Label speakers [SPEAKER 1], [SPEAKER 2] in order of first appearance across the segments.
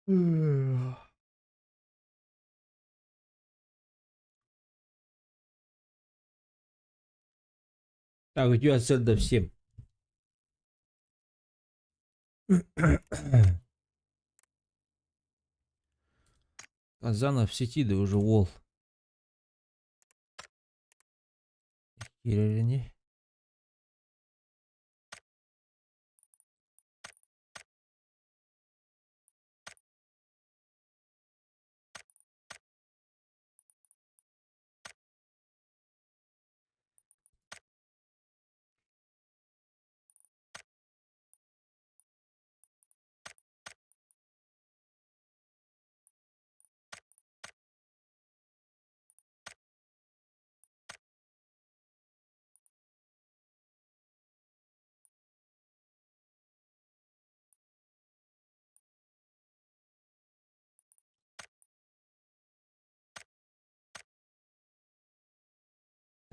[SPEAKER 1] Так, идет отсюда всем. Казанов в сети, да уже вол. Киирэрини.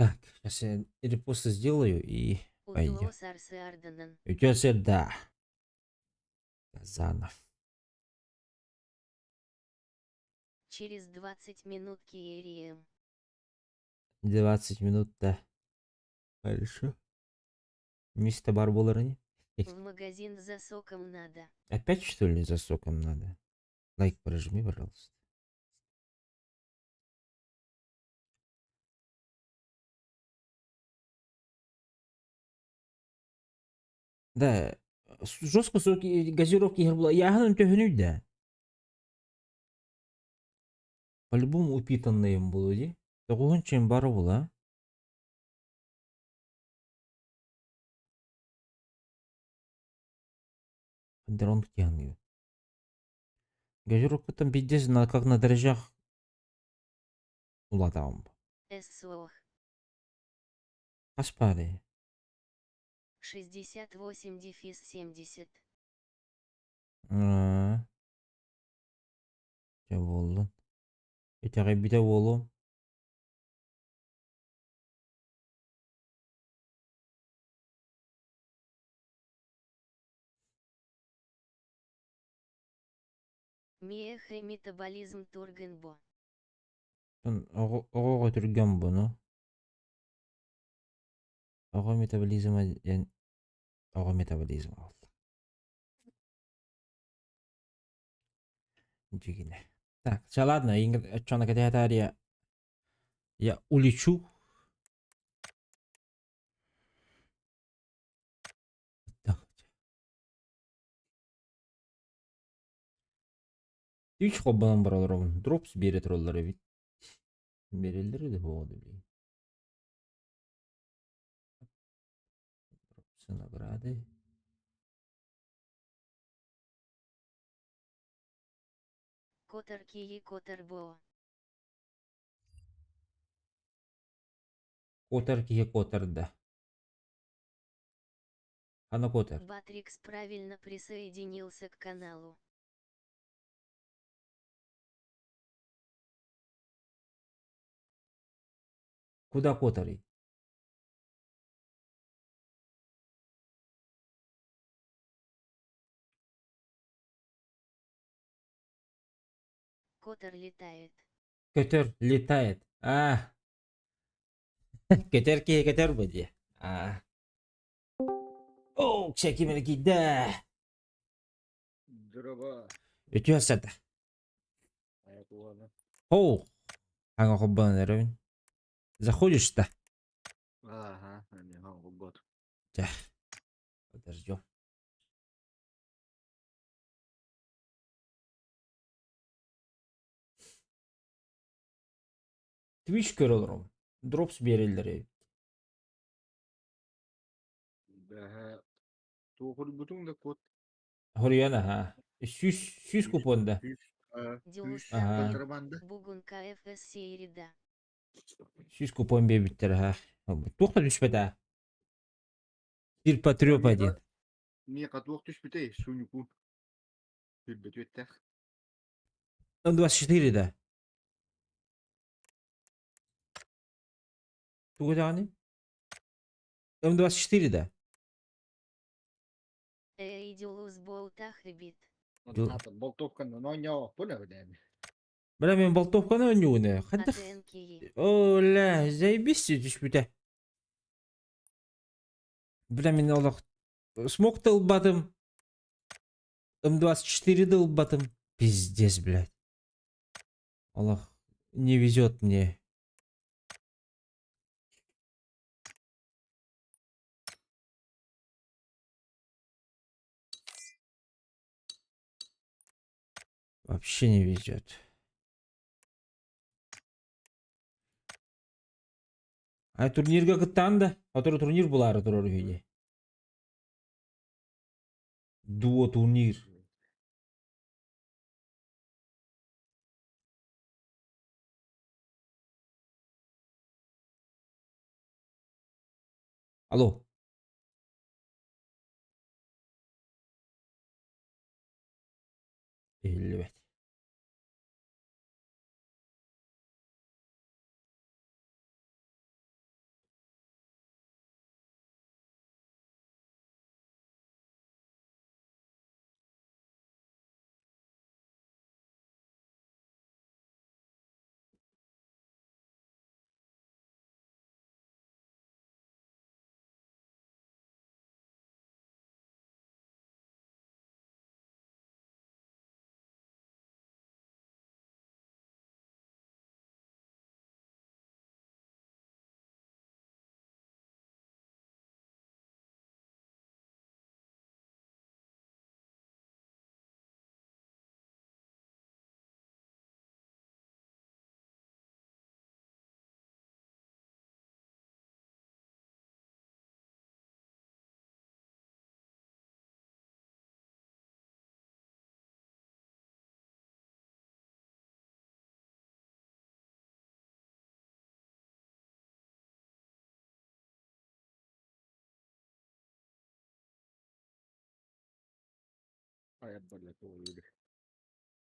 [SPEAKER 1] Так, сейчас я репосты сделаю и пойдем. Үтүө да. Казанов.
[SPEAKER 2] Через 20 минут киэриэм.
[SPEAKER 1] 20 минут, да. Хорошо. Место бар буолар ини.
[SPEAKER 2] В магазин за соком надо.
[SPEAKER 1] Опять что ли за соком надо? Лайк прожми, пожалуйста. Да, жестко соки газировки иһэр була. Яһын төһөнүй да. По-любому упитанные буолуо дии. Тоҕуһун чем бары була. Дрон тиһаныгы. Газировкаттан пиздец на как на дрожжах улаатаҕым.
[SPEAKER 2] ССОХ.
[SPEAKER 1] Хас паарый?
[SPEAKER 2] 68 дефис 70.
[SPEAKER 1] Аа. Дьэ буоллун. Итэҕэйбитэ буолуом.
[SPEAKER 2] Миэхэ метаболизм тургэн бо.
[SPEAKER 1] Оҕо оҕо түргэн буну. Оҕо метаболизма диэн оҕо метаболизма буолла. Дьигинэ. Так, всё, ладно, оччоҕуна кэтэһэ я улечу. Үч холбонон бара олоробун. Дропс биэрэ тураллар эбит. Биэрэллэр да буолуо билигин. Дропсы награды.
[SPEAKER 2] Котор кии котор боо.
[SPEAKER 1] Котор киһи котор да. Хана котор?
[SPEAKER 2] Батрикс правильно присоединился к каналу.
[SPEAKER 1] Куда который?
[SPEAKER 2] Котор летает.
[SPEAKER 1] Көтөр летает. А. Көтөр киһи көтөр бу дии. А. О, ким киирдэ.
[SPEAKER 3] Здорово.
[SPEAKER 1] Үтүө сата. Оу. Аҥа холбонон эрэбин. Заходишь-то?
[SPEAKER 3] Ага, не год.
[SPEAKER 1] Чэ, подождем. Twitch көрө олоробун. Дропс биэрэллэр эбит.
[SPEAKER 3] Бэһэ туохурбутуҥ да код
[SPEAKER 1] Хоруйан аһаа. Сүүс сүүс купон да.
[SPEAKER 3] Сүүс сүүс
[SPEAKER 1] Аһаа.
[SPEAKER 3] контрабанда.
[SPEAKER 2] Бугун КФС серида.
[SPEAKER 1] Сүүс купон биэрбиттэр аһаа. Туох да түспэт аа. Ширпотреб диэн.
[SPEAKER 3] Миэхэ туох түспүтэй суньуку Билбэт
[SPEAKER 1] 24 да. Тугу даҕаны? М24 да.
[SPEAKER 3] Болтовканы оонньообоппун эбит.
[SPEAKER 1] Бля, мин болтовканы оонньууну. Хайдах?
[SPEAKER 2] АТНКИ.
[SPEAKER 1] Оля, заебись түспүтэ. Бля, мин олох смог да ылбатым. М24 да ылбатым. Пиздец, блядь. Олох, не везет мне. Вообще не везет. А турнирга кыттаан да? Который турнир булаары турар үһү дии. Дуо турнир. Алло. Иһиллибэт.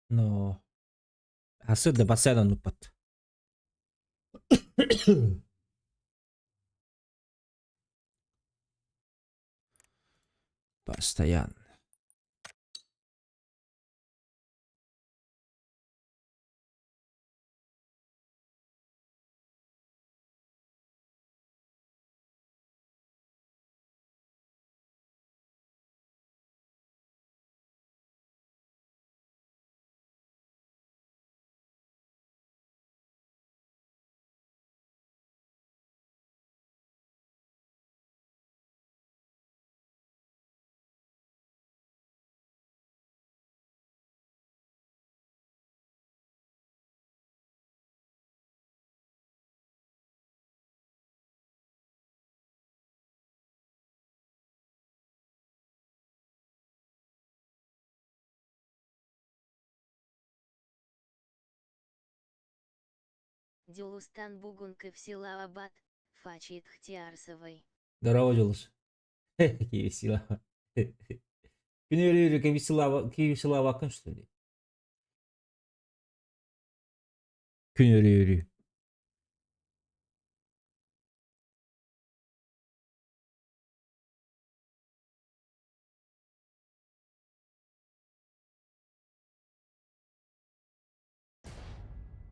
[SPEAKER 1] Но Асыр да бассейн оннукпат. Постоянно.
[SPEAKER 2] Дюлустан Бугунков Силаабад, Фачит Хтиарсовой.
[SPEAKER 1] Здорово, Дюлус. Киви сила. Күн өрүү киви что ли? Күн өрүү.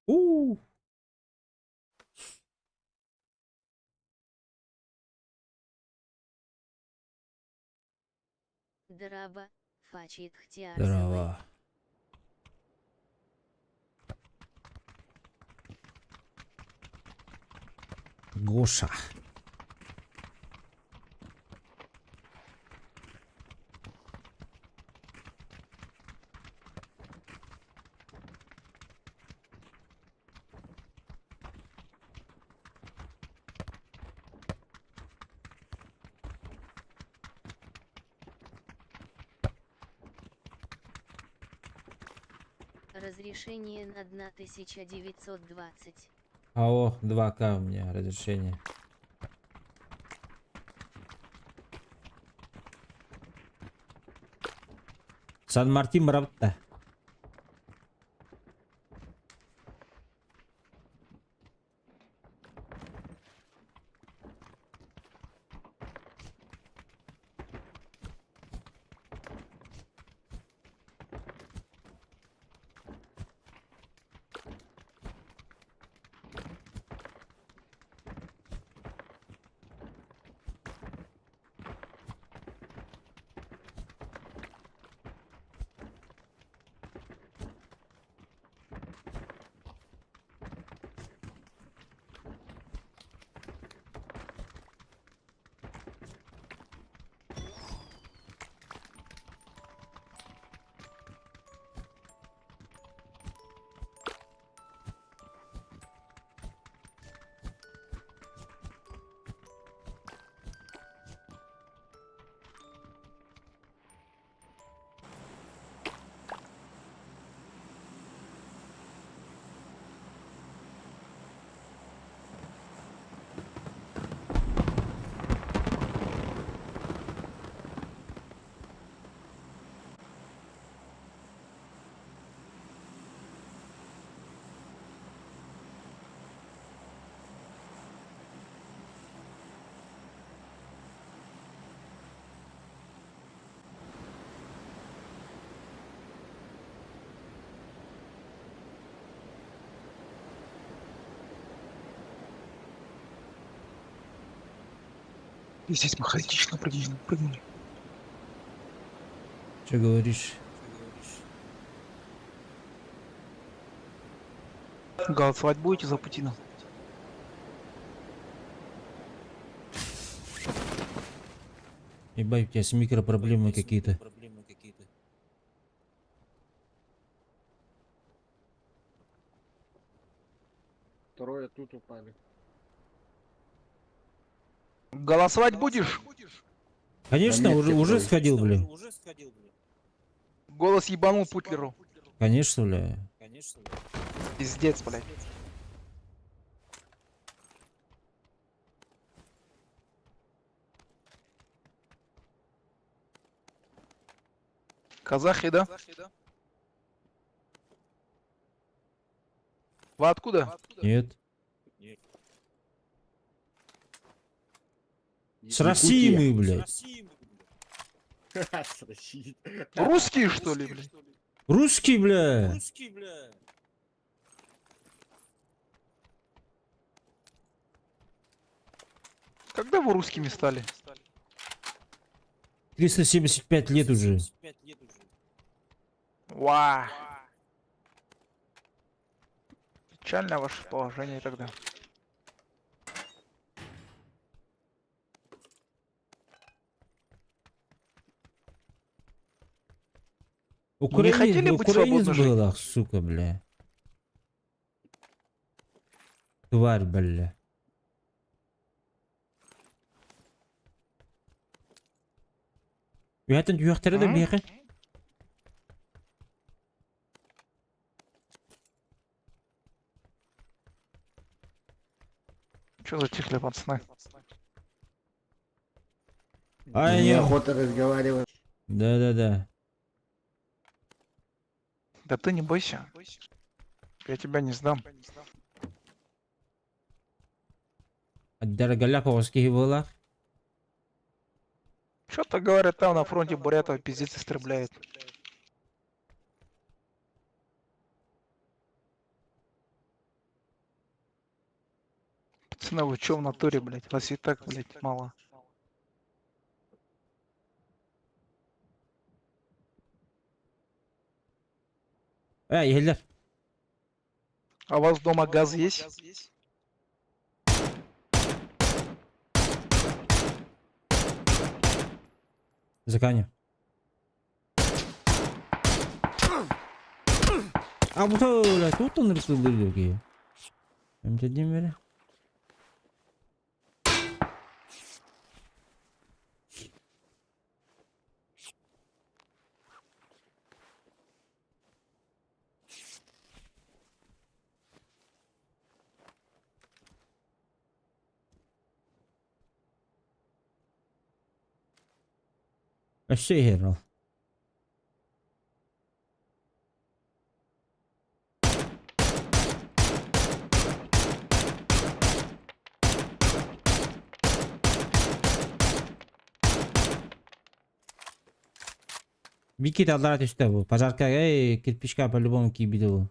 [SPEAKER 1] У.
[SPEAKER 2] Драба, Фачит Хтиарсовой.
[SPEAKER 1] Здорово. Гоша.
[SPEAKER 2] Разрешение на 1920.
[SPEAKER 1] АО 2К у меня разрешение. Сан-Мартин Бравта.
[SPEAKER 4] И здесь мы хаотично прыгнули.
[SPEAKER 1] Что говоришь?
[SPEAKER 4] Голосовать будете за Путина?
[SPEAKER 1] Ебать, у тебя с микропроблемы какие-то.
[SPEAKER 3] Трое тут упали.
[SPEAKER 4] Голосовать будешь?
[SPEAKER 1] Конечно,
[SPEAKER 3] На
[SPEAKER 1] уже,
[SPEAKER 3] метке
[SPEAKER 1] уже
[SPEAKER 3] трое.
[SPEAKER 1] сходил, блин.
[SPEAKER 4] Голос ебанул Путлеру.
[SPEAKER 1] Конечно, бля.
[SPEAKER 4] Пиздец, блядь. Казахи, да? Вы откуда?
[SPEAKER 1] Нет. С России мы, блядь.
[SPEAKER 3] С России.
[SPEAKER 4] Русские, что ли, блядь?
[SPEAKER 1] Русский, бля.
[SPEAKER 4] Когда вы русскими стали?
[SPEAKER 1] 375 лет уже.
[SPEAKER 4] Ва. Печально ваше положение тогда.
[SPEAKER 1] Украинец,
[SPEAKER 4] хотели быть
[SPEAKER 1] украинец
[SPEAKER 4] свободно жить?
[SPEAKER 1] был, ах, сука, бля. Тварь, бля. Үһәтен түйәхтәрі да
[SPEAKER 4] М?
[SPEAKER 1] бияқы.
[SPEAKER 4] Че затихли, пацаны?
[SPEAKER 1] Ай, не.
[SPEAKER 3] Неохота разговаривать.
[SPEAKER 1] Да-да-да.
[SPEAKER 4] Да ты не бойся. Я тебя не сдам.
[SPEAKER 1] Дороголяповский была.
[SPEAKER 4] Что-то говорят, там на фронте бурятов пиздец истребляет. Пацаны, вы чё в натуре, блядь? Вас и так, блядь, мало.
[SPEAKER 1] Эй, еллер.
[SPEAKER 4] А у вас дома газ есть?
[SPEAKER 1] Заканю. А bu da тут он рисовал ki. Hem dediğim böyle. Өссө иһэр ол. Бики аллара түстэ бу. Пожарка, эй, кирпичка по-любому кийбити бу.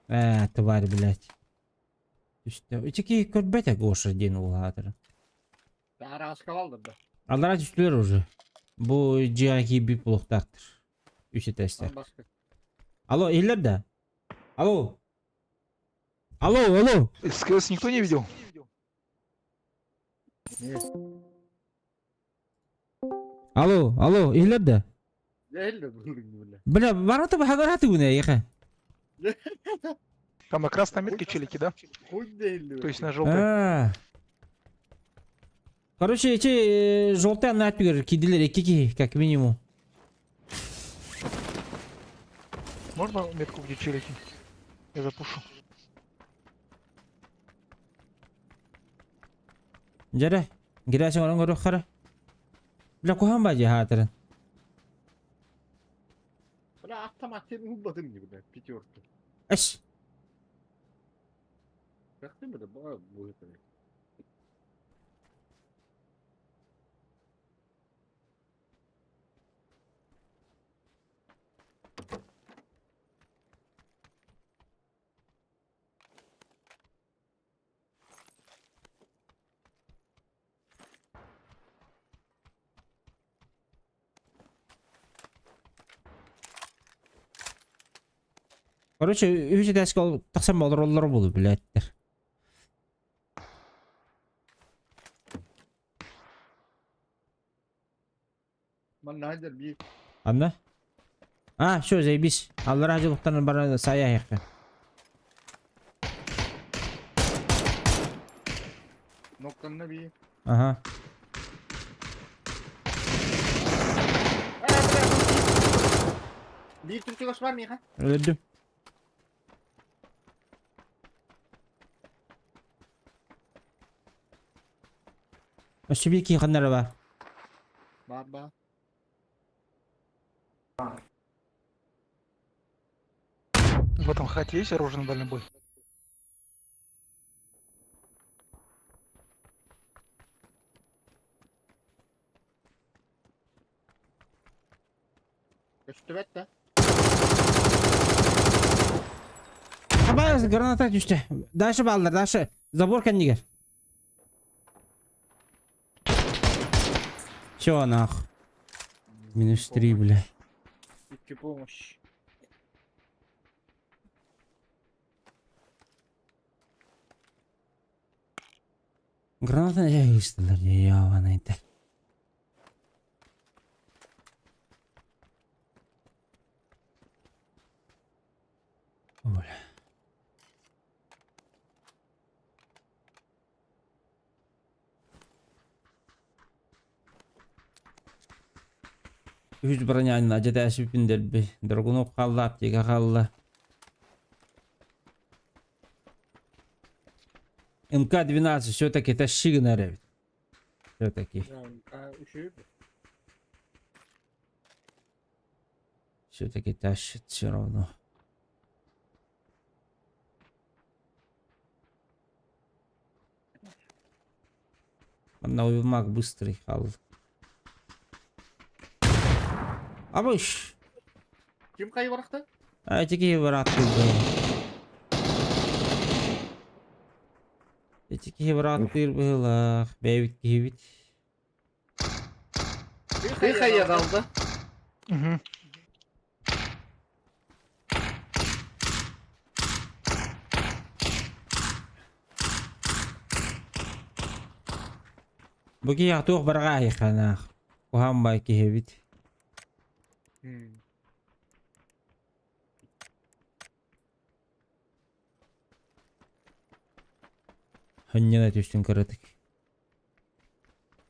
[SPEAKER 1] Э, тварь, блядь. Түстэ. Ити көрбөтө Гоша диэн улаатыр.
[SPEAKER 3] Тараскалды да.
[SPEAKER 1] Аллара түстүлэр уже. Бу дьиэҕэ киирбит буолуохтаахтар. Үс этээстээх.
[SPEAKER 3] Баска.
[SPEAKER 1] Алло, иһиллэр да? Алло. Алло, алло.
[SPEAKER 4] СКС никто не видел?
[SPEAKER 3] Нет.
[SPEAKER 1] Алло, алло, иһиллэр да?
[SPEAKER 3] Элли бля.
[SPEAKER 1] Бля, барата баһагараты гүнэ яха.
[SPEAKER 4] Там на красной метке челики, да?
[SPEAKER 3] Хуй да
[SPEAKER 4] То есть на желтой.
[SPEAKER 1] А. Короче, эти желтый надпись кидилер икки как минимум.
[SPEAKER 4] Можно метку, где челики? Я запушу.
[SPEAKER 1] Дьэ, гирәсиң орон көрөх хара. Бля, куһаҕан баҕайы хаатырын.
[SPEAKER 3] Бля, автомат убадым не, бля, пятерку.
[SPEAKER 1] Эс.
[SPEAKER 3] Как ты, бля, будет, бля.
[SPEAKER 1] Короче, үһүс этээскэ ол тахсан олороллоро буолуо, билээттэр.
[SPEAKER 3] Манна сылдьар биир.
[SPEAKER 1] Анна? А, все, заебись. Аллараа дьылыктан баран сайа иһэххэ.
[SPEAKER 3] Ноктанна биир.
[SPEAKER 1] Ага.
[SPEAKER 3] Биир түрчүгөс бар миэхэ.
[SPEAKER 1] Өлөрдүм. Өссө биир киһи ханна эрэ баар.
[SPEAKER 3] Баар баар.
[SPEAKER 4] В этом хате есть оружие на дальний бой?
[SPEAKER 3] Көстүбэт да.
[SPEAKER 1] Хабар граната түстэ. Дальше бааллар, дальше. Забор кэннигэр. Все, нах. Минус 3, бля.
[SPEAKER 3] Икки помощь.
[SPEAKER 1] Граната ыыстылар, ебаный-то. Бля. Үс броняны дьэ дэлби. Драгунов хаалла, аптека хаалла. МК-12 все-таки тащи гына. Все-таки.
[SPEAKER 3] Үчүгэй.
[SPEAKER 1] Все-таки тащит все равно. Манна маг быстрый хаалла. Абыш!
[SPEAKER 3] Ким хайы бырахта?
[SPEAKER 1] А эти бырааттыр. Эти бырааттыр быһыылаах. Бэйэбит киһибит.
[SPEAKER 3] Ты хайа далда.
[SPEAKER 4] Угу.
[SPEAKER 1] Бу киһи туох барҕаа ханаах. Куһаҕан баай киһибит. Ханньана түстүн кыратык.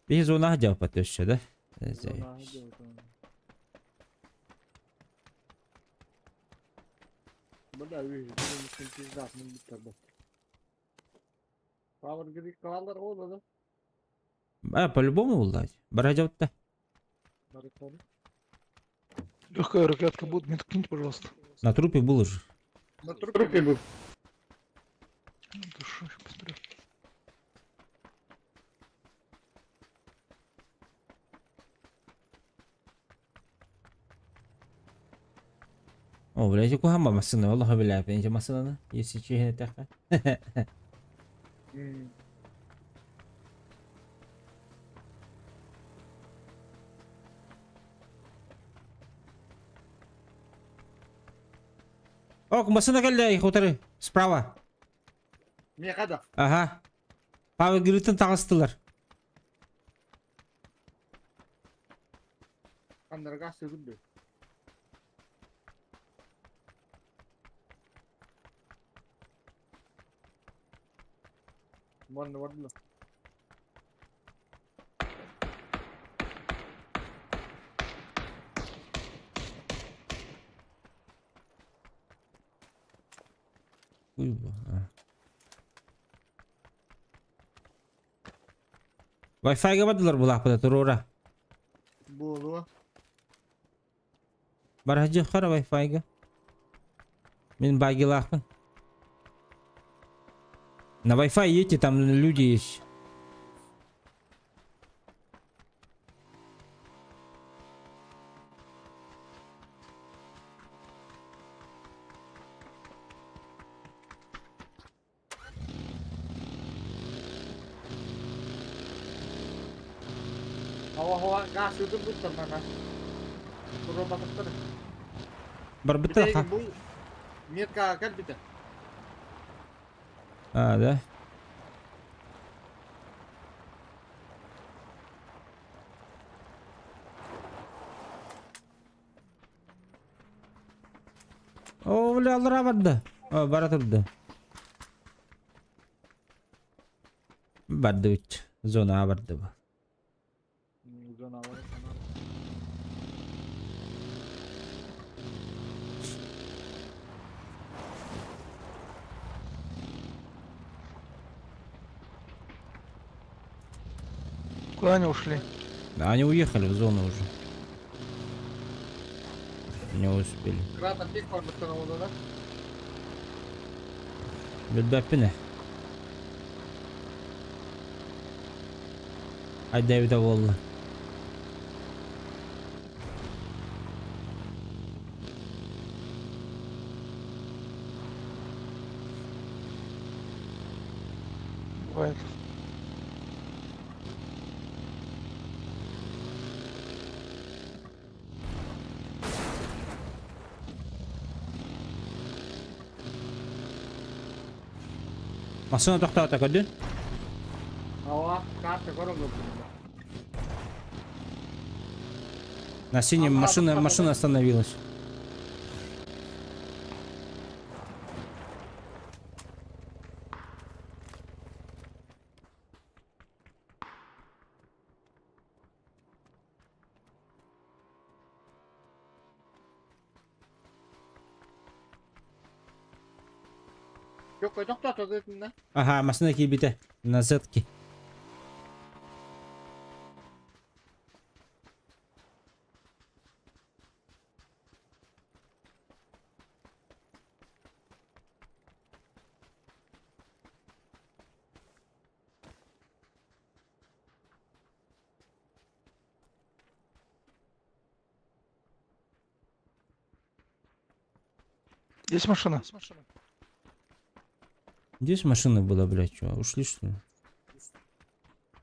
[SPEAKER 1] Биһи зонаҕа дьааппат өссө да.
[SPEAKER 3] Бля, пизда, Power grid калар ол да.
[SPEAKER 1] А, по-любому буллаать. Бара дьаутта.
[SPEAKER 3] Барыктары.
[SPEAKER 4] Легкая рукоятка будет, мне киньте, пожалуйста.
[SPEAKER 1] На трупе был уже.
[SPEAKER 3] На трупе был.
[SPEAKER 4] Это шо, щас посмотрю.
[SPEAKER 1] О, блядь, куһаҕан массыына, والله بالله, инчэ массыынаны, если честно, так. О, массыына кэллэ, хуторы, справа.
[SPEAKER 3] Миэхэ да.
[SPEAKER 1] Ага. Power grid таҕыстылар.
[SPEAKER 3] Андарга сөгүлдү. Манна бардылар.
[SPEAKER 1] Уй, а. Wi-Fi-га бардылар булаахпыта туруора.
[SPEAKER 3] Буолуо.
[SPEAKER 1] Барахжы хара Wi-Fi-га. Мин багилаахпын. На Wi-Fi едьте, там люди есть.
[SPEAKER 3] Хава хава газ өтүр буттар мана. Туруо батыктар.
[SPEAKER 1] Барбыта.
[SPEAKER 3] Бу Меткаҕа кэлбитэ.
[SPEAKER 1] А, да? О, бля, аллара барда. О, бара турда. Бардыбыт. Зонаҕа бардыбы.
[SPEAKER 3] Зоналары
[SPEAKER 4] Куда они ушли?
[SPEAKER 1] Да, они уехали в зону уже. Не успели.
[SPEAKER 3] Кратер тик барбыттан oldu да.
[SPEAKER 1] Билбэппин Айда буолла.
[SPEAKER 4] Бывает.
[SPEAKER 1] Массыына тохтоото көрдүн?
[SPEAKER 3] Ава, карта көрөн көрдүм.
[SPEAKER 1] На синем машина, машина остановилась.
[SPEAKER 3] Yok тохтоото дедим да.
[SPEAKER 1] Ага, массыына киирбитэ. На зетке.
[SPEAKER 4] Есть машина?
[SPEAKER 1] Здесь машина была, блядь, что, ушли что ли?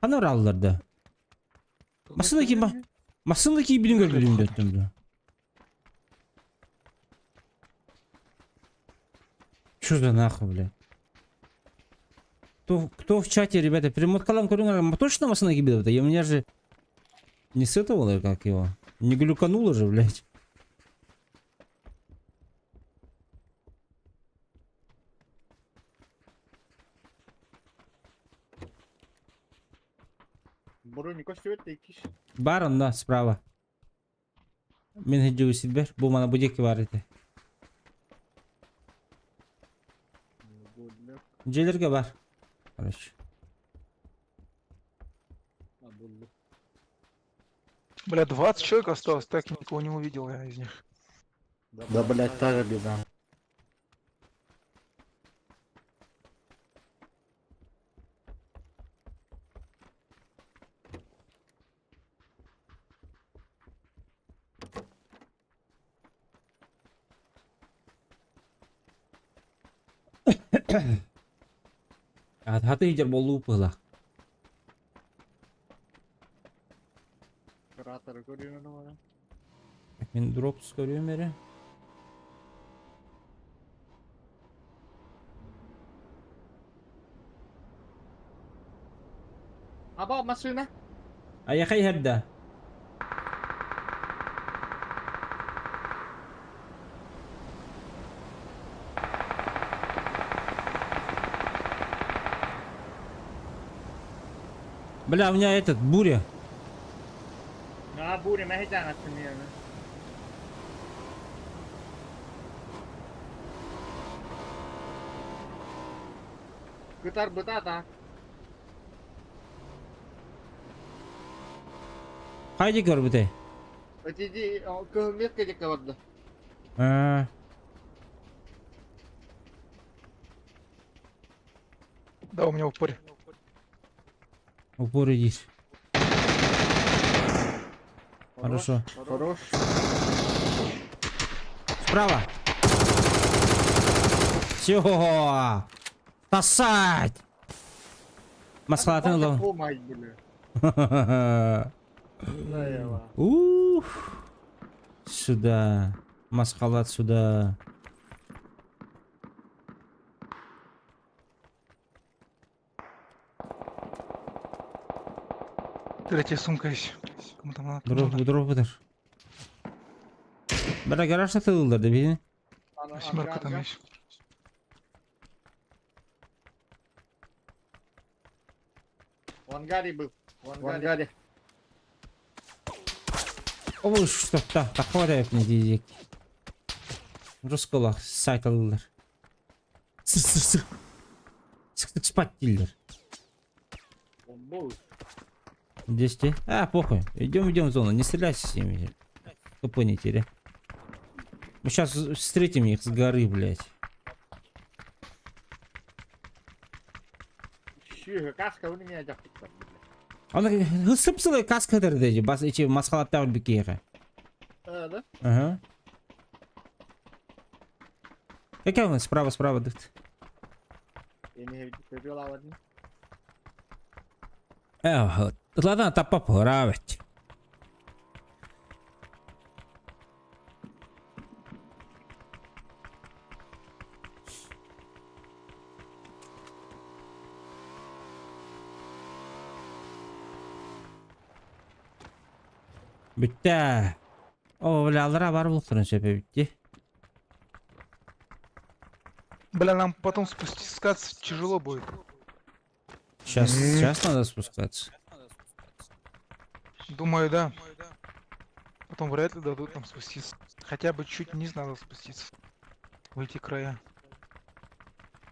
[SPEAKER 1] Ханна бараллар да. Массыына киирбэ. Массыына киирбитин көрбүтүм дөттүм бля. Что за нахуй, бля? Кто в чате, ребята, перемоткалаан көрүҥ, точно массыына киирбитэ? Я меня же не с этого, как его? Не глюкануло же, блядь.
[SPEAKER 3] Броник көстүбэт иккис.
[SPEAKER 1] Баар онно, справа. Мин сылдьыбыт сирбэр, бу манна бу диэки баар этэ. Дьиэлэргэ баар. Короче.
[SPEAKER 3] Буллу.
[SPEAKER 4] Бля, 20 человек осталось, так и никого не увидел я из них.
[SPEAKER 3] Да, блядь, та же беда.
[SPEAKER 1] Хаты сылдьар буоллуу быһыылаах.
[SPEAKER 3] Кратеры көрүөн ону.
[SPEAKER 1] Мин дропс көрүөм эрэ.
[SPEAKER 3] Аба машина.
[SPEAKER 1] Айаха иһэр да. Бля, у меня этот, буря.
[SPEAKER 3] А, буря, мэһэйдээн аттын Кытар быта
[SPEAKER 1] Хайди көрбүтэй?
[SPEAKER 3] Ити кыһыл кедекке барда.
[SPEAKER 1] А,
[SPEAKER 4] Да, у меня в упоре.
[SPEAKER 1] упор иди. Хорошо.
[SPEAKER 3] Хорош.
[SPEAKER 1] Справа. Все. Сосать. Маскалатын ылан.
[SPEAKER 3] О май, бля.
[SPEAKER 1] Ух. Сюда. Маскхалат сюда.
[SPEAKER 4] Третья сумка есть. Кому там надо?
[SPEAKER 1] Дроп,
[SPEAKER 4] Надо.
[SPEAKER 1] дроп бытар. Бара гараж сатылылар да бини.
[SPEAKER 4] Восьмерка там есть.
[SPEAKER 3] В ангаре был. В ангаре.
[SPEAKER 1] Ол что-то такое не диек. Рускала сайталылар. Сыр сыр сыр. Сыктык спать дииллэр.
[SPEAKER 3] Он был.
[SPEAKER 1] Здесь ты? А, похуй. Идем, идем в зону. Не стреляйся с ними. Тупо не теряй. Мы сейчас встретим их с горы, блядь.
[SPEAKER 3] Щи, каска у меня дяхтыктар, блядь.
[SPEAKER 1] Аны сып-сылай каска дерде, бас эчи маскалаттар бикеге.
[SPEAKER 3] А, да?
[SPEAKER 1] Ага. Какая у нас справа, справа дыт.
[SPEAKER 3] Я не выпила одни.
[SPEAKER 1] Э, ладно, тапап гравить. Бүттэ. О, бля, алара бар булуктарын сөпө бүтти.
[SPEAKER 4] Бля, нам потом спускаться тяжело будет.
[SPEAKER 1] Сейчас, сейчас надо спускаться.
[SPEAKER 4] Думаю, да. Потом вряд ли дадут нам спуститься. Хотя бы чуть вниз надо спуститься. В эти края.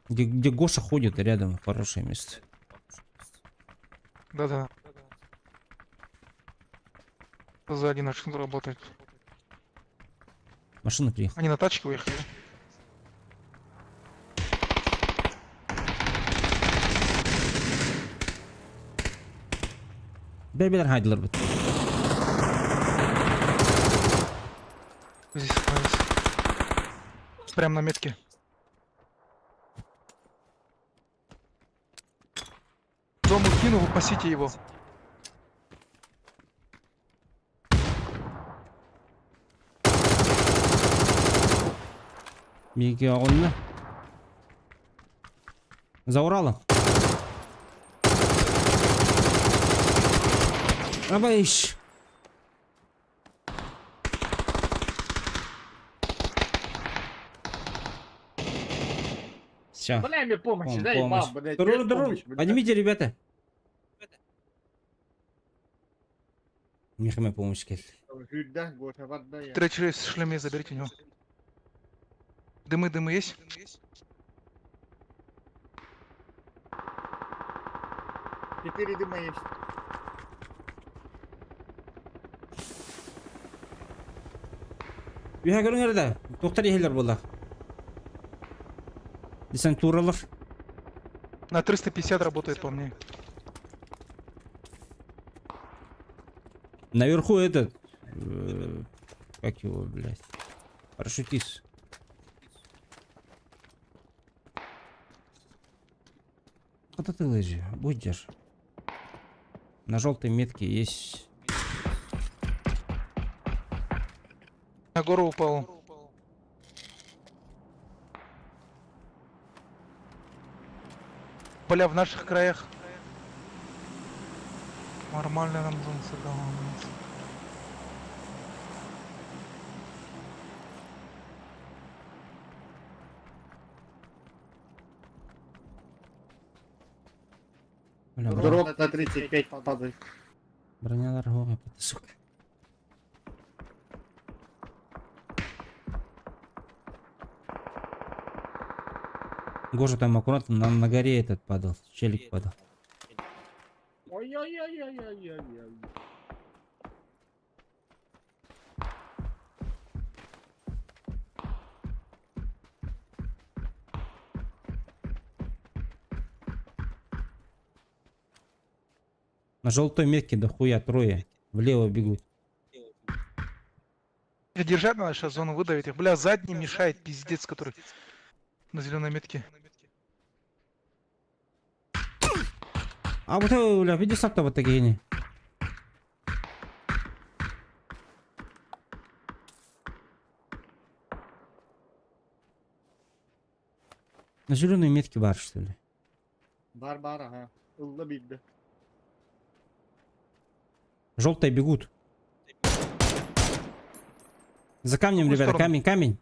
[SPEAKER 1] Где Гоша ходит, рядом хорошее место.
[SPEAKER 4] Да-да. Сзади начнут работать.
[SPEAKER 1] Машина приехала.
[SPEAKER 4] Они на тачке уехали.
[SPEAKER 1] Бер-бер хайдылар бит.
[SPEAKER 4] Здесь остановились. Прям на метке. Дому кинул, пасите его.
[SPEAKER 1] Миги онна. За Уралом. Абайш. Все.
[SPEAKER 3] Бля, мне помощь, дай,
[SPEAKER 1] помощь.
[SPEAKER 3] мам, блядь.
[SPEAKER 1] Друр,
[SPEAKER 3] без
[SPEAKER 1] друр.
[SPEAKER 3] помощи, блядь.
[SPEAKER 1] Поднимите, ребята. Михаме помощь кел.
[SPEAKER 3] Да, Гоша, вода я.
[SPEAKER 4] Третий рейс в шлеме заберите у него. Дымы, дымы есть?
[SPEAKER 3] Четыре дыма есть.
[SPEAKER 1] Үһә көрүңөр да. Токтар ихелер була. Десантуралар.
[SPEAKER 4] На 350 работает по мне.
[SPEAKER 1] Наверху этот... Как его, блядь? Парашютист. Куда ты лыжи? Будешь. На желтой метке есть...
[SPEAKER 4] На гору упал. Бля, в наших краях. Нормально нам зону сыграла, блядь.
[SPEAKER 1] Бля, броня,
[SPEAKER 3] Дроп на 35 падает.
[SPEAKER 1] броня торговая, сука. Гоша там аккуратно на горе этот падал, челик падал.
[SPEAKER 3] Ой-ой-ой-ой-ой-ой-ой.
[SPEAKER 1] На желтой метке до хуя трое. Влево бегут.
[SPEAKER 4] Их держать надо, сейчас зону выдавить их. Бля, задний мешает, пиздец, который на зеленой метке.
[SPEAKER 1] А вот это, бля, видишь, сам-то вот такие не. На зеленой метке бар, что ли?
[SPEAKER 3] Бар-бар, ага. Ылла бийдэ.
[SPEAKER 1] Желтые бегут. За камнем,
[SPEAKER 4] Какую
[SPEAKER 1] ребята,
[SPEAKER 4] сторону?
[SPEAKER 1] камень, камень.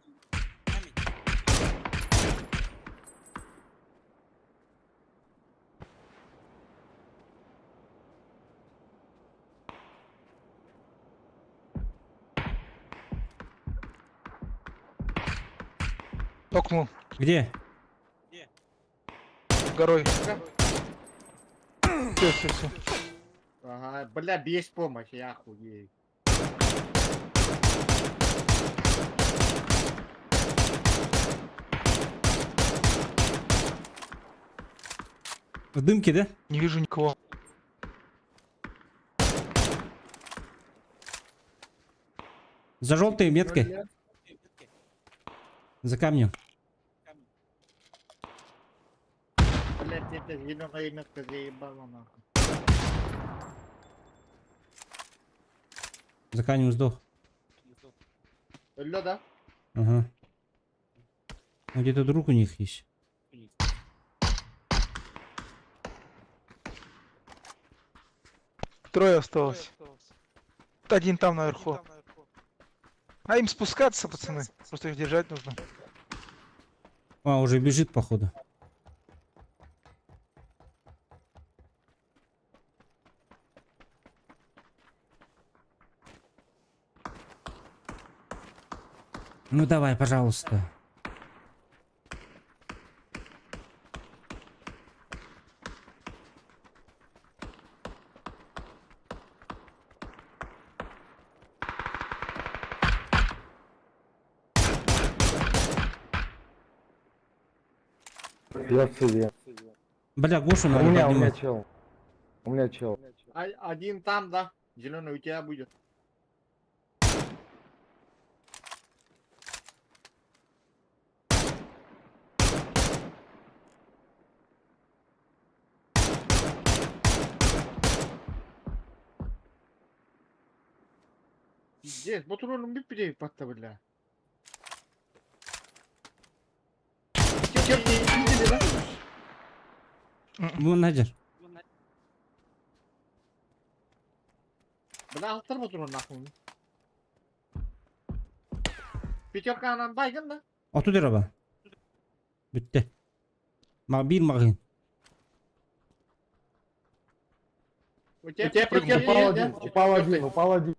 [SPEAKER 4] Токнул.
[SPEAKER 1] Где?
[SPEAKER 4] Горой. Все, все, все.
[SPEAKER 3] Ага, бля, без помощи, я охуею.
[SPEAKER 1] В дымке, да?
[SPEAKER 4] Не вижу никого.
[SPEAKER 1] За желтой меткой.
[SPEAKER 3] Бля,
[SPEAKER 1] За камнем.
[SPEAKER 3] Блядь, это зеленая метка заебала нахуй.
[SPEAKER 1] За камнем сдох.
[SPEAKER 3] Алло, да?
[SPEAKER 1] Ага. Ну, где-то друг у них есть.
[SPEAKER 4] Трое осталось. Один там наверху. А им спускаться, пацаны. Просто их держать нужно.
[SPEAKER 1] А, уже бежит, походу. Ну давай, пожалуйста.
[SPEAKER 5] Я в циве.
[SPEAKER 1] Бля, Гошу
[SPEAKER 5] У
[SPEAKER 1] надо
[SPEAKER 5] меня, у меня
[SPEAKER 1] поднимать.
[SPEAKER 5] чел. У меня чел.
[SPEAKER 3] А, один там, да? Зеленый у тебя будет. Пиздец, ботуронун bir pide patta бля.
[SPEAKER 1] Вон Надер.
[SPEAKER 3] Бля, алтыр ботурон нахуй. Пятерка анан байгын да.
[SPEAKER 1] Оту дираба. Bitti. Ma bir мағын.
[SPEAKER 3] У тебя пятерка
[SPEAKER 5] Упал
[SPEAKER 3] есть,
[SPEAKER 5] один,
[SPEAKER 3] да?
[SPEAKER 5] упал один, упал один.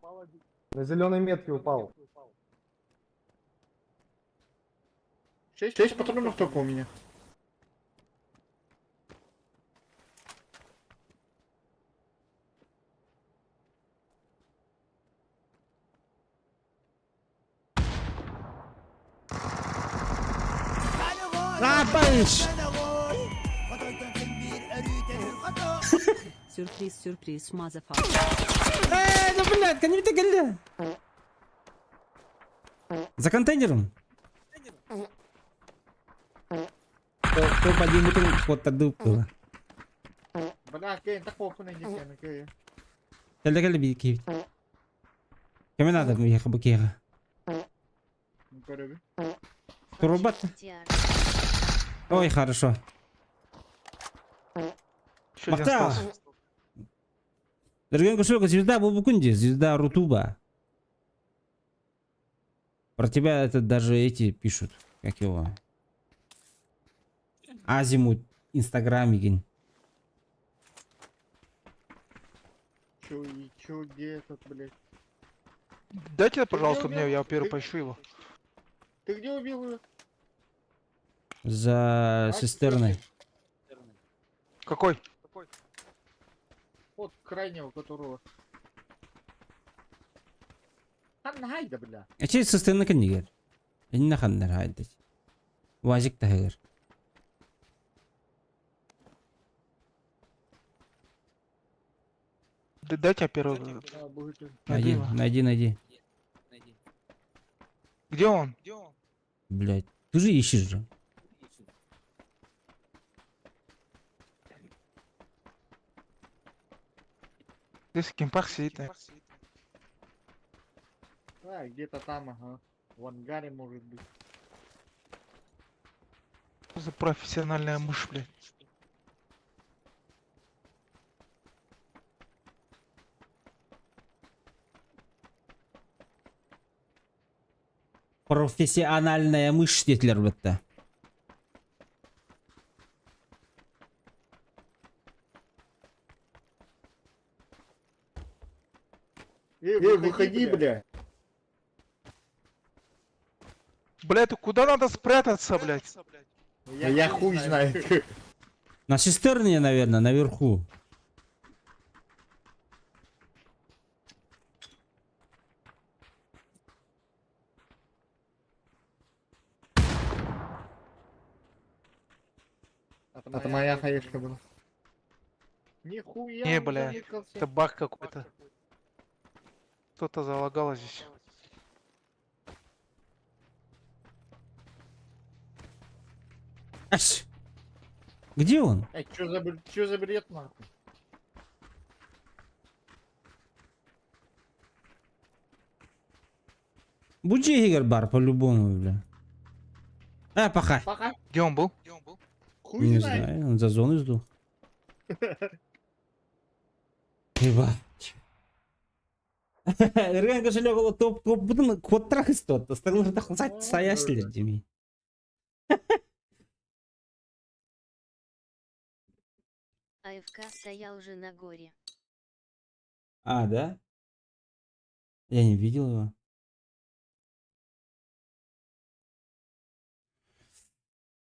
[SPEAKER 5] На зеленой метке упал.
[SPEAKER 3] 6 патронов только у меня.
[SPEAKER 1] Лапыш!
[SPEAKER 6] Сюрприз, сюрприз, motherfucker.
[SPEAKER 1] Эй, ну блядь, не гля. За контейнером. Кто поднимет вот было.
[SPEAKER 3] Бля, кей, так похуй на них, кей.
[SPEAKER 1] Кәлі кәлі би кейбит. Кеме надо ехать букеға.
[SPEAKER 3] Ну, короче.
[SPEAKER 1] Турбат.
[SPEAKER 2] Тиар.
[SPEAKER 1] Ой, хорошо.
[SPEAKER 4] Еще один
[SPEAKER 1] Махта.
[SPEAKER 4] остался.
[SPEAKER 1] Дорогой кошелек, звезда Бубукунди, звезда Рутуба. Про тебя это даже эти пишут. Как его? Азимут, Инстаграм,
[SPEAKER 3] Чё, и чё, где этот, блядь?
[SPEAKER 4] Дайте, пожалуйста,
[SPEAKER 3] Ты
[SPEAKER 4] мне, я первый
[SPEAKER 3] Ты-
[SPEAKER 4] поищу его.
[SPEAKER 3] Ты где убил ее?
[SPEAKER 1] За
[SPEAKER 3] А,
[SPEAKER 1] цистерной.
[SPEAKER 4] Какой?
[SPEAKER 3] Вот крайнего, которого. Там найда, бля.
[SPEAKER 1] А че цистерна кенигер? Инна ханнар хайдать. Вазик тахагар.
[SPEAKER 4] Дайте я первый.
[SPEAKER 3] А, будет.
[SPEAKER 4] Найду
[SPEAKER 1] Найди,
[SPEAKER 4] его.
[SPEAKER 1] найди, найди.
[SPEAKER 4] Где он?
[SPEAKER 1] Блять. Ты же ищешь же.
[SPEAKER 4] Здесь в кемпах сидит. Наверное.
[SPEAKER 3] А, где-то там, ага. В ангаре, может быть.
[SPEAKER 4] Что за профессиональная мышь, блядь?
[SPEAKER 1] Профессиональная мышь диэтилэр бытта.
[SPEAKER 3] Эй, выходи, бля.
[SPEAKER 4] Бля, это куда надо спрятаться, блядь?
[SPEAKER 3] Да я хуй знает.
[SPEAKER 1] На цистерне, наверное, наверху.
[SPEAKER 3] Это моя хаешка была. Нихуя
[SPEAKER 4] Не,
[SPEAKER 3] он
[SPEAKER 4] бля,
[SPEAKER 3] заныкался.
[SPEAKER 4] Это баг какой-то. Кто-то залагало здесь.
[SPEAKER 1] Ась! Где он?
[SPEAKER 3] Эй, чё за бред, нахуй?
[SPEAKER 1] Буджи бар по-любому, бля. А, пока.
[SPEAKER 3] Пока.
[SPEAKER 4] Где он был?
[SPEAKER 3] Хуй
[SPEAKER 1] Не
[SPEAKER 3] знает.
[SPEAKER 1] знаю, он за зону сдул. Ебать. Ырган кошелек ол топ топ бутын квотрах истот. Остальных так саясли дими.
[SPEAKER 2] АФК стоял же на горе.
[SPEAKER 1] А, да? Я не видел его.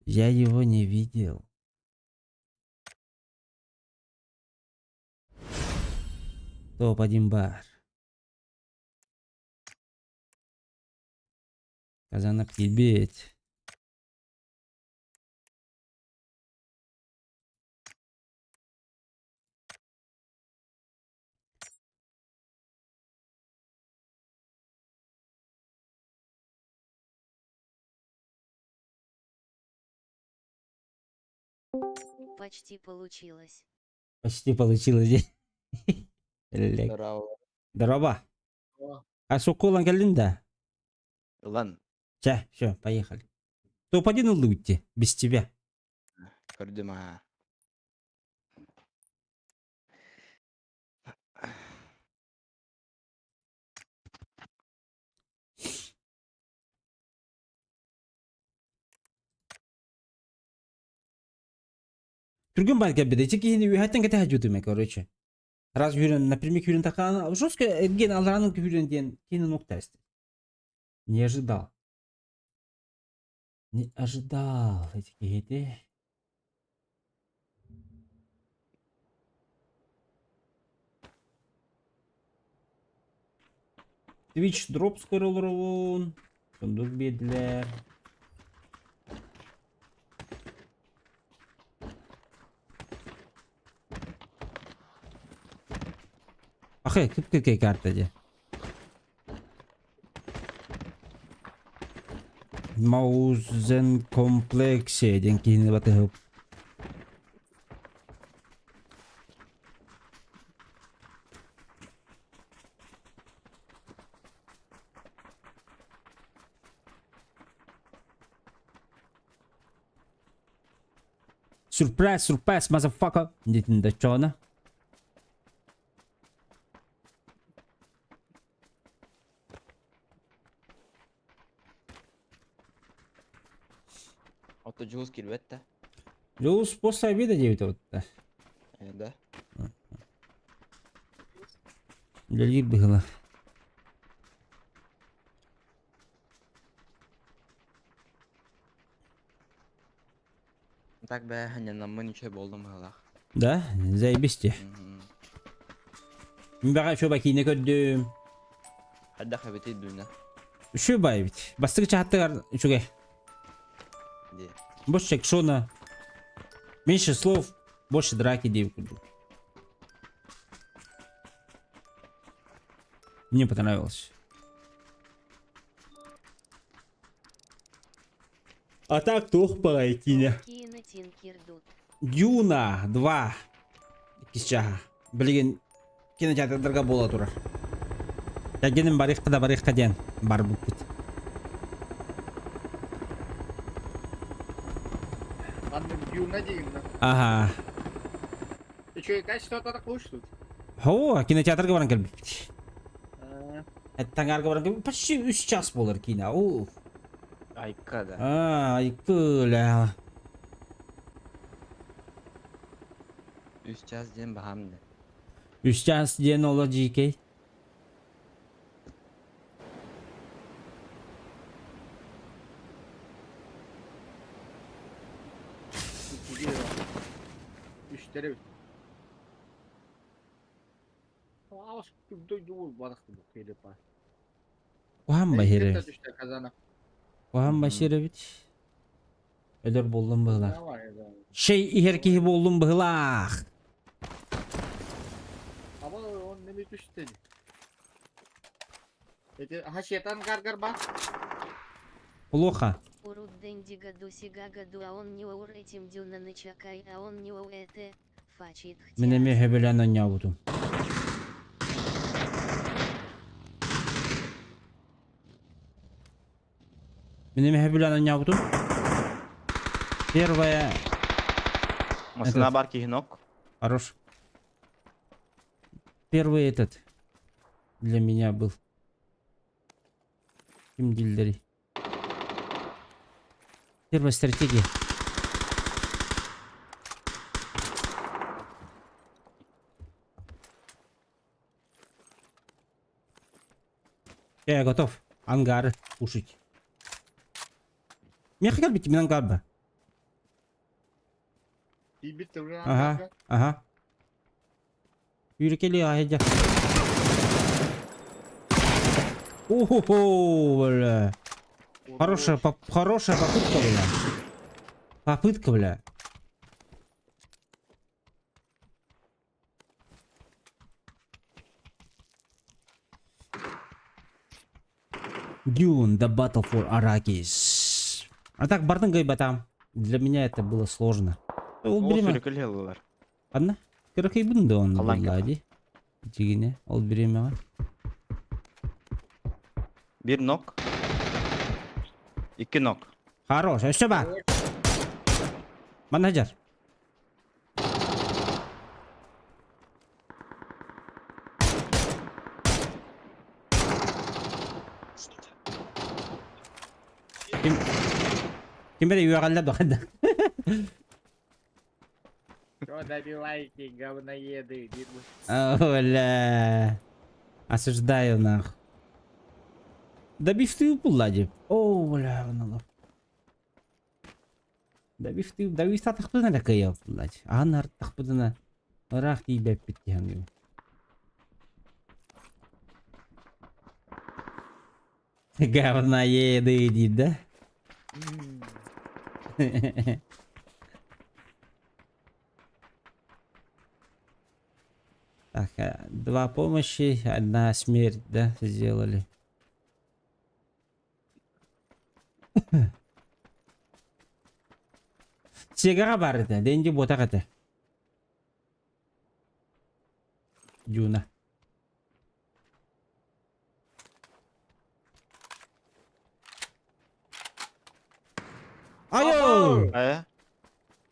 [SPEAKER 1] Я его не видел. Топ-1 бар. Казанок ебеть.
[SPEAKER 2] Почти получилось.
[SPEAKER 1] Почти получилось. Лек.
[SPEAKER 7] Здорово.
[SPEAKER 1] Здорово.
[SPEAKER 3] О.
[SPEAKER 1] А соколан кэллин да?
[SPEAKER 7] Ылан,
[SPEAKER 1] Ча, все, поехали. Топ-1 лутти, без тебя.
[SPEAKER 7] көрдүм аа.
[SPEAKER 1] Түргэн бар кэлбит. Ити киһини үһэттэн кэтэһэ дьүтүмэ, короче. Раз хүрен, например, хүрен такана, жестко эрген алранын хүрен диэн кини нукта эсти. Не ожидал. Не ожидал эти киһити. Twitch Drops көрөлөрөбүн. Сундук биэдилэр. Ахы, кып-кыкай карта дии. Маузен комплексе диэн киһини батыһып. Surprise, surprise, motherfucker! Диэтин да чоно.
[SPEAKER 7] Ото Дьулус киирбэт да?
[SPEAKER 1] Дьулус после обеда 9 вот.
[SPEAKER 7] Э, да.
[SPEAKER 1] Үлэлиир быһыылаах.
[SPEAKER 7] Так бээ ханньанаммын үчүгэй буоллум быһыылаах.
[SPEAKER 1] Да, заебись дии. Мин бэҕэ үчүгэй киинэ көрдүм.
[SPEAKER 7] Хайдах эбитий Дуня?
[SPEAKER 1] Үчүгэй баай эбит. Бастакы чаһаттыгар үчүгэй.
[SPEAKER 7] Дии.
[SPEAKER 1] Больше экшона. Меньше слов, больше драки диэбит курдук. Мне понравилось. А так туох баҕайы киинэ.
[SPEAKER 2] Киина Тинкер Дуд.
[SPEAKER 1] Дюна 2. Иккис чааһа. Билигин кинотеатрдарга буола турар. Кэргэним барыахха да барыахха диэн барбыппыт.
[SPEAKER 3] Анна Дюна диэн да.
[SPEAKER 1] Аха.
[SPEAKER 3] Үчүгэй качествота лучше тут.
[SPEAKER 1] О, кинотеатрга баран кэлбиппит. Таҥарга баран кэлбиппит. Почти үс час буолар киинэ. Ух.
[SPEAKER 7] Айка да.
[SPEAKER 1] А, айкы, ля.
[SPEAKER 7] Үс час диэн баһаам да.
[SPEAKER 1] Үс час диэн оло дьиикэй.
[SPEAKER 3] İkili Üçleri bit.
[SPEAKER 1] Куһаан баһыры.
[SPEAKER 3] Düştü kazana.
[SPEAKER 1] Куһаан баһыры бит. Өлөр буоллум быһылаах. Шей иһэр киһи буоллум быһылаах.
[SPEAKER 3] Ama on ne düştü. Эти хашетан гаргар ба.
[SPEAKER 1] Плохо.
[SPEAKER 2] Урут дендига дусигага ду а он не ур этим дюна начакай а он не у это фачит
[SPEAKER 1] Мин эмиэ хөбөлөөн оонньообутум. Мин эмиэ хөбүлээн оонньообутум. Первая...
[SPEAKER 7] Масына бар киһинок.
[SPEAKER 1] Хорош. Первый этот для меня был. Ким диллери. Первая стратегия. Я готов. Ангар пушить. Мне хотел быть именно ангар ба. Ага, ага. Юрикели айдя. О-хо-хо, бля. Хорошая, поп хорошая попытка, бля. Попытка, бля. Dune, The Battle for Arrakis. А так, Бартын Гайбатам. Для меня это было сложно. Ол
[SPEAKER 7] Ол
[SPEAKER 1] бириме.
[SPEAKER 7] сүрүкүл
[SPEAKER 1] Анна? Кыракый да он
[SPEAKER 7] Халан
[SPEAKER 1] булла Дигине, ол бириме.
[SPEAKER 7] Бир нок. Икки нок.
[SPEAKER 1] Хорош, өссө ба. Манажер. Ким Ким бери үйәғалла дохада.
[SPEAKER 3] Что добиваете, говноеды?
[SPEAKER 1] Оля. Осуждаю нах. Добив ты булла О, бля, оналар. Добив ты, добив та тахпыдына да кыя булла. Анар тахпыдына. Ырах тиибэппит диэн Говноеды диир да? Так, два помощи, одна смерть, да, сделали. Сигаға бар еді, денде ботақ еді. Юна. Айо!
[SPEAKER 7] Э?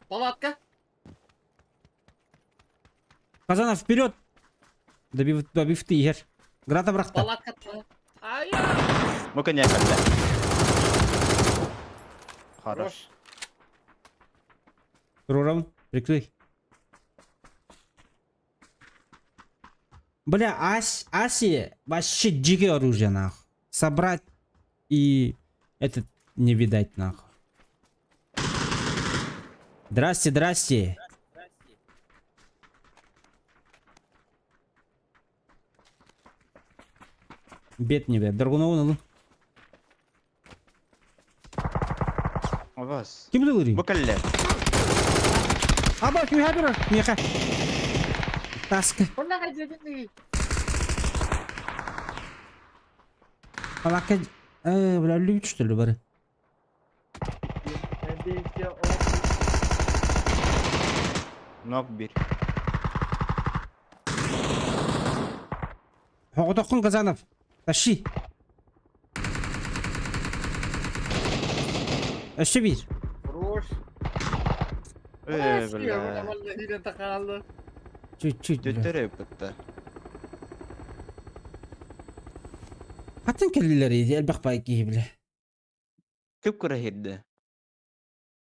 [SPEAKER 3] Палатка.
[SPEAKER 1] Казанов, вперед! Добив, добив ты, Игорь. Грата брахта.
[SPEAKER 3] Палатка. Ай!
[SPEAKER 7] Бу кэннэ кэллэ. Хорош.
[SPEAKER 1] Рурам, прикрой. Бля, Ась, Аси вообще дикое оружие, нахуй. Собрать и этот не видать, нахуй. Здрасте, здрасте. Бед не бед. Драгунова, ну.
[SPEAKER 7] Вас.
[SPEAKER 1] Ким дылырый?
[SPEAKER 7] Бу кэллэ.
[SPEAKER 1] Аба, ким хабера? Меха. Таска. Палака. Бля, любит что ли, бары?
[SPEAKER 7] Нок бир.
[SPEAKER 1] Хоғытоққын Казанов. Тащи. Өссө биир.
[SPEAKER 3] Хорош.
[SPEAKER 7] Э, бля.
[SPEAKER 1] Чуть-чуть, бля.
[SPEAKER 7] Төттөрө ыппытта.
[SPEAKER 1] Хатын кэллилэр элбэх бай киһи, бля.
[SPEAKER 7] Кып-кыра иһирдэ.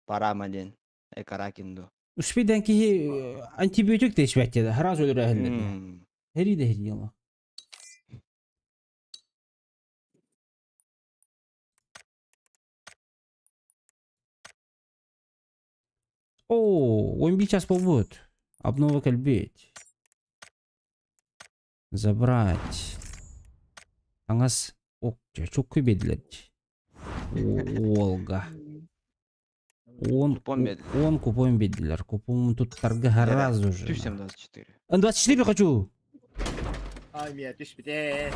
[SPEAKER 7] Парама диэн. Экаракин дуо.
[SPEAKER 1] Успейдан киһи антибиотик да испэт диэтэ. Сразу өлөрөһөллөр. Херий да херий ола. О, 11 час буолбут. Обнова кэлбит. Забрать. Таҥас чукку биэдилэр. Уолга. Он,
[SPEAKER 7] Купон биэдилэр.
[SPEAKER 1] он купон биэдилэр. Купон туттарга сразу же.
[SPEAKER 7] Түс 24.
[SPEAKER 1] 24 хочу.
[SPEAKER 3] Ай, мия түспүтэ.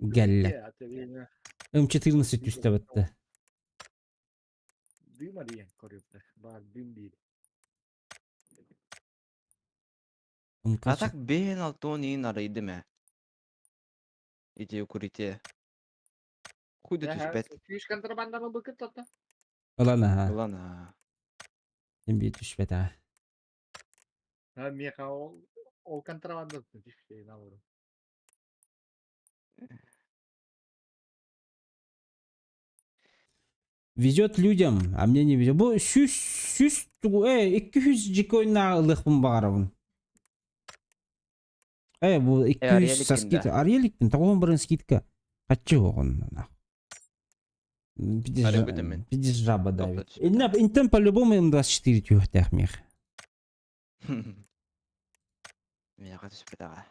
[SPEAKER 1] Гэллэ. М14 түстэ бытты.
[SPEAKER 3] Дыма диэн көрүптэр. Баар дым биир.
[SPEAKER 7] А так бэйэн алтон иин арыйдым ээ. Ити укурите. Хуй да түспэт.
[SPEAKER 3] Күүс контрабанданы быкыт тата.
[SPEAKER 1] Ылан аха.
[SPEAKER 7] Ылан аа.
[SPEAKER 1] Эм биир түспэт аа.
[SPEAKER 3] Ha миэхэ ол ол контрабанда түспүтэ наоборот.
[SPEAKER 1] Везет людям, а мне не везет. Бу сүүс сүүс тугу э 200 жикойнаа ылыахпын баҕарабын. Э бу 200 со
[SPEAKER 7] Ариэликкин
[SPEAKER 1] скидка.
[SPEAKER 7] да.
[SPEAKER 1] Ариэликпин тоҕуон барын скидка. Хаччы оҕон.
[SPEAKER 7] Арыгы мин.
[SPEAKER 1] Пиздец жаба давит.
[SPEAKER 7] Топточка.
[SPEAKER 1] Интен по-любому М24 түһүөхтээх миэх.
[SPEAKER 7] Миэхэ түспэтэҕэ.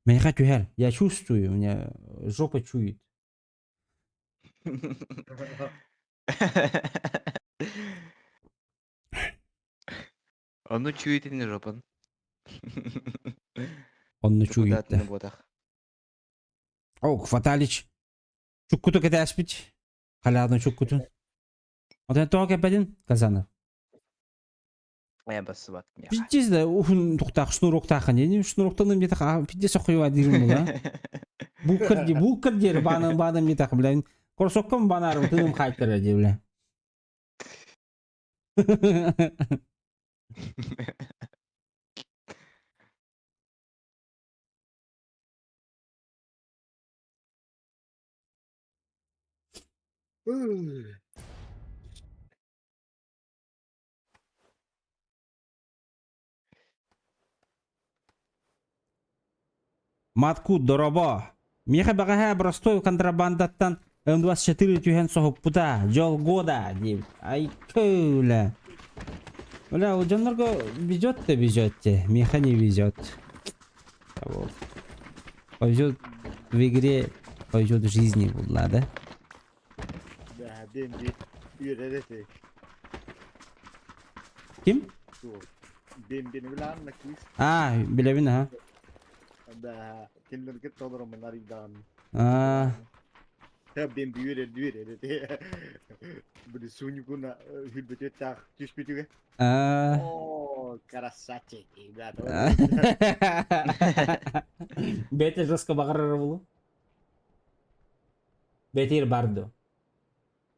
[SPEAKER 1] Миэхэ түһэр. Я чувствую, у меня жопа чует.
[SPEAKER 7] Ону чует ини жопан.
[SPEAKER 1] Онну чует да.
[SPEAKER 7] Чукутаатыны буотах.
[SPEAKER 1] О, Фаталич. Чуккуту кэтээспит. Халаадын чуккутун. Отон тоҕо кэппэтин Казанов.
[SPEAKER 7] Э бассыбат миэхэ.
[SPEAKER 1] Пиздец да уһун тухтаах шнуроктаахын диэн шнуроктаным диэтэх пиздец охуйва диирим була. Буккар ди буккар диэр бааным бааным диэтэх блин. Корсокком банаарым тыным хаайтара дии бля. Матку доробо. Миэхэ бэҕэһээ боростуой контрабандаттан М24 түһэн соһуппута. Дьол года диэбит. Ай көлө. Бля, у дьоннорго везет да везет те. Миэхэ не везет. Вот. Повезет в игре, повезет в жизни булла, да?
[SPEAKER 3] Да, бенди үөрэр этэ.
[SPEAKER 1] Ким?
[SPEAKER 3] Бенбини билан кыыс.
[SPEAKER 1] А, билэбин, аха.
[SPEAKER 3] Да, кинилэргэ толоромун арыйдаан.
[SPEAKER 1] А,
[SPEAKER 3] Бенби үөрэр үөрэр этэ. Били сууньукуна хүрбүтүөттаах түспүтүгэ.
[SPEAKER 1] а.
[SPEAKER 3] О, красавчик, ребята.
[SPEAKER 1] Бэйэтэ жестко баҕарара булу. Бэйэтигэр бар дуо?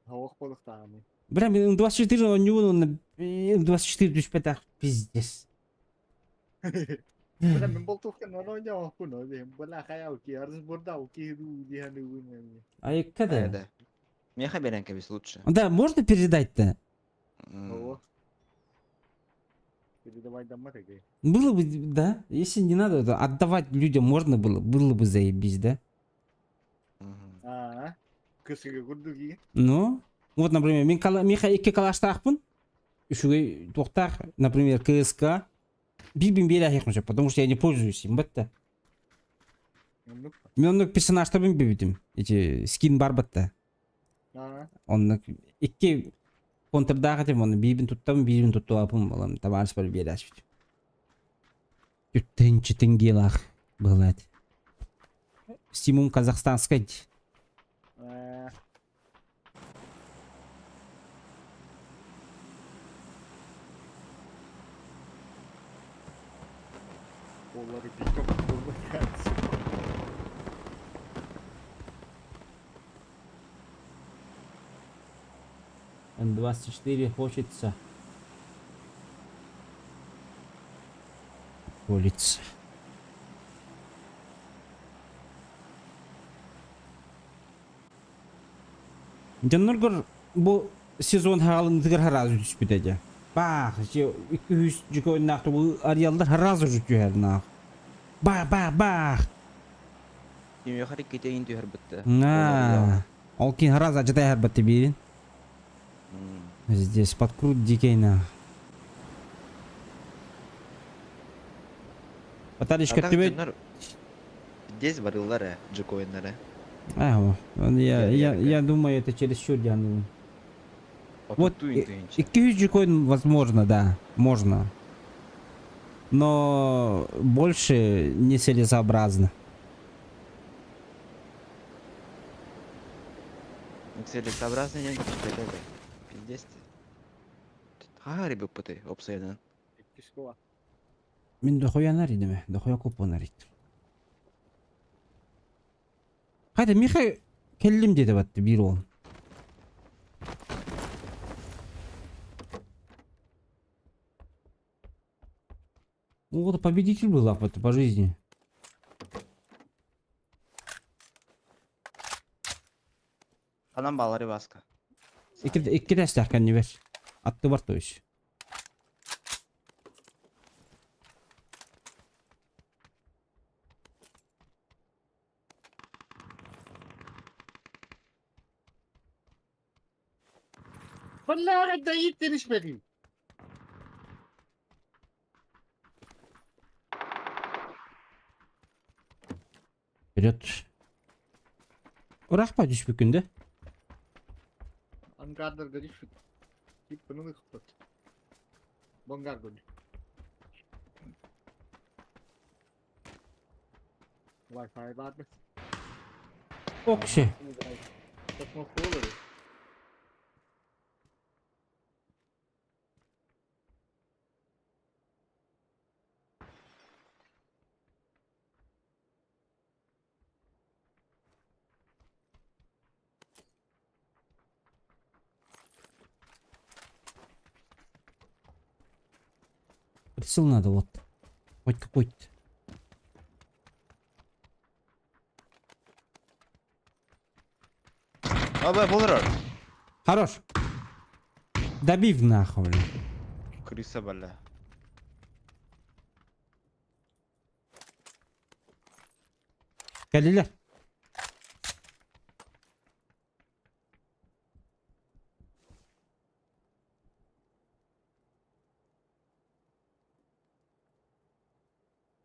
[SPEAKER 3] Хавах болуктааны.
[SPEAKER 1] Бля, мен 24 оонньуубун 24 түспэтэх пиздец.
[SPEAKER 3] Бля, мен болтуққа ноно ойнамаппын Бля, хаяу ки, арыз бурдау ки ду
[SPEAKER 1] Айыкка да.
[SPEAKER 7] Да. Миэхэ биэрэн кэбис лучше.
[SPEAKER 1] Да, можно передать-то?
[SPEAKER 3] Ого. Передавай дома такие.
[SPEAKER 1] Было бы, да? Если не надо, то отдавать людям можно было, было бы заебись, да?
[SPEAKER 3] Аа, кысыгы курдук
[SPEAKER 1] Ну, вот, например, мин кала, миэхэ икки калаштаахпын, үчүгэй туохтаах, например, КСК, биир биэрээхиэхпин потому что я не пользуюсь им, бытта. Мин оннук персонажтарбын бибитим, эти скин бар батта. Оннук икки контрдаах этим, оны биирбин туттабын, биирбин туттубаппын балам, табаарыс бар биэрээспит. Түттэнчи тингилах быһылаат. Стимум казахстанскай.
[SPEAKER 3] Олары биток болмай.
[SPEAKER 1] М24 хочется. Колется. Дьонноргор бу сезон хаалынытыгар сразу түспүтэ дьэ. Баах, 200 дьүкөннөөх бу арыяллар сразу же түһэр наах. Бах, бах, бах.
[SPEAKER 7] Кимиэхэ иккитэ иин түһэр бытты.
[SPEAKER 1] На. Ол кин сразу ажытай харбатты биирин. Здесь подкрут дикий на. Батаришка түбэт.
[SPEAKER 3] Здесь барыллар э, джекоиннары.
[SPEAKER 1] А, я думаю, это чересчур дянул. Вот 200 джекоин возможно, да, можно. Но больше нецелесообразно.
[SPEAKER 7] Целесообразно не Пиздец. Хаһа рибыппыты опсайынан.
[SPEAKER 1] Мин дохуянар идеме, дохуя купонар ит. Хайда Миха келлим деді батты бир ол. Ну вот победитель был лапа по жизни.
[SPEAKER 7] Ханан балары баска.
[SPEAKER 1] Икки тэстээх кэннибэр. Аттыбар то есть.
[SPEAKER 3] Бля, да иттиришпэтим.
[SPEAKER 1] Вперед. Ыраах түспүккүн да?
[SPEAKER 3] Ангардарга түспүт. Типпин ылыхпыт. Бонгаргон. Wi-Fi баар.
[SPEAKER 1] Окси.
[SPEAKER 3] Космофолары.
[SPEAKER 1] Прицел надо вот. Хоть какой-то.
[SPEAKER 7] Аба, болорор.
[SPEAKER 1] Хорош. Добив нахуй, блин.
[SPEAKER 7] Крыса, бля.
[SPEAKER 1] Кэллилэр.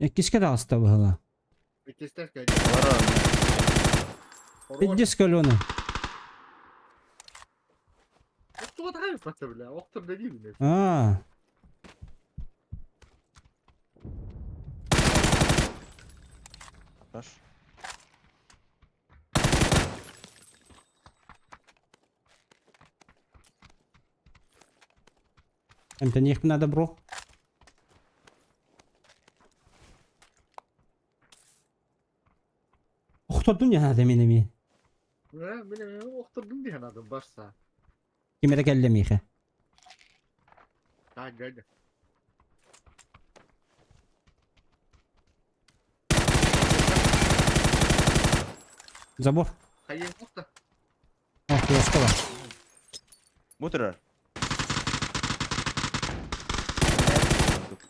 [SPEAKER 1] Иккискэ таҕыста быһыла.
[SPEAKER 3] Иккистээх
[SPEAKER 1] Пиздец каленый. А.
[SPEAKER 7] Хорош.
[SPEAKER 1] Это них надо, бро. Охтордум не надо мин эми.
[SPEAKER 3] Мин охтордум диэн адам барса.
[SPEAKER 1] Ким эрэ кэллэ миэхэ.
[SPEAKER 3] Таггага.
[SPEAKER 1] Забор.
[SPEAKER 3] Хайын охта.
[SPEAKER 1] О, флешка бар.
[SPEAKER 7] Бу турар.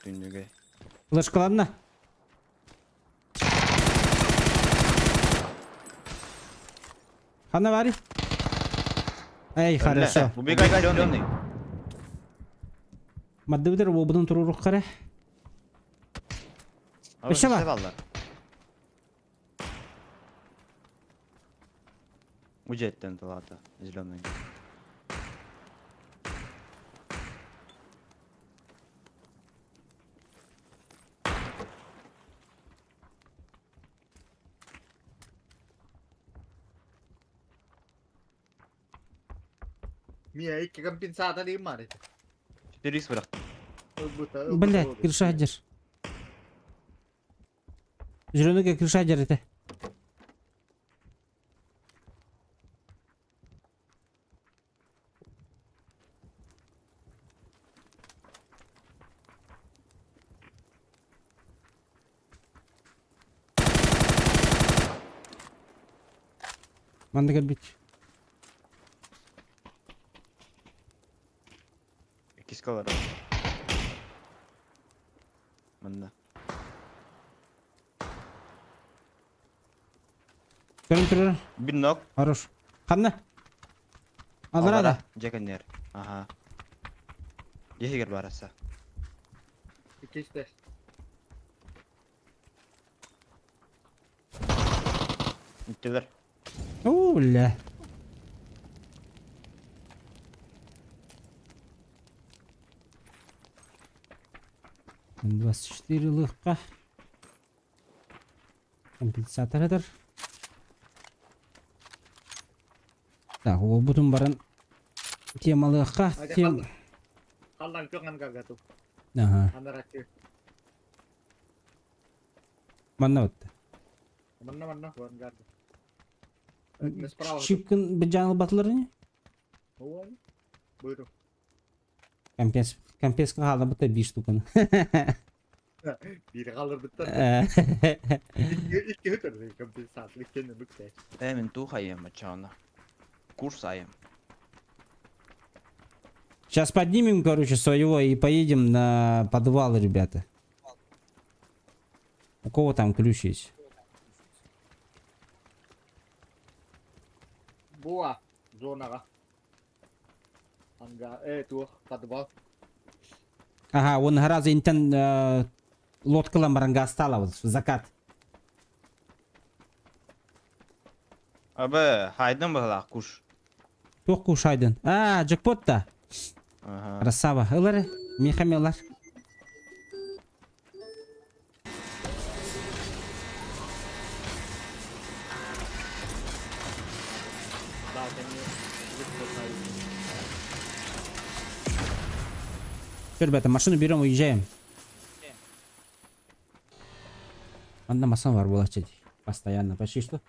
[SPEAKER 7] Түннүгэ.
[SPEAKER 1] Флешкаланна. Ханна бари? Эй, хорошо.
[SPEAKER 7] Убегай, зеленый.
[SPEAKER 1] Маддыбытыр уобутун турурук кара. Өссө бар.
[SPEAKER 7] Баллар. Удьэттэн тылаата, зеленый.
[SPEAKER 3] Мия икки компенсатор имар это.
[SPEAKER 7] 4 бырах.
[SPEAKER 1] Блять, крыша дер. Зеленый крыша дер это. Манна кэлбит.
[SPEAKER 7] Иккискэ олорор. Манна.
[SPEAKER 1] Көрөн турар.
[SPEAKER 7] Бир ног.
[SPEAKER 1] Хорош. Ханна? Аллара да.
[SPEAKER 7] Дьэ кэннэр. Аха. Дьиһигэр бараса.
[SPEAKER 3] Иккисте.
[SPEAKER 7] Иттилер.
[SPEAKER 1] Уу, бля. 24 лыхха. Компенсатор этэр. Так, уолбутун баран темалыахха. Тем...
[SPEAKER 3] Халлан көҥөн гагату.
[SPEAKER 1] Ага.
[SPEAKER 3] Анаракы.
[SPEAKER 1] Манна бытта.
[SPEAKER 3] Манна манна вангард.
[SPEAKER 1] Чипкин быдьаан ылбатылар ини?
[SPEAKER 3] Buyurun.
[SPEAKER 1] Компенс компенска хаалабыта биир штуканы.
[SPEAKER 3] Биир хаалларбыттар. Икки өтөр компенсация иккенне бүктэ.
[SPEAKER 7] Ээ мин туох айым оччоҕуна. Курс айым.
[SPEAKER 1] Сейчас поднимем, короче, своего и поедем на подвал, ребята. У кого там ключ есть?
[SPEAKER 3] Буа зонаҕа. Анга э туох подвал.
[SPEAKER 1] Ага, он раза интен э, лодкалан баран стала вот закат.
[SPEAKER 7] Абы хайдын быһылаах куш.
[SPEAKER 1] Туох кушайдын? А, джекпот да.
[SPEAKER 7] Аха.
[SPEAKER 1] Красава. Ылар, михами ылар.
[SPEAKER 3] Да, кэннэ
[SPEAKER 1] Все, ребята, машину берем, уезжаем. Анда масан бар буолаччы дии. Постоянно почти что.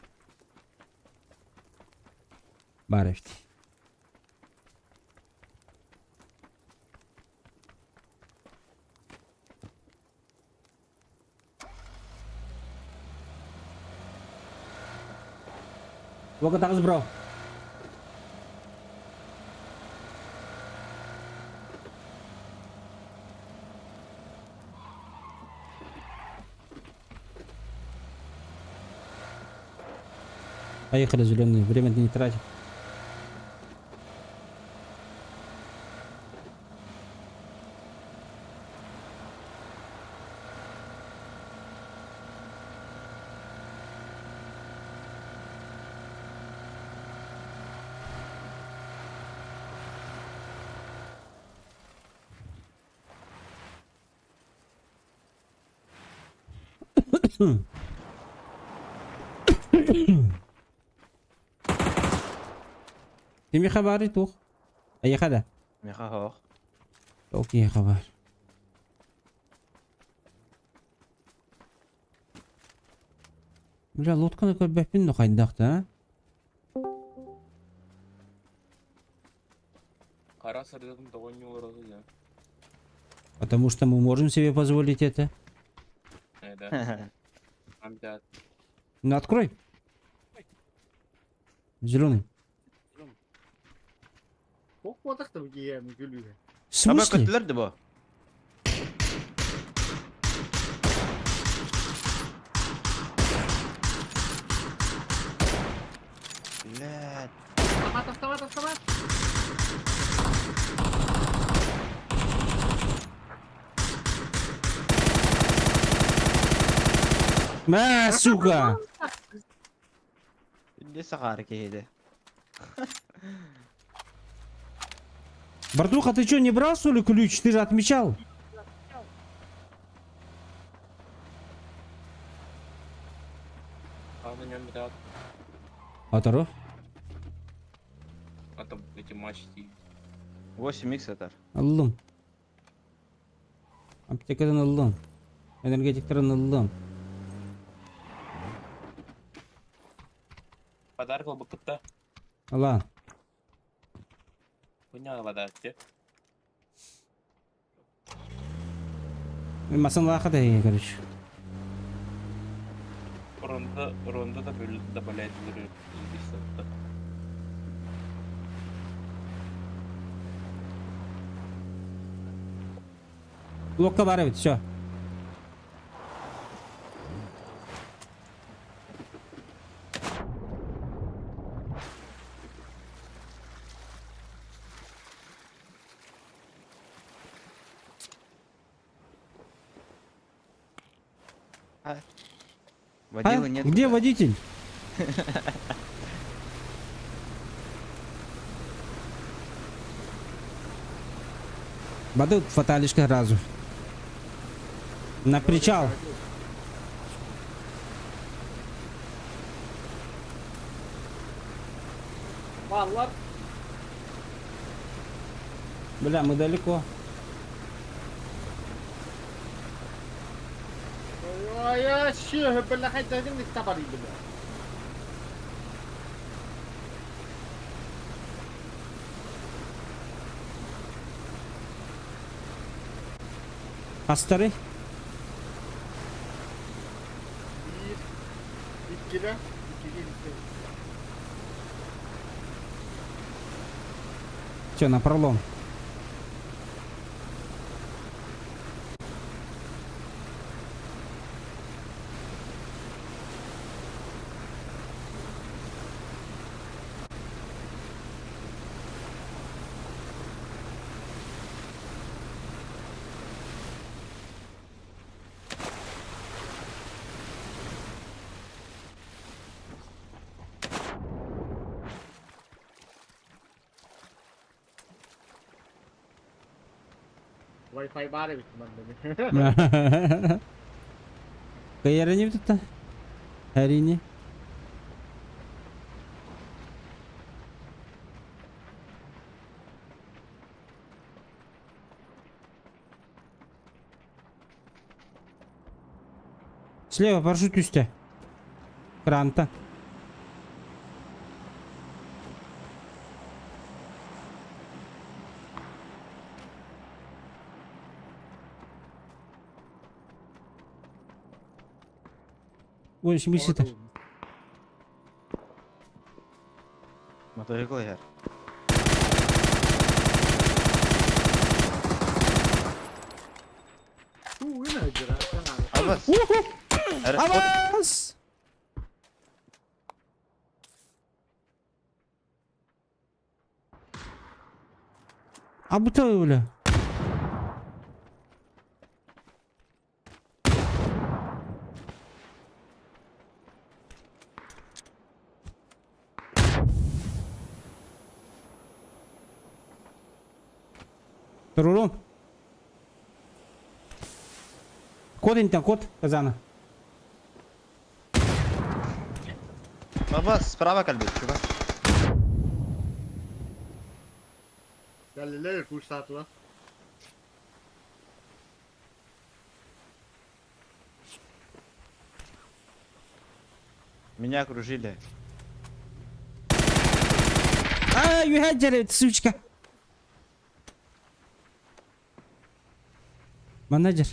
[SPEAKER 1] Баар эбит. Локотаҕыс бро. Поехали, зеленый. Время не тратим. Кимиэхэ баарый туох? Эйиэхэ да?
[SPEAKER 7] Миэхэ оһох.
[SPEAKER 1] Ол киһиэхэ баар. Бля, лодканы көрбөппүн да хайдах да, а?
[SPEAKER 8] Хара сырдыгын тоҕо ньууралы да.
[SPEAKER 1] Потому что мы можем себе позволить это.
[SPEAKER 8] Э, да. Амдат.
[SPEAKER 1] Ну открой. Зеленый. В
[SPEAKER 7] Аба
[SPEAKER 1] смысле?
[SPEAKER 7] көттүлэр да бу. Блядь.
[SPEAKER 3] Автомат, автомат, автомат!
[SPEAKER 1] А, сука!
[SPEAKER 7] Илдьэ сахаары киһиде.
[SPEAKER 1] Братуха, ты что, не брал, что ли, ключ? Ты же отмечал.
[SPEAKER 8] А на нем да.
[SPEAKER 1] Оторов.
[SPEAKER 8] А там эти мачти.
[SPEAKER 7] 8 икс атар.
[SPEAKER 1] Ыллым. Аптекадан ыллым. Энергетиктарын ыллым.
[SPEAKER 8] Подарок ылбыккытта.
[SPEAKER 1] Ылан.
[SPEAKER 8] Хуйня подарок
[SPEAKER 1] Масан лаха да короче.
[SPEAKER 8] Ронда, ронда да добавляет убийство.
[SPEAKER 1] Блокка бар эбит, все.
[SPEAKER 7] Водила
[SPEAKER 1] А?
[SPEAKER 7] нет.
[SPEAKER 1] Где водитель? Бадут фаталишка сразу. На причал.
[SPEAKER 3] Баллар.
[SPEAKER 1] Бля, мы далеко.
[SPEAKER 3] Ой, сүөһү бля хайдагын табарый бля.
[SPEAKER 1] Астары.
[SPEAKER 3] Биир, иккилэ, иккигэ икки.
[SPEAKER 1] Все, на пролом.
[SPEAKER 3] Wi-Fi баар эбит манна.
[SPEAKER 1] Кайарани тут? Харини. Слева парашют түстэ. Кранта. Ой, смысл-то?
[SPEAKER 7] Мотоцикл иһэр. Абас.
[SPEAKER 1] Абас! Абыта бля. Турурун. Код интен, код Казана.
[SPEAKER 7] Абас, справа кэлбит, чувак.
[SPEAKER 3] Кэллилэр курсаатылар.
[SPEAKER 7] Меня окружили.
[SPEAKER 1] А, юхаджер, сучка. Менеджер.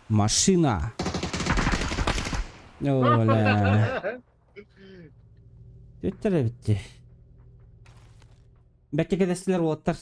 [SPEAKER 1] Машина. Оля. Бүттэр эбит. Бэккэ кэдэстилэр уолаттар.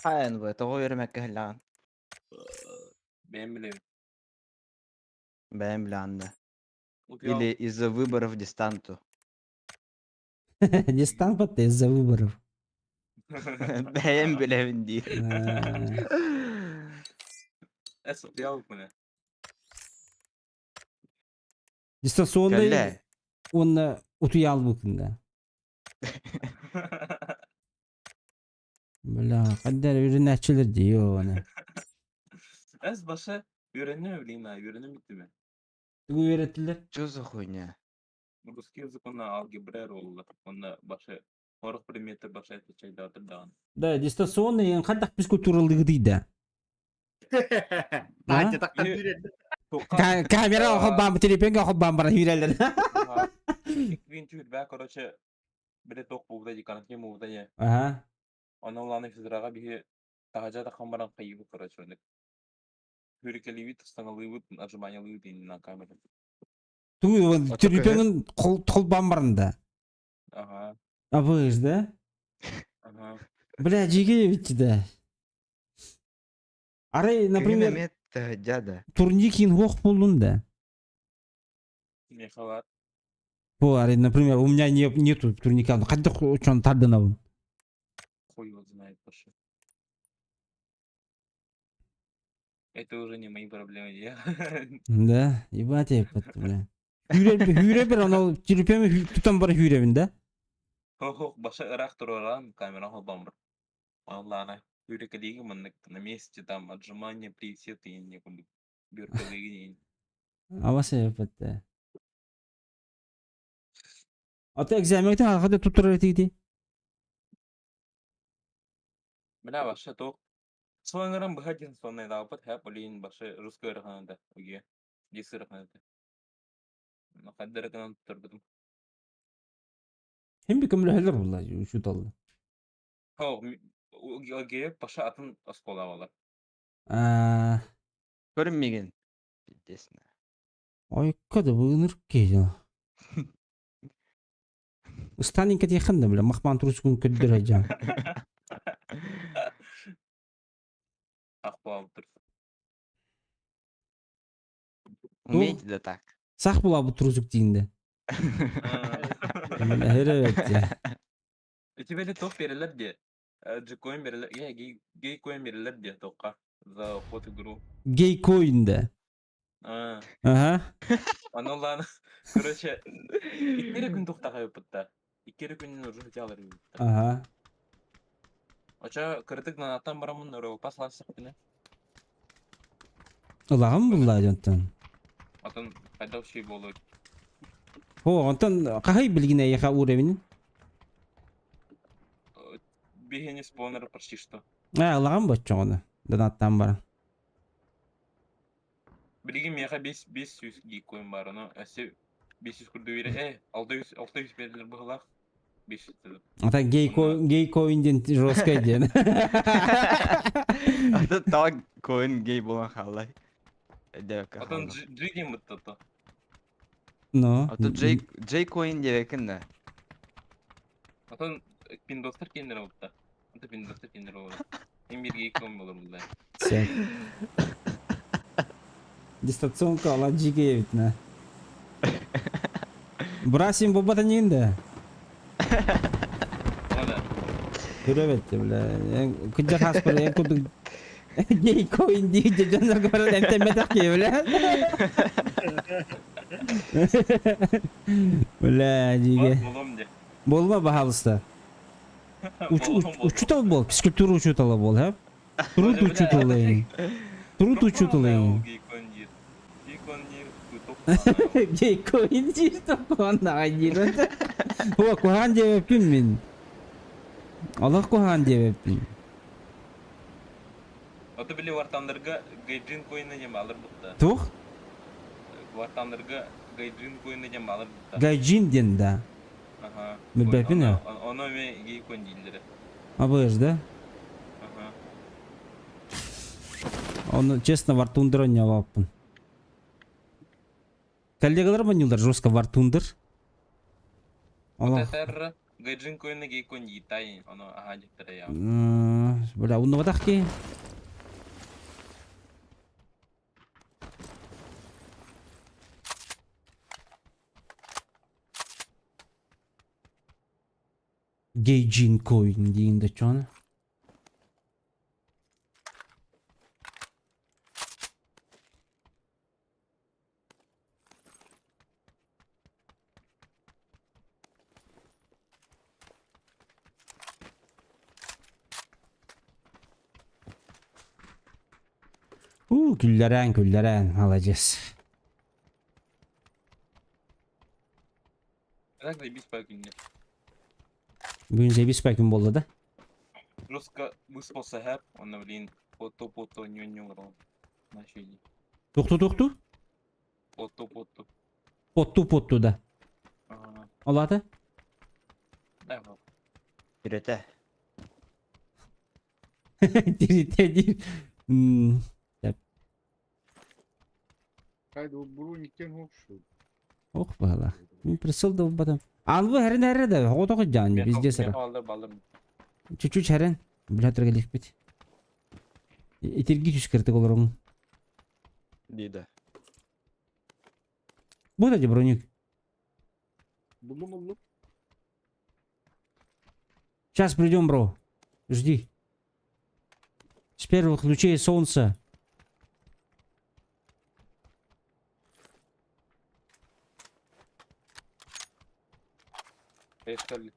[SPEAKER 7] ХНВ, тоҕо үөрэмэккэ иһиллэҕин?
[SPEAKER 8] Бэйэм билэбин.
[SPEAKER 7] Бэйэм билэҕин да.
[SPEAKER 8] Утуйаҕын.
[SPEAKER 7] Или из-за выборов дистанту.
[SPEAKER 1] Дистант из-за выборов.
[SPEAKER 7] Бэйэм билэбин диир.
[SPEAKER 8] Эс утуйаҕын
[SPEAKER 1] Дистанционный
[SPEAKER 7] Кэллэ.
[SPEAKER 1] уонна утуйаалбыккын да. Бля, хайдах эрэ үрүнээччилэр дии ону.
[SPEAKER 8] Эс баша үөрэнним билигин аа үөрэним бүттүм
[SPEAKER 1] Тугу үөрэттилэр?
[SPEAKER 7] Чё за хуйня?
[SPEAKER 8] Русский язык онно алгебра буолла. Онно баша сорох предметтэр баша отвечайдаатыр даҕаны.
[SPEAKER 1] Да, дистанционный хайдах физкультуралыгытый да.
[SPEAKER 3] Таһырдьа тахсан үүрэллэр.
[SPEAKER 1] Камера холбаан, телефонга холбаан баран үүрэллэр.
[SPEAKER 8] Иккин түүрбэ, короче, биле тох бууда ди карантин бууда я.
[SPEAKER 1] Ага.
[SPEAKER 8] Оны уланы физраға биһи таһажа тахан баран хайыбы, короче, оны. Хүрикелибит, станалыыбыт, отжиманиялыыбыт на камера.
[SPEAKER 1] Ту телефонун холбаан баран да.
[SPEAKER 8] Ага.
[SPEAKER 1] А вы ж, да?
[SPEAKER 8] Ага.
[SPEAKER 1] Бля, жиге да. Арай, например,
[SPEAKER 7] Например, дяда.
[SPEAKER 1] турникин хох болдун да.
[SPEAKER 8] Мехалар.
[SPEAKER 1] Бу, арай, например, у меня не, нету турника, ну кайда чон тардынабын.
[SPEAKER 8] Хуй его знает вообще. Это уже не мои проблемы, я.
[SPEAKER 1] Да, ебать я бля. Хүрэ бер анау телефон тутан бар хүребин да.
[SPEAKER 8] Хо-хо, баша ырах тураран камера холбамбыр. Аллана, хүрекелиги маннык на месте там отжимания, присед и не бюркелиги.
[SPEAKER 1] Абасы ебать. Ата экзаменте хада туттарар этигити.
[SPEAKER 8] Бля, баша ток. Соңыран быха дин сонный даапыт хэп олин башы русский ырханада уге. Дис ырханада. Хаддырыкынан туттарбытым.
[SPEAKER 1] Хим би көмөлөһөлөр булла учуталла.
[SPEAKER 8] Хо, уге баша атын оскола болар.
[SPEAKER 1] Аа,
[SPEAKER 7] Көрүнмеген. Пиздец.
[SPEAKER 1] Ойка да быыныр кейжа. Станин кете да бля, махман трускун көддөр ажан.
[SPEAKER 8] Ах буалдыр.
[SPEAKER 7] Умеете да так.
[SPEAKER 1] Сах була бу трусук дейинде. Evet ya.
[SPEAKER 8] Этибели ток берилер де. Джикоин берилер, я гей гей коин берилер де токка за вход в игру.
[SPEAKER 1] Гей коин да.
[SPEAKER 8] А,
[SPEAKER 1] Ага.
[SPEAKER 8] аны лан, короче, иккере күн токтага ыпытта. Иккере күнүн уже хотелар ыпытта.
[SPEAKER 1] Ага.
[SPEAKER 8] Оча кырдык нанаттан барамын Европа сласык гына.
[SPEAKER 1] Ылагым булла жонтон.
[SPEAKER 8] Атын кайда шей болот.
[SPEAKER 1] Хо, онтон кахай билгине яха уровень.
[SPEAKER 8] Бигени спонер почти что.
[SPEAKER 1] А, ылагым боччоны. Донаттан бар.
[SPEAKER 8] Билигин меха 5 500 гейкоин бар, аны әсе 500 курду бере, 600 600 берилер быгылак. 500 дедим.
[SPEAKER 1] Ата гей коин гей коин ден жесткий ден.
[SPEAKER 7] Ата так коин гей болан халай. Девка
[SPEAKER 8] Атын
[SPEAKER 7] халла.
[SPEAKER 8] G дем бытты.
[SPEAKER 1] Но.
[SPEAKER 7] Ата Джей Джей коин девекин да.
[SPEAKER 8] Атын пиндостар кендер болду. Ата пиндостар кендер болду. Эм бир гейкоин болор булда.
[SPEAKER 1] Все. Дистанционка ала жиге бит на. Брасим бобата нинде.
[SPEAKER 8] Ана
[SPEAKER 1] Көрөбөт бля. Күнжа хас бар эң кудук гей коин дейди жонор көрөт эмтеметак бля. Бля, жиге.
[SPEAKER 8] болом де.
[SPEAKER 1] Болма бахалыста. Учутал бол, физкультура учутала бол, ха? Труд учуталы. Труд учуталы.
[SPEAKER 8] Гейкоин дир. Гейкоин дир. Топ.
[SPEAKER 1] Гей коин дир токон дир. О, кухан дебеппин мин. Аллах кухан дебеппин.
[SPEAKER 8] Аты биле вартандырга гейджин коины дем алыр бутта.
[SPEAKER 1] Тух?
[SPEAKER 8] Вартандырга гейджин коины дем алыр бутта.
[SPEAKER 1] Гайджин ден да.
[SPEAKER 8] Ага.
[SPEAKER 1] Билбеппин я.
[SPEAKER 8] Оны ме гейкоин дейлери.
[SPEAKER 1] Абыш, да?
[SPEAKER 8] Ага.
[SPEAKER 1] Оны, честно, War Thunder ойнабаппын. Коллегалар ойнуулар жестко War Thunder. Аллах.
[SPEAKER 8] Татар гейджин коины гейкоин дейтай. Оны ага деттер я.
[SPEAKER 1] Бля, уннубатах ки. Гейджин коин дейин да чон. У, күлләрән, күлләрән, молодец.
[SPEAKER 8] Так заебись по күнне.
[SPEAKER 1] Бүгүн заебись па күн болду да.
[SPEAKER 8] Жестко выспался хэп, оны блин. Фото-фото ньон-ньон Начали.
[SPEAKER 1] Тухту-тухту?
[SPEAKER 8] Фото-фото.
[SPEAKER 1] Потту-потту да.
[SPEAKER 8] Ага.
[SPEAKER 1] Ол аата?
[SPEAKER 8] Да, вот.
[SPEAKER 7] Тирэтэ.
[SPEAKER 1] Тиритэ диир. М,
[SPEAKER 3] Хайда брониктен хопшу.
[SPEAKER 1] Ох баһылаах. Мин присыл да булбатым. Анвы хэрин эрэ да, оҕотох дьаан везде сыра.
[SPEAKER 8] Балыр балыр.
[SPEAKER 1] Чуть-чуть хэрин. Бля тургалихпит. Итирги түскертик олоруҥ.
[SPEAKER 7] Дида.
[SPEAKER 1] Бу да броник.
[SPEAKER 3] Буллум буллум.
[SPEAKER 1] Сейчас придем, бро. Жди. С первых лучей солнца.
[SPEAKER 8] Поехали.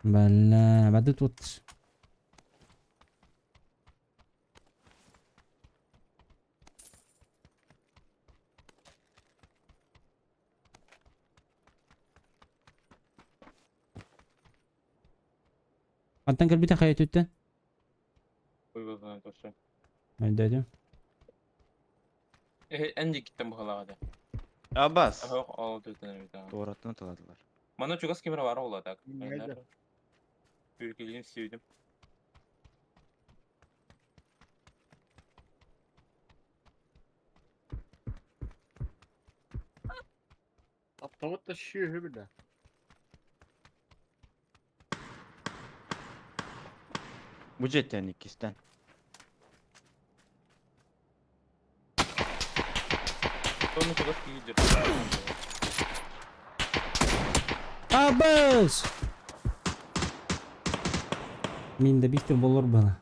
[SPEAKER 1] Бля, воды тут. Антон кэлбитэ хайа түттэн?
[SPEAKER 8] Ой, вот тоже.
[SPEAKER 1] Өйдөөтүм.
[SPEAKER 8] Эн дикиттен бухалаҕа
[SPEAKER 7] Абас.
[SPEAKER 8] Ах, ол түтэн эбит.
[SPEAKER 7] Туораттан таладылар.
[SPEAKER 8] Мана чугас кемера бар ола так.
[SPEAKER 3] Неде?
[SPEAKER 8] Ülkeliğini sevdim.
[SPEAKER 3] Аптабыт да шүйө биле.
[SPEAKER 7] Бу жеттен иккистен.
[SPEAKER 8] Sonra чугас кийдир.
[SPEAKER 1] Абас! Мин да биктер болор бана.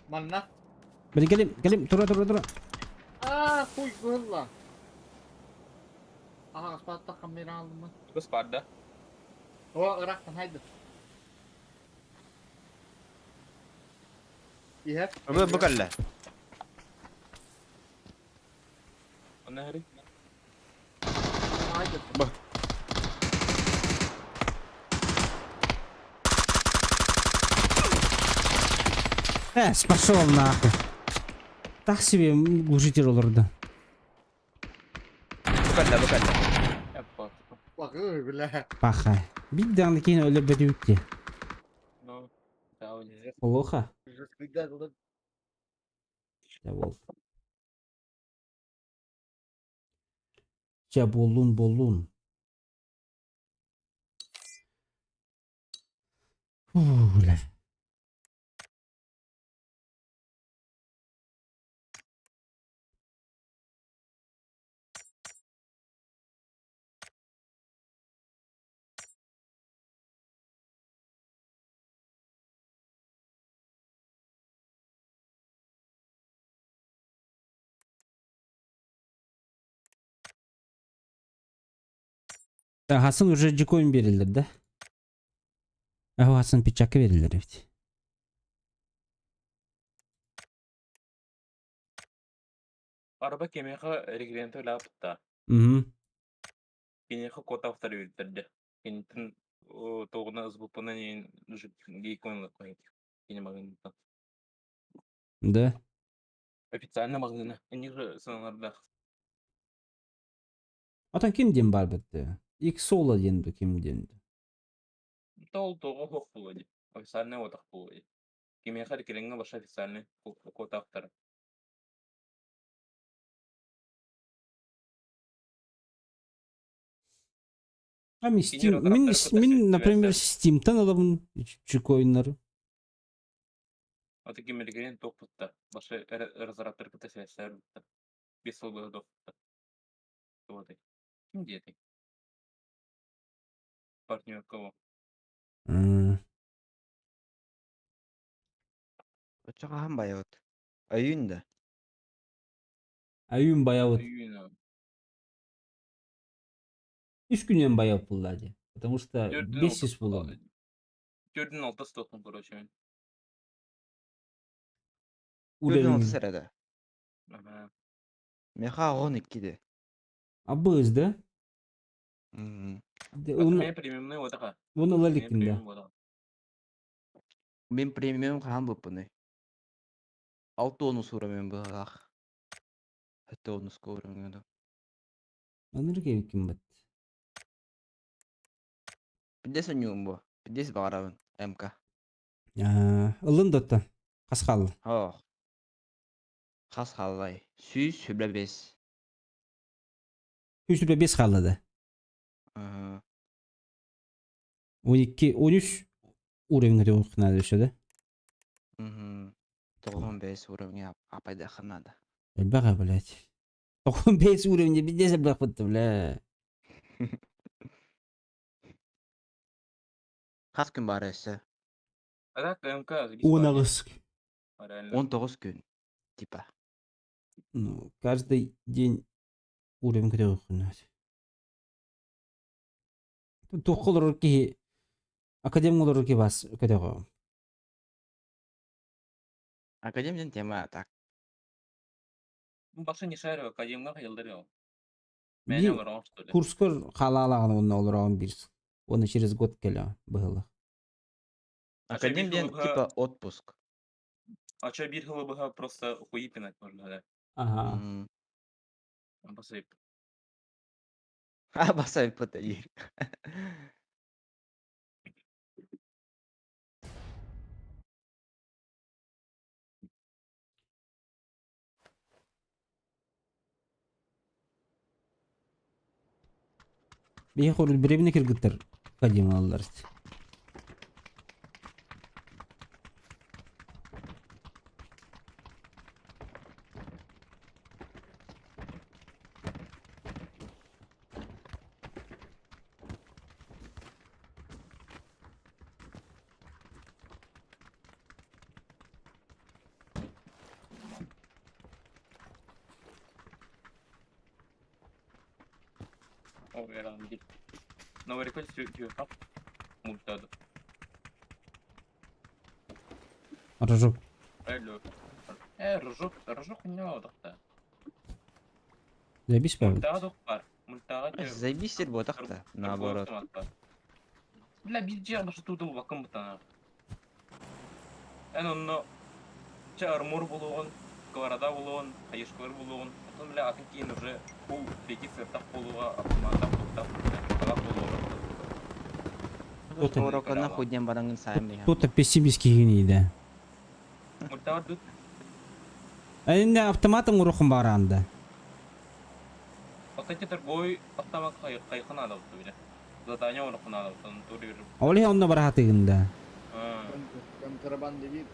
[SPEAKER 3] Манна.
[SPEAKER 1] Бери келим, келим, тура, тура, тура.
[SPEAKER 3] Аа, хуй гылла. Аха, аспатта камера алдым.
[SPEAKER 8] Чугас бар да.
[SPEAKER 3] О, ырактан хайды. Иһэр.
[SPEAKER 7] Бу бу кэллэ.
[SPEAKER 8] Она хери.
[SPEAKER 3] Хайды.
[SPEAKER 7] Бу.
[SPEAKER 1] Пошел нахуй. Так себе глушитель олорду.
[SPEAKER 7] Бу кэллэ, бу кэллэ.
[SPEAKER 8] Аппа.
[SPEAKER 3] Багы биле.
[SPEAKER 1] Паха. Бит даҕаны киһини өлөрбөтүбүт дии.
[SPEAKER 8] Ну, да, у них.
[SPEAKER 1] Плохо. Дьэ буол. Дьэ буоллун буоллун. Фу, бля. Хасан уже дикоин берилдер да? Ах, Хасан пичакка берилдер эбит.
[SPEAKER 8] Арба кемеха регренты лапта.
[SPEAKER 1] Угу.
[SPEAKER 8] Кинеха кота второй виттерде. Кинтин тоғына ызбыппына не гейкон лакойт. Кине магазинта.
[SPEAKER 1] Да.
[SPEAKER 8] Официально магазина. Они же сыналарда.
[SPEAKER 1] Атан ким диэн баар бэтте? Иксола диэн ду ким диэн ду?
[SPEAKER 8] Тол тоға хоқ болады. Официальный отақ болады. Кемеха регренге баша официальный кота авторы.
[SPEAKER 1] А мин
[SPEAKER 8] Кине
[SPEAKER 1] Steam, мин,
[SPEAKER 8] разработчик
[SPEAKER 1] мин, например,
[SPEAKER 8] связь.
[SPEAKER 1] Steam'тан аламын чикоиннары.
[SPEAKER 8] Аты кем регрен тоқ бұтта. Баша разработчик кыта связь бұтта. Бес ол было доқ бұтта. Вот. Ким деді? Партнер кого?
[SPEAKER 1] М.
[SPEAKER 7] Оччоҕо хаһан байабыт? Өйүүн да.
[SPEAKER 1] Айын баябыт.
[SPEAKER 8] Үйін.
[SPEAKER 1] Үс күнүн баябыт булла дии. Потому что бес буолан.
[SPEAKER 8] Төрдүн алтысы тоқтың, короче.
[SPEAKER 7] Төрдүн
[SPEAKER 1] Уровень.
[SPEAKER 7] алтыс эрэ да.
[SPEAKER 8] Ага.
[SPEAKER 7] Меха он иккиде.
[SPEAKER 1] Абыз, да?
[SPEAKER 7] Мм.
[SPEAKER 1] Де,
[SPEAKER 8] Мен
[SPEAKER 1] Оны,
[SPEAKER 8] премиумный отаға.
[SPEAKER 1] оны лаликтин да.
[SPEAKER 7] Мин премиум хаһан булпунуй? 6 онус уровень быһыылаах. 7 онуска уровень дуу.
[SPEAKER 1] Анырык эбиккин бат.
[SPEAKER 7] Пиздец онньугум буо. Пиздец баҕарабын. МК.
[SPEAKER 1] Ылын да оттон. Хас хаалла?
[SPEAKER 7] Оох. Хас хааллай? 125.
[SPEAKER 1] 125 хаалла да.
[SPEAKER 7] Ага.
[SPEAKER 1] 12, 13 уровень надо еще, да?
[SPEAKER 7] Угу. 95 уровня апайдахха надо.
[SPEAKER 1] Элбэҕэ, блядь. 95 уровня пиздец элбэх бля.
[SPEAKER 7] Хас күн баар өссө?
[SPEAKER 8] А так МК
[SPEAKER 1] Он
[SPEAKER 8] бесплатно.
[SPEAKER 1] аҕыс.
[SPEAKER 8] Реально.
[SPEAKER 7] 19 күн. Типа.
[SPEAKER 1] Ну, каждый день уровень көтөҕөххүнэ. Туохха олорор киһи академия олорор киһи бас көтөҕө.
[SPEAKER 7] Академ диэн тема так.
[SPEAKER 8] Ну, баша не шарю, академга хайылдыр.
[SPEAKER 1] Биир
[SPEAKER 8] Меня олорон, что ли?
[SPEAKER 1] курскор хаалаалаҕын уонна олороҕун биир сыл. Уонна через год кэлэ быһыылаах.
[SPEAKER 8] А чё,
[SPEAKER 7] Академ
[SPEAKER 8] биир
[SPEAKER 7] диэн
[SPEAKER 8] сылга-
[SPEAKER 7] типа отпуск.
[SPEAKER 8] А чё, биир сылы быһа просто хуи пинать можно, да?
[SPEAKER 1] Ага.
[SPEAKER 8] Басайып.
[SPEAKER 7] А басайып диир.
[SPEAKER 1] Биһи хору бирэбини кыргыттар академия аллар.
[SPEAKER 8] О, я ран Новый рекорд сюрприз. Мультада.
[SPEAKER 1] Рожок.
[SPEAKER 8] Алло. Рожок, рожок у него так-то.
[SPEAKER 1] Заебись правда.
[SPEAKER 8] Мультага бар. Мультага.
[SPEAKER 7] Заебись сир буотах-то, наоборот.
[SPEAKER 8] Бля, биджи баша туду бакым бутана. Эн онно ча армор булугун, сковорода булугун, хаешкалар булугун. Потом, бля, атын кейін уже бу третий сыртак болуга, автоматак туктап, калак болуга.
[SPEAKER 1] Кто-то-
[SPEAKER 7] Урокына худнем бараңын сайым деген.
[SPEAKER 1] Кто-то пессимистский гений, да.
[SPEAKER 8] Мультага тут
[SPEAKER 1] Энне автоматом урохун баранда.
[SPEAKER 8] Вот эти торговый автомат кайхана да вот бile. Задание урохуна да вот, тури.
[SPEAKER 1] Оли онно барахатыгында.
[SPEAKER 3] Контрабанда вид.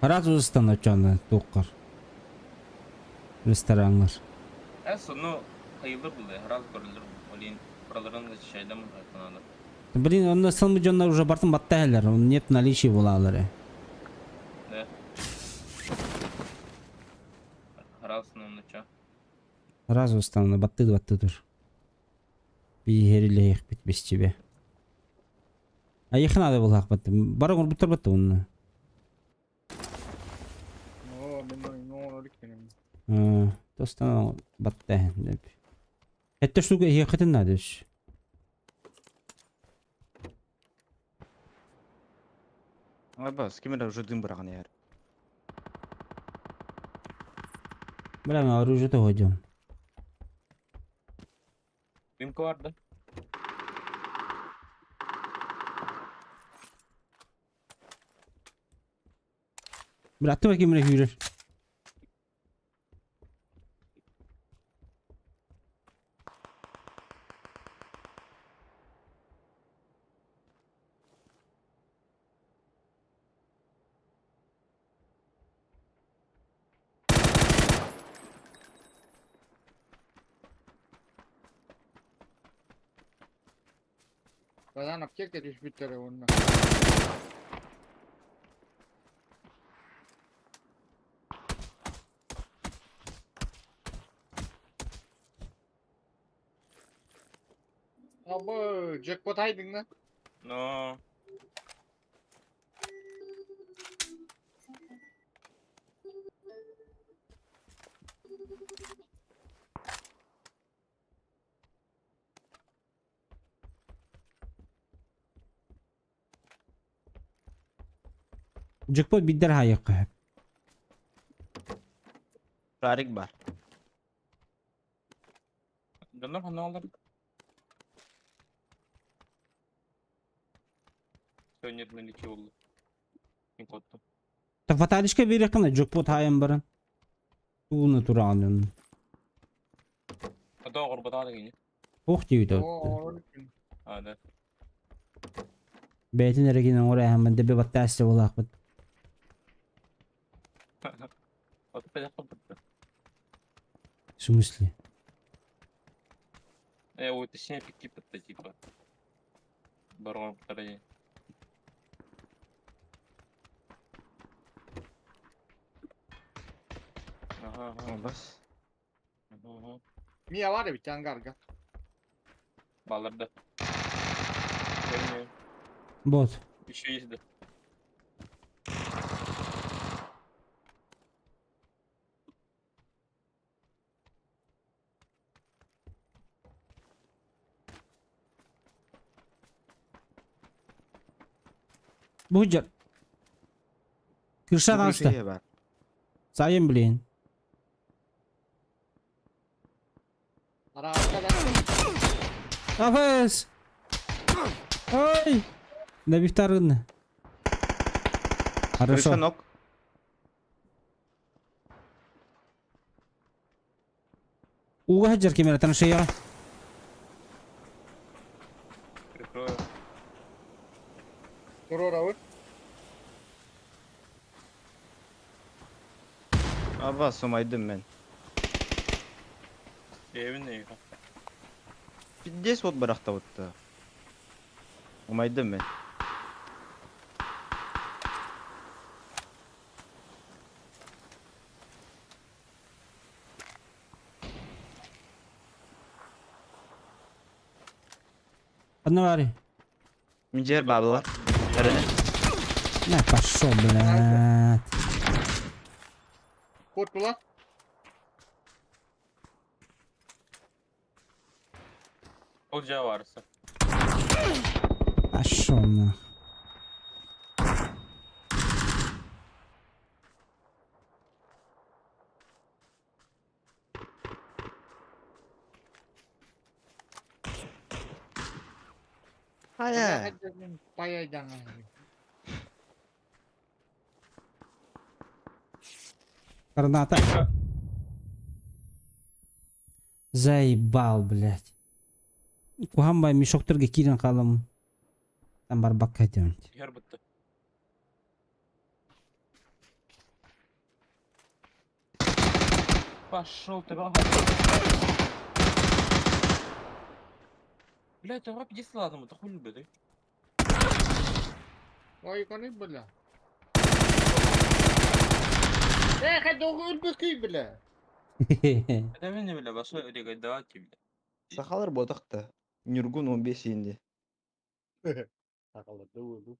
[SPEAKER 1] Сразу станочаны туккар. Ресторанлар.
[SPEAKER 8] Эс, ну, хайылыр булды, раз көрүлөр. Олин праларын защищайдам кайхана да.
[SPEAKER 1] Блин, онно сылмы дьоннор уже бартын баттаһалар, он нет наличия булалары.
[SPEAKER 8] Да. Раз, ну, ну чё.
[SPEAKER 1] Сразу стану батты батты тур. Биһериле бит без тебя. А их надо было батты. Барың буттар батты онно.
[SPEAKER 3] О, мен ну риккенем.
[SPEAKER 1] Тостан батты деп. Это штука ехать надо. ж.
[SPEAKER 7] Ой, кем уже дым быраган яр.
[SPEAKER 1] Бля, мы оружие то идем.
[SPEAKER 8] Дымка бар да?
[SPEAKER 1] Бля, ты кем жүрөр.
[SPEAKER 3] Бадан аптека түспүттэр онно. Абы, джекпот айдың да?
[SPEAKER 8] Но.
[SPEAKER 1] Джекпот биирдэр хаайыахха сөп.
[SPEAKER 7] Шарик бар.
[SPEAKER 8] Дьоннор ханна Все, нет, наличие болды. Мин куоттум.
[SPEAKER 1] Та фаталишка биэриэххинэ джекпот хаайан баран. Тууна тураҕын.
[SPEAKER 8] А то оҕорботаҕа да кини.
[SPEAKER 1] Туох диэбит
[SPEAKER 3] Оо,
[SPEAKER 8] А, да.
[SPEAKER 1] Бэйэтин эрэ гинэн оҥоро эһэммин дэбэ баттаасча буолаахпыт.
[SPEAKER 8] Оту пэдэх кылбытта.
[SPEAKER 1] В смысле?
[SPEAKER 8] Э, точнее, пикки типа. Барон второй. Ага, ага.
[SPEAKER 7] Бас.
[SPEAKER 8] Ага.
[SPEAKER 3] Мия var ya bir tane garga.
[SPEAKER 8] Балларда. Вернее,
[SPEAKER 1] Вот.
[SPEAKER 8] еще есть, да.
[SPEAKER 1] Бу дьар. Кырша таҕыста.
[SPEAKER 7] бар.
[SPEAKER 1] Сайын блин.
[SPEAKER 3] Ara arkada.
[SPEAKER 1] Афес! Ой! Набифтаргын. Хорошо.
[SPEAKER 7] Крыша ног.
[SPEAKER 1] Уга хаджар кемера траншеяға.
[SPEAKER 8] Прикрою.
[SPEAKER 3] Турора vur.
[SPEAKER 7] Аба, сумайдым мен.
[SPEAKER 8] Эвин не
[SPEAKER 7] Пиздец вот барахта вот. Умайдым мен.
[SPEAKER 1] Одна вари.
[SPEAKER 7] Минжер бабылар. Әрене.
[SPEAKER 1] На, пошел, блядь.
[SPEAKER 3] Kurtular.
[SPEAKER 8] Ол жа барысы.
[SPEAKER 1] Пошел нах.
[SPEAKER 7] Хая.
[SPEAKER 3] Payaydan.
[SPEAKER 1] Граната. Заебал, блядь. Кухамбай мешокторга кирен қалым. Там барбакка идем.
[SPEAKER 8] Хер бітті. Пошел ты, баба. Блядь, ты пиздец ладно, это хуй любит,
[SPEAKER 3] Ой, konuş bile. Eh, hadi oğul bakayım bile.
[SPEAKER 8] Это меня, бля, башой рекомендовать тебе.
[SPEAKER 7] Сахалар бодақта. Нюргун 15 енді.
[SPEAKER 3] Akıllı doğru.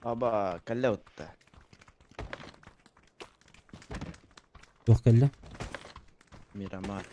[SPEAKER 7] Аба, калля отта.
[SPEAKER 1] Туох кэллэ?
[SPEAKER 7] Мирамар.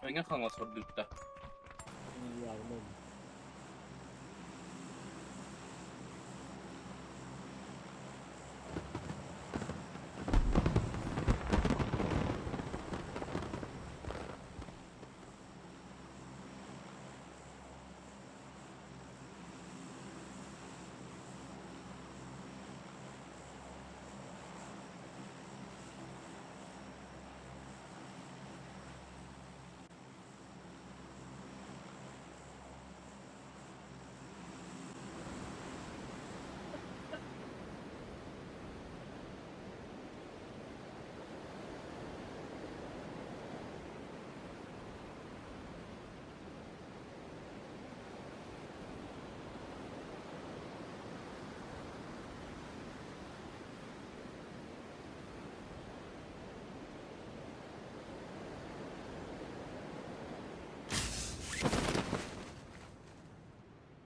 [SPEAKER 8] Өҥө хаҥас ордуйда.
[SPEAKER 3] Явно.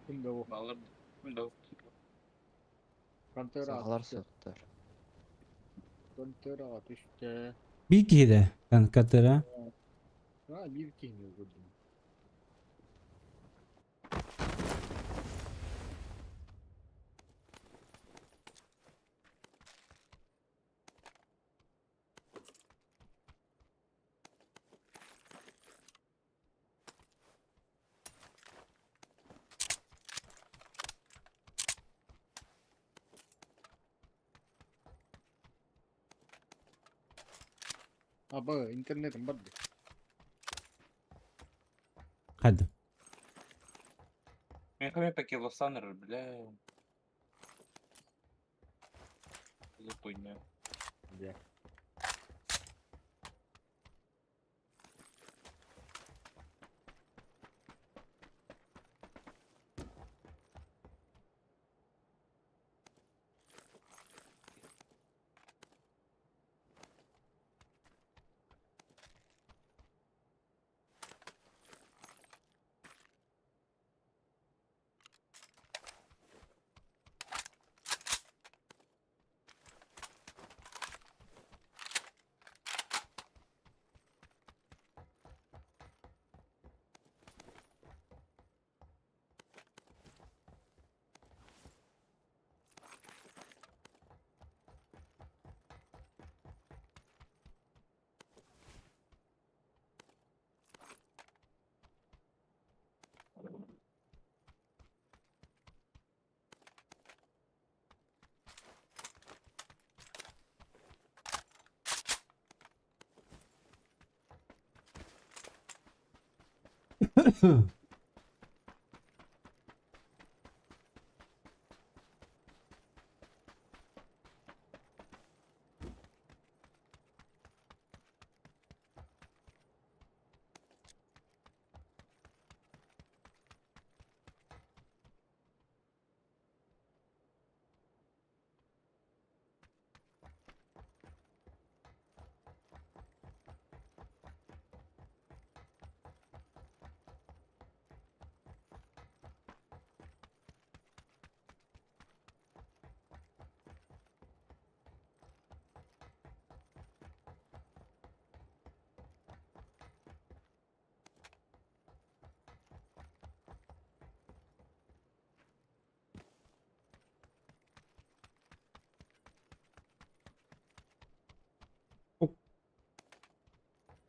[SPEAKER 3] Ким да
[SPEAKER 8] Балыр да.
[SPEAKER 3] Контора
[SPEAKER 7] Сахалар
[SPEAKER 3] түстэ.
[SPEAKER 7] соттор.
[SPEAKER 3] Контора түстэ.
[SPEAKER 1] Bir kişi de. Ben katara.
[SPEAKER 3] Ha bir kişi gördüm. Аба интернетим бар.
[SPEAKER 1] Hadi.
[SPEAKER 8] Мен хаме пакелосаныр, бля. Хуйня.
[SPEAKER 3] Бля.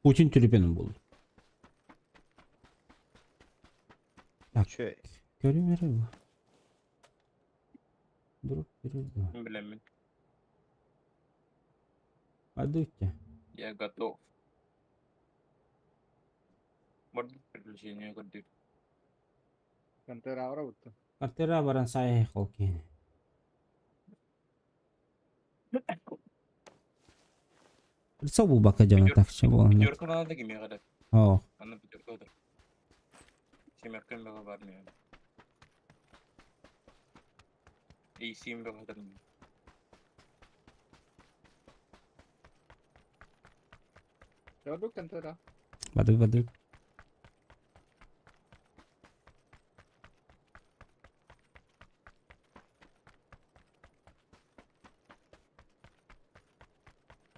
[SPEAKER 1] Putin tribünü buldu. Так,
[SPEAKER 7] Чөй.
[SPEAKER 1] göreyim nereye bu? Durup duruyor.
[SPEAKER 8] Билэммин.
[SPEAKER 1] Hadi bitti.
[SPEAKER 8] Я готов. Бар приключения көрдүк.
[SPEAKER 3] Контора барабыт.
[SPEAKER 1] Картера баран сай холки. Прицел был бака жана так че болан.
[SPEAKER 8] Пятерка надо кимиэхэ да.
[SPEAKER 1] О,
[SPEAKER 8] Аны пятерка да. Семерка бөҕө бар миэхэ. Эйсим бөҕө да.
[SPEAKER 3] Ярдык контора.
[SPEAKER 1] бадык бадык.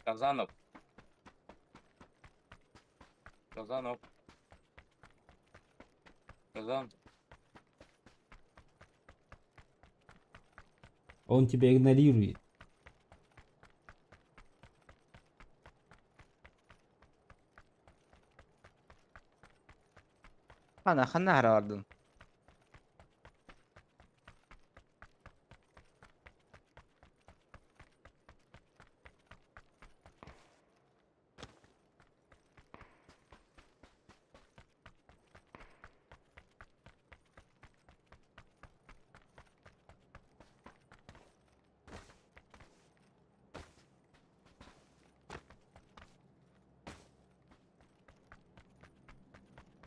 [SPEAKER 8] Казанов. Казанов. Казан.
[SPEAKER 1] Он тебя игнорирует.
[SPEAKER 7] Хана ханна хара бардын?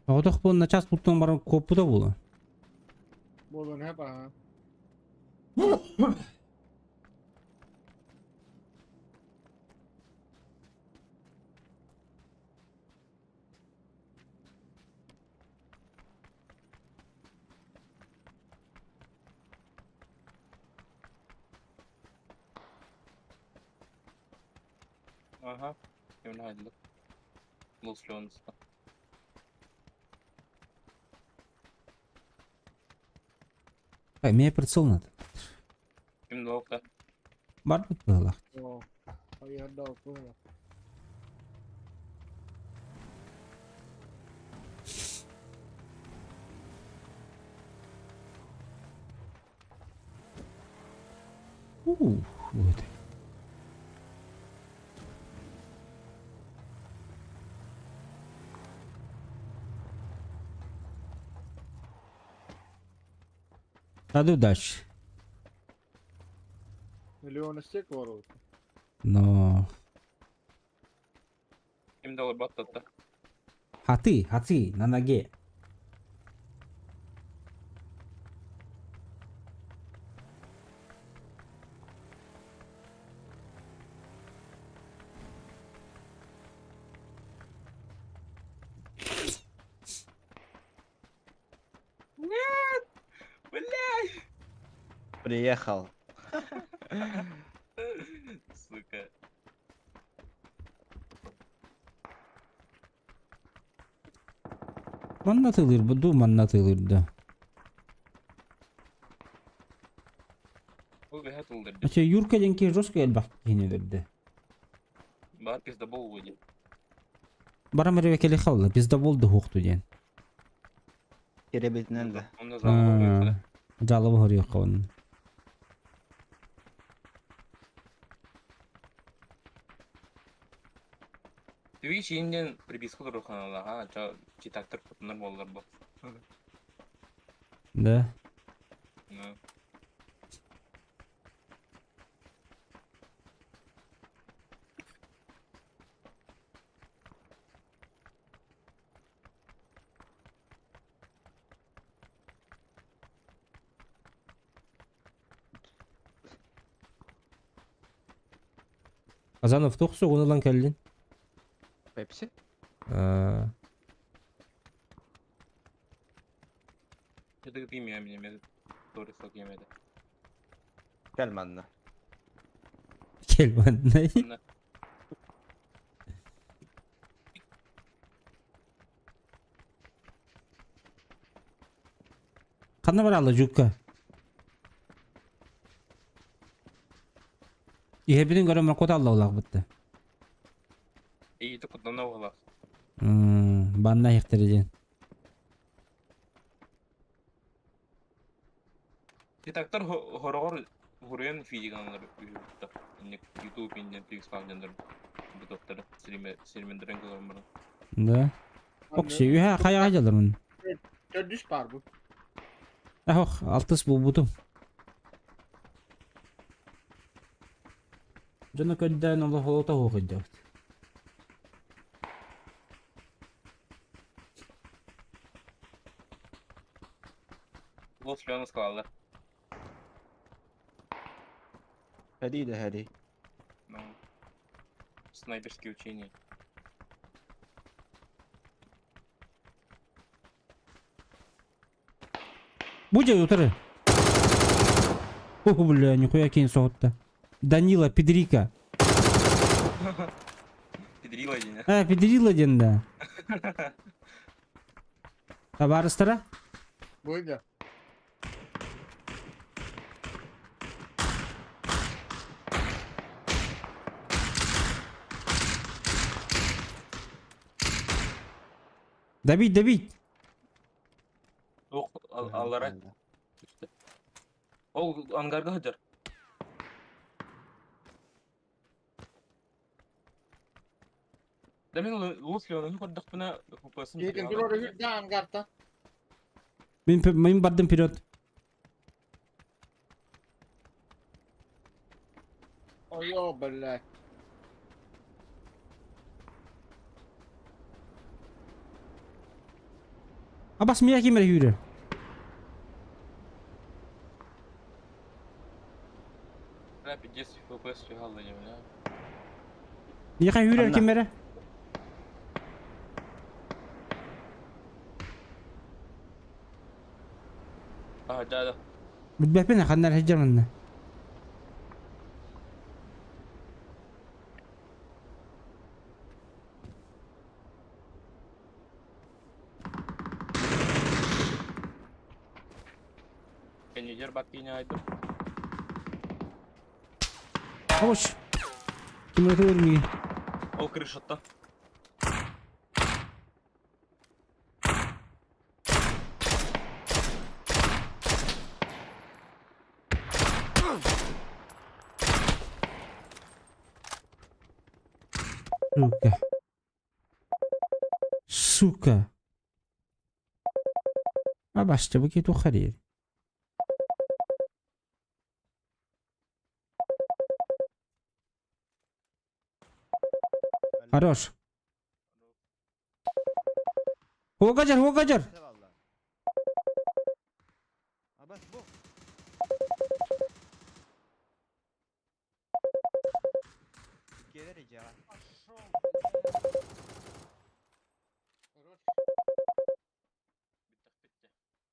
[SPEAKER 1] Оҕотох буолан начаас туттан баран куоппута буолуо.
[SPEAKER 3] Буолуон сөп аа.
[SPEAKER 8] Ага. Юнайлык. Лос-Леонста.
[SPEAKER 1] Ай, мне прицел надо.
[SPEAKER 8] Ким долгта?
[SPEAKER 1] Барбыт быһыылаах.
[SPEAKER 3] Оо. Хайыһардаах быһыылаах.
[SPEAKER 1] Ух, вот. Рады удачи.
[SPEAKER 3] Миллион стек воруют.
[SPEAKER 1] Но...
[SPEAKER 8] Ким дала баттатта?
[SPEAKER 1] Хаты, хаты, на ноге.
[SPEAKER 8] Нет! Бля!
[SPEAKER 7] Приехал.
[SPEAKER 8] Сука.
[SPEAKER 1] Манна тылыр, буду манна тылыр да.
[SPEAKER 8] Ол бэһэ тылдырды.
[SPEAKER 1] Ача Юрка диэн киһи жестко элбэх киһини өлөрдө.
[SPEAKER 8] Баар пиздобол диэн.
[SPEAKER 1] Барам эрэ кэлэ халла, пиздобол да хуохту диэн.
[SPEAKER 7] Кирэбитинэн да.
[SPEAKER 8] Онно жалоба
[SPEAKER 1] Жалоба хоруйуохха онно.
[SPEAKER 8] Twitch ииннен приписка туруханалаха, ча читактар кутунар буоллар бу.
[SPEAKER 1] Да.
[SPEAKER 8] Ну.
[SPEAKER 1] Казанов туох сугун ылан кэллин?
[SPEAKER 7] Пепси?
[SPEAKER 1] Аа,
[SPEAKER 8] Это имя мне тоже сок емеді.
[SPEAKER 7] Кэл манна.
[SPEAKER 1] Кэл манна.
[SPEAKER 8] Манна.
[SPEAKER 1] Ханна баралла Жукка? Иһэбитин көрөн моркуота алла улаахбытта.
[SPEAKER 8] Иити куттана уһалах.
[SPEAKER 1] Банна иһихтэрэ диэн.
[SPEAKER 8] Титактар хороҕор хуруйан физиканалар үһүбүттэ. Инник YouTube иннен физикалдендар бутоттары стримендерин көрөн баран.
[SPEAKER 1] Да. Окси, үһэ хайаҕа дьалармын.
[SPEAKER 3] Төрдүс баар бу.
[SPEAKER 1] Ах, алтыс булбутум. Дьоно көрдөөн олох олото суох ыйдабыт.
[SPEAKER 8] Вот слёны сказала.
[SPEAKER 7] Ходи да ходи.
[SPEAKER 8] Ну, снайперские учения.
[SPEAKER 1] Бу дьэ утары. О, бля, нихуя киин соһутта. Данила, Педрика.
[SPEAKER 8] Педрила диэн.
[SPEAKER 1] А, Педрила диэн да. Табаарыстара?
[SPEAKER 3] Бу да.
[SPEAKER 1] Добить, добить!
[SPEAKER 8] Ох, аллара. Ол ангарга сылдьар. Да мин лус Леонаны көрдөхпүнэ ФПС-ым
[SPEAKER 3] Киһитин туруору үрдэ ангарта.
[SPEAKER 1] Мин бардым вперед.
[SPEAKER 3] Ойо, блядь.
[SPEAKER 1] Абас мия ким эрэ сүүрэр.
[SPEAKER 8] Бля, пиздец, ФПС түһэ не бля.
[SPEAKER 1] Миэхэ сүүрэр
[SPEAKER 7] Ханна?
[SPEAKER 1] ким эрэ.
[SPEAKER 8] А, да, да.
[SPEAKER 1] Билбэппин ханна эрэ сылдьар манна.
[SPEAKER 8] Кеннидер баккине айдым.
[SPEAKER 1] Ош. Ким эрэ тугур миигин.
[SPEAKER 8] Ол крышатта.
[SPEAKER 1] Сука. Сука. Абашта бу киһи туохха диир? Хорош. Хуогажар, хуогажар.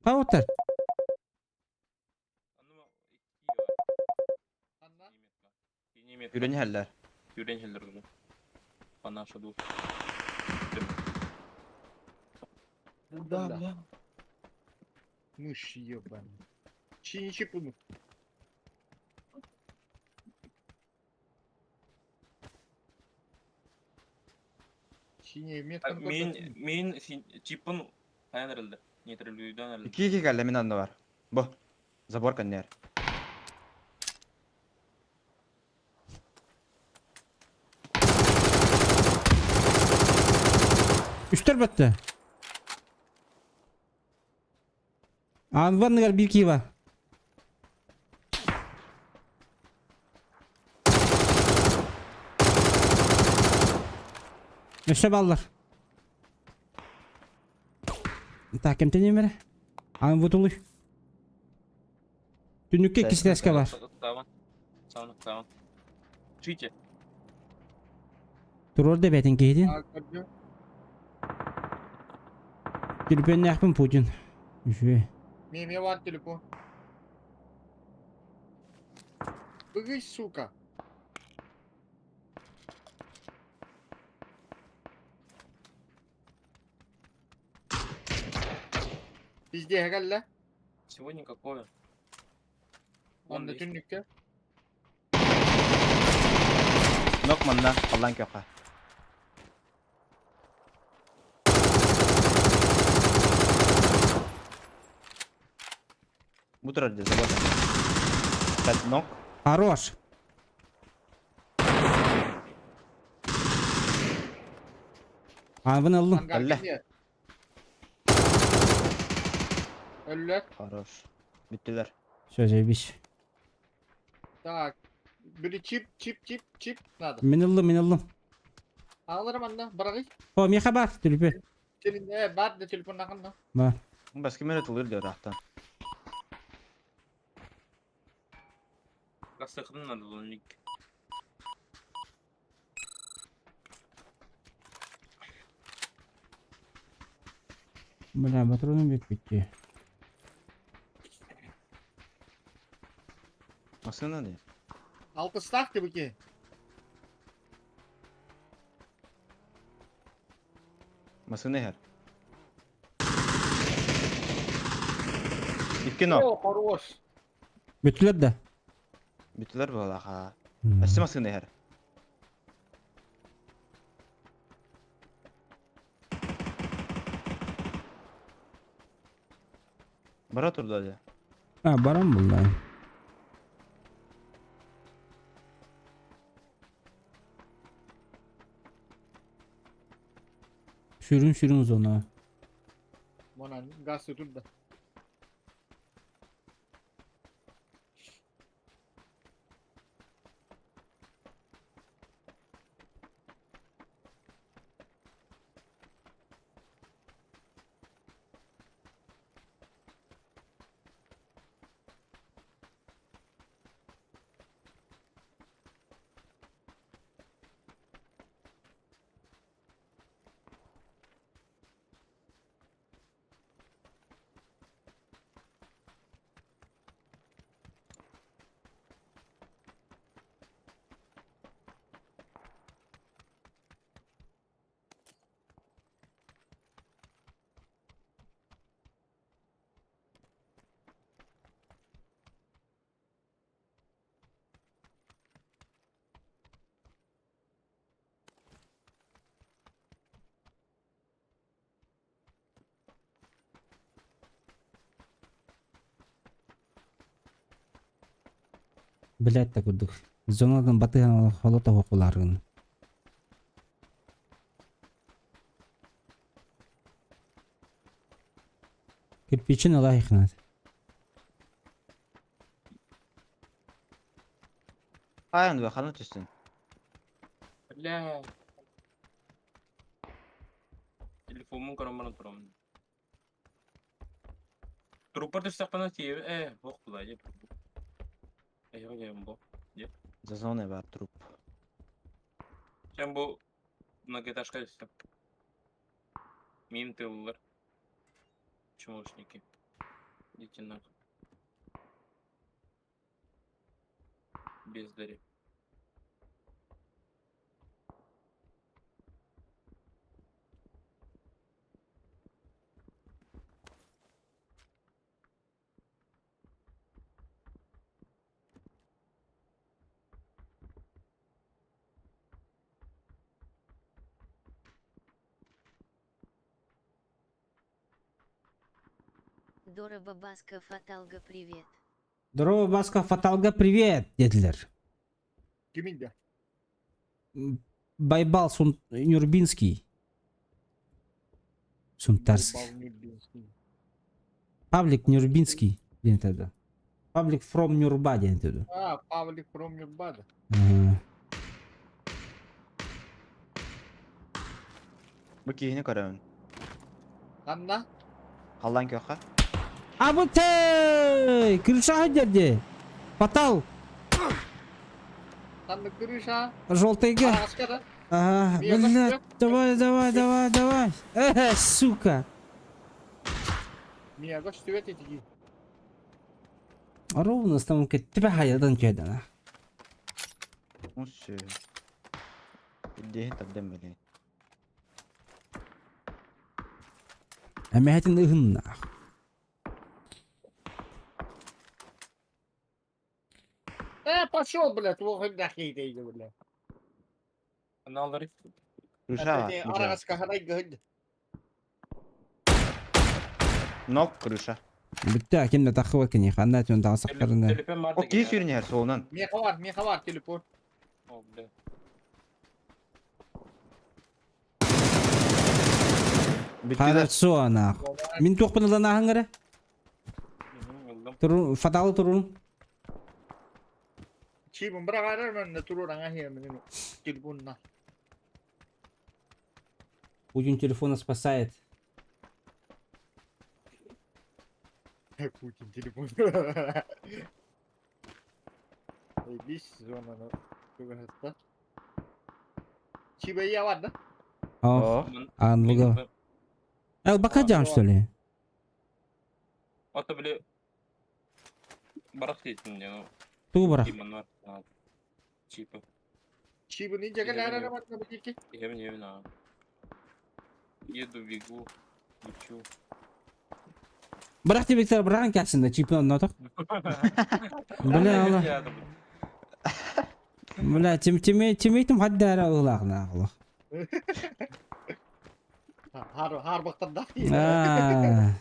[SPEAKER 1] Паутар.
[SPEAKER 7] Үрэн иһэллэр.
[SPEAKER 8] Үрэн иһэллэр дуу. Панаша дуу.
[SPEAKER 3] Да, бля. Мышь ебаный. Чини чипуну. Синяя метка.
[SPEAKER 8] Мин мин чипын хайан эрэллэр. Нейтрализуйдан эрэллэр.
[SPEAKER 7] Икки ики кэллэ мин анны бар. Бу. Забор кэннээр.
[SPEAKER 1] Үстэр бөттө. Аан биир киһи бар. Өссө баллар. Так, кемтен эмере? Аан бутулуй. Түнүккэ иккис бар.
[SPEAKER 8] Таван. Сауна, таван. Чуйте.
[SPEAKER 1] Туруор да бэтин киһитин. Түлүпүөннээхпин Путин. Үчүгэй.
[SPEAKER 3] Миэмиэ бар телефон. Быгый, сука. Пиздец, кэллэ.
[SPEAKER 8] Сегодня какое?
[SPEAKER 3] Онно түннүккэ.
[SPEAKER 7] Нок манна халлаан күөххэ. Бу турар дии забор. Пять ног.
[SPEAKER 1] Хорош. Аабын ыллым.
[SPEAKER 3] Ангар
[SPEAKER 7] Өллө.
[SPEAKER 3] кимиэ? Өллө.
[SPEAKER 7] Хорош. Бүттүлэр.
[SPEAKER 1] Все, заебись.
[SPEAKER 3] Так. Били чип, чип, чип, чип надо.
[SPEAKER 1] Мин ыллым, мин ыллым.
[SPEAKER 3] Аҕаларым анна, быраҕый.
[SPEAKER 1] О, миэхэ бар, түлүпү.
[SPEAKER 3] Телин, э, бар да телефоннаахын да.
[SPEAKER 1] Бар.
[SPEAKER 7] Бас ким эрэ тылыыр диэ ыраахтан.
[SPEAKER 8] Расыхын надо было ник.
[SPEAKER 1] Бля, патроным бүппүт
[SPEAKER 7] Массыына дии.
[SPEAKER 3] Алтыстаах дии
[SPEAKER 7] Массыына иһэр. Икки нок.
[SPEAKER 3] О, хорош.
[SPEAKER 1] Бүттүлэр да?
[SPEAKER 7] Бүттүлэр буолаха. Өссө массыына иһэр. Бара турда дьэ.
[SPEAKER 1] А, баран булла. Sürün sürün зона.
[SPEAKER 3] Манан газ турда.
[SPEAKER 1] Блять так курдук. Зонадан батыган холота хокуларын. Кирпичин ылайхнат.
[SPEAKER 7] Хайан бе хана түстүн.
[SPEAKER 8] Бля. Телефонун караман турам. Трупар түстэхпинэ тиийэ ээ ох була дьэ Эһиги дьэ бу.
[SPEAKER 7] За зоной бар труп.
[SPEAKER 8] Чем бу многоэтажка түстүм. Мим тыллар. Чмошники. Идите нахуй. Бездари.
[SPEAKER 2] Дороба Баска Фаталга привет.
[SPEAKER 1] Здорово, Баска Фаталга, привет, dediler.
[SPEAKER 3] Кимин да?
[SPEAKER 1] Байбал Сун... Нюрбинский. Сунтарский. Павлик Нюрбинский диэн этэ. Павлик from Нюрба диэн этэ.
[SPEAKER 3] А, Павлик from Нюрбада.
[SPEAKER 1] Ага.
[SPEAKER 7] Бу киһини көрөбүн.
[SPEAKER 3] Ханна?
[SPEAKER 7] Халлан көхө.
[SPEAKER 1] Абытай! Крыша дерде. Фатал!
[SPEAKER 3] Ханна крыша?
[SPEAKER 1] Желтыйга.
[SPEAKER 3] Араска да?
[SPEAKER 1] Ага,
[SPEAKER 3] Я
[SPEAKER 1] блядь,
[SPEAKER 3] застрял.
[SPEAKER 1] давай, давай, давай, давай. Э, сука.
[SPEAKER 3] Мияга сүбэт этиги.
[SPEAKER 1] Ровно с там тебя хайдан кедана.
[SPEAKER 7] Муссы. Илдиһин тардан били.
[SPEAKER 1] Эмэхэтин ыһынна.
[SPEAKER 3] Э, пошел, блядь, ох, нахуй иди, блядь.
[SPEAKER 8] Аналлары.
[SPEAKER 7] Крыша.
[SPEAKER 3] Араска харай гыд.
[SPEAKER 7] Нок крыша.
[SPEAKER 1] Бүтті кимде тахыбат кини ханна түн тағасақтарында.
[SPEAKER 8] Телефон бар
[SPEAKER 7] О киһи сүүрүн иһэр суолунан.
[SPEAKER 3] Меха бар, меха бар телефон.
[SPEAKER 8] О, бля.
[SPEAKER 7] Бүттүлэр.
[SPEAKER 1] Хорошо нах. Мин туохпун ылан ааһыҥ эрэ.
[SPEAKER 8] Ыллым.
[SPEAKER 1] Турун фаталы турун.
[SPEAKER 3] Чибин быраҕарар мен туруораҥа иһэмин телефонна.
[SPEAKER 1] Путин телефона спасает.
[SPEAKER 3] Путин телефон. Бис зонаны тугаһытта. Чибэйя бар да?
[SPEAKER 1] О,
[SPEAKER 7] О.
[SPEAKER 1] анлыга. Эл бакаджан что ли?
[SPEAKER 8] Ото били барах дейтин ну.
[SPEAKER 1] Тугу барах.
[SPEAKER 8] Киман бар. Чипы.
[SPEAKER 3] Чибин инжеге бар да бу
[SPEAKER 8] Я не знаю. Еду, бегу, лечу.
[SPEAKER 1] Бырах диэбиттэр быраҕан кээсин да чипин оннотох. Бля, ала. Бля, тим тимей тимейтим хаддара ылаахна олох.
[SPEAKER 3] Хаар хаарбахтардаах дии.
[SPEAKER 1] Аа.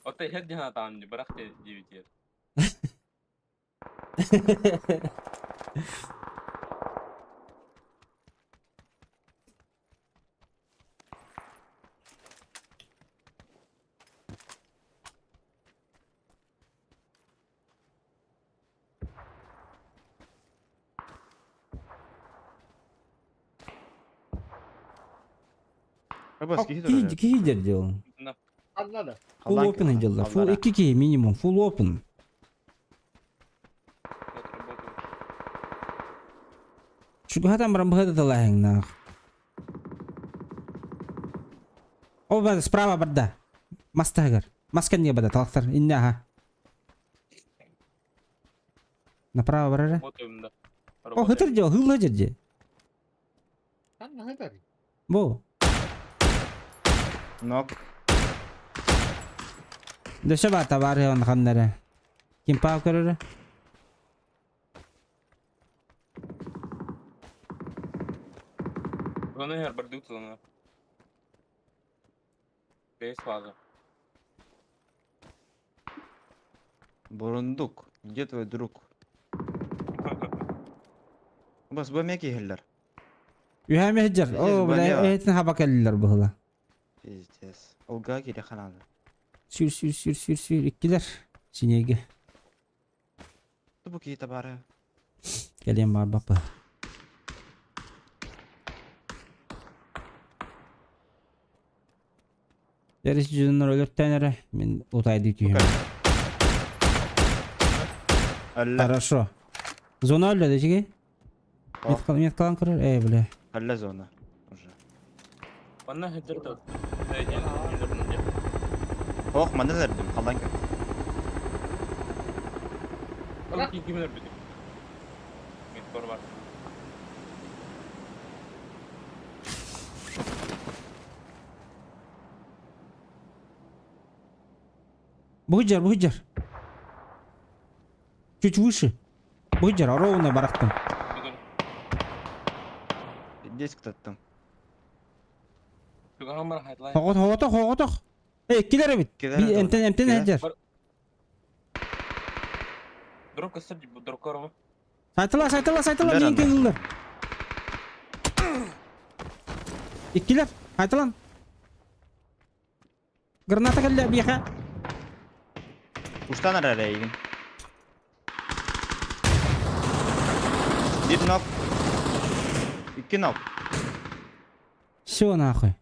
[SPEAKER 8] Ота иһэр диэн атаан бырах диэбитигэр.
[SPEAKER 9] Абас киһи турар.
[SPEAKER 1] Киһи киһи дер дел.
[SPEAKER 3] Ханна да.
[SPEAKER 1] Full open дьыллар. Full икки киһи минимум. Full open. Чугаһатан баран быһа да О, бада, справа барда. Мас таһыгар. Мас кэннигэ бада, талахтар. Инне аха. Направо барара. О, хытыр дьо, хылла дьэ.
[SPEAKER 3] Ханна хытар?
[SPEAKER 1] Бу.
[SPEAKER 9] Нок.
[SPEAKER 1] Дөсө бар табары он ханнары. Ким паа көрөрө?
[SPEAKER 8] Оны her bir tutulunu. Base fazla.
[SPEAKER 9] Бурундук. Где твой друг? Бас бу эмиэ киһиллэр.
[SPEAKER 1] Үһәме хеджер.
[SPEAKER 9] Пиздец,
[SPEAKER 1] О, бля,
[SPEAKER 9] болела.
[SPEAKER 1] этин хаба келлер быһыла.
[SPEAKER 9] Пиздец. Олга кире ханады.
[SPEAKER 1] Сүр, сүр, сүр, сүр, сүр. Иккилер. Синеге.
[SPEAKER 9] Бу киһи табары.
[SPEAKER 1] Кэлиэн бар бапа. Дәрес жүзіннер өлөртен эрэ. Мин утайды түйем.
[SPEAKER 9] Алла.
[SPEAKER 1] Хорошо. Зона өллө дечиги? Меткалан көрөр. Э, бля.
[SPEAKER 9] Алла зона. Уже.
[SPEAKER 8] Манна хеджер да.
[SPEAKER 9] Ох, маны дердим. Халдан көр.
[SPEAKER 8] Кимдер бит. Меткор бар.
[SPEAKER 1] Бугджар, бугджар. Чуть выше. Бугджар, ровно барахтым.
[SPEAKER 9] Здесь кто-то там.
[SPEAKER 1] Хоғот, хоғотох, хоғотох. Эй, килер бит.
[SPEAKER 9] Килер
[SPEAKER 1] Эмтен, эмтен хеджер.
[SPEAKER 8] Дроп кастыр дроп корова.
[SPEAKER 1] Сайтыла, сайтыла, сайтыла, мен кеңілдер. Иккилер, сайтылан. Граната келле, бияха.
[SPEAKER 9] Уштан арарайгын. Bir knock. İki knock.
[SPEAKER 1] Все нахуй.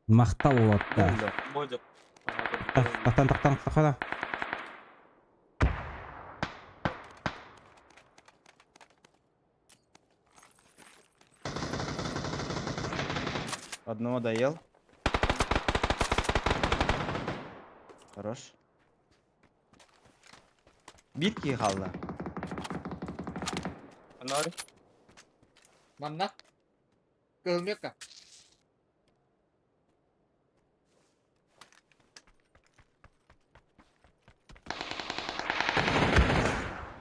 [SPEAKER 1] Мақтал олатта.
[SPEAKER 8] Бодя.
[SPEAKER 1] Тақтан, тақтан, тақтан.
[SPEAKER 9] Одного доел. Хорош. Bir ki kaldı.
[SPEAKER 8] Анары.
[SPEAKER 3] Манна. Кылмека.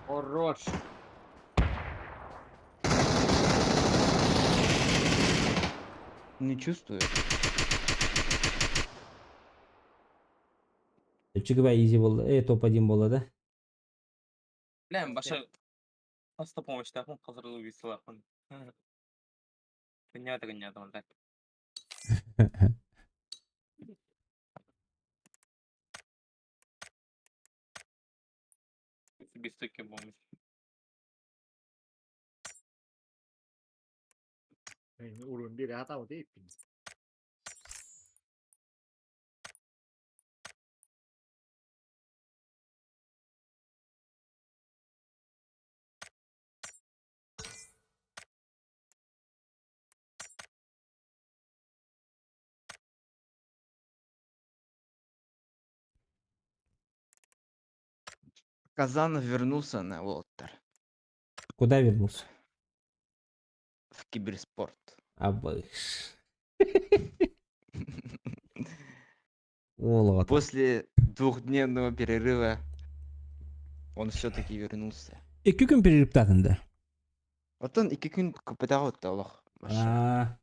[SPEAKER 3] Хорош.
[SPEAKER 9] Не чувствую.
[SPEAKER 1] Чүгүбай изи болды. Э, топ-1 болды да.
[SPEAKER 8] Ләм баша Хаста помощь тахын қазырлы висылахын. Понятно, понятно, так. Без таких помощь.
[SPEAKER 3] Урун бир атау дейп.
[SPEAKER 9] Казанов вернулся на Уолтер.
[SPEAKER 1] Куда вернулся?
[SPEAKER 9] В киберспорт.
[SPEAKER 1] Абыш. Уол
[SPEAKER 9] После двухдневного перерыва он все-таки вернулся.
[SPEAKER 1] Икки күн перерывтаатын да?
[SPEAKER 9] Оттон икки күн көппөтөҕө отта олох.
[SPEAKER 1] А.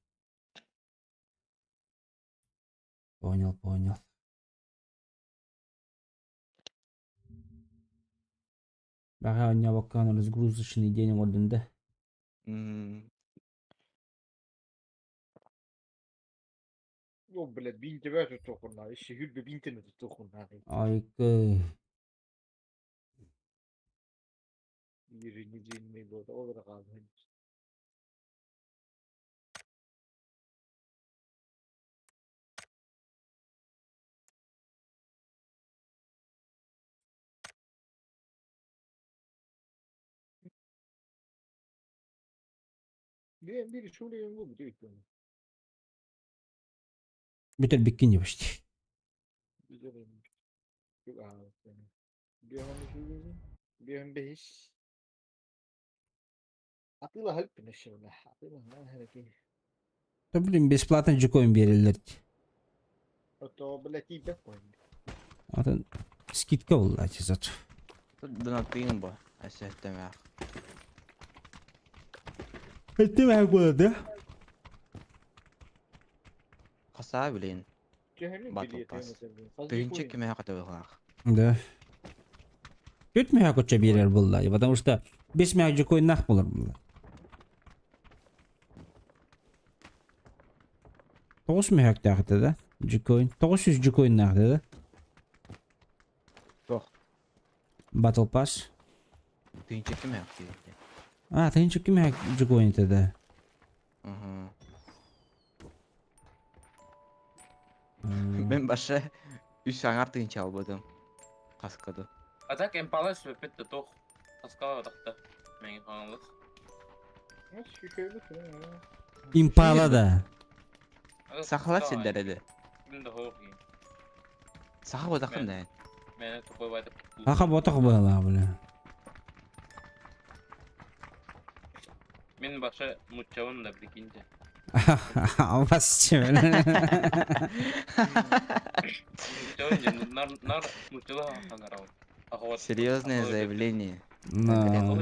[SPEAKER 1] Понял, понял. Баҕа оонньообокко разгрузочный день оҥордун да.
[SPEAKER 3] О, блядь, биинтебэ туттуоххунаа, үс биинтени туттуоххунаа.
[SPEAKER 1] Айкы.
[SPEAKER 3] Еженедельный год, ол эрэ хаалла. Биир биир үчүгэй бу бүтүн.
[SPEAKER 1] Бүтэр биккин почти.
[SPEAKER 3] Биир Атыылаһар атыылаһар
[SPEAKER 1] Да блин, бесплатно жукоин береллер.
[SPEAKER 3] Ото, блядь, тиийбэт буолла.
[SPEAKER 1] Атын скидка буолла зат.
[SPEAKER 9] Тут донаттыын бу. Өссө
[SPEAKER 1] Эттим буолла да?
[SPEAKER 9] Хаса билин. Battle Pass. Тыынча кимэһэ катыбылаах.
[SPEAKER 1] Да. Түт мөһө көчө берер булла, потому что бес мөһө жукоин нах болар булла. Тоғыз мөһөктәхте да? Жукоин. 900 жукоин нахты да?
[SPEAKER 9] Тох.
[SPEAKER 1] Battle Pass.
[SPEAKER 9] Тыынча кимэһэ киирдэ.
[SPEAKER 1] А, тыынча кимэһэ жукоин да.
[SPEAKER 9] Угу. Мен баша үс аңар тыынча албадым. Каскады.
[SPEAKER 8] А так эмпала сөппет тох. Таскала тахта. Мен хаалыс.
[SPEAKER 1] Импала да.
[SPEAKER 9] Сахалар сиддереди.
[SPEAKER 8] Ким да хоох.
[SPEAKER 9] Саха бодақын да.
[SPEAKER 8] Мен тупой байтып.
[SPEAKER 1] Аха ботох была, бля.
[SPEAKER 8] Мен баша муччабын да прикиньте.
[SPEAKER 1] Албас чем.
[SPEAKER 8] Муччабын же нар нар муччала хангарау.
[SPEAKER 9] Серьезное заявление.
[SPEAKER 1] Но.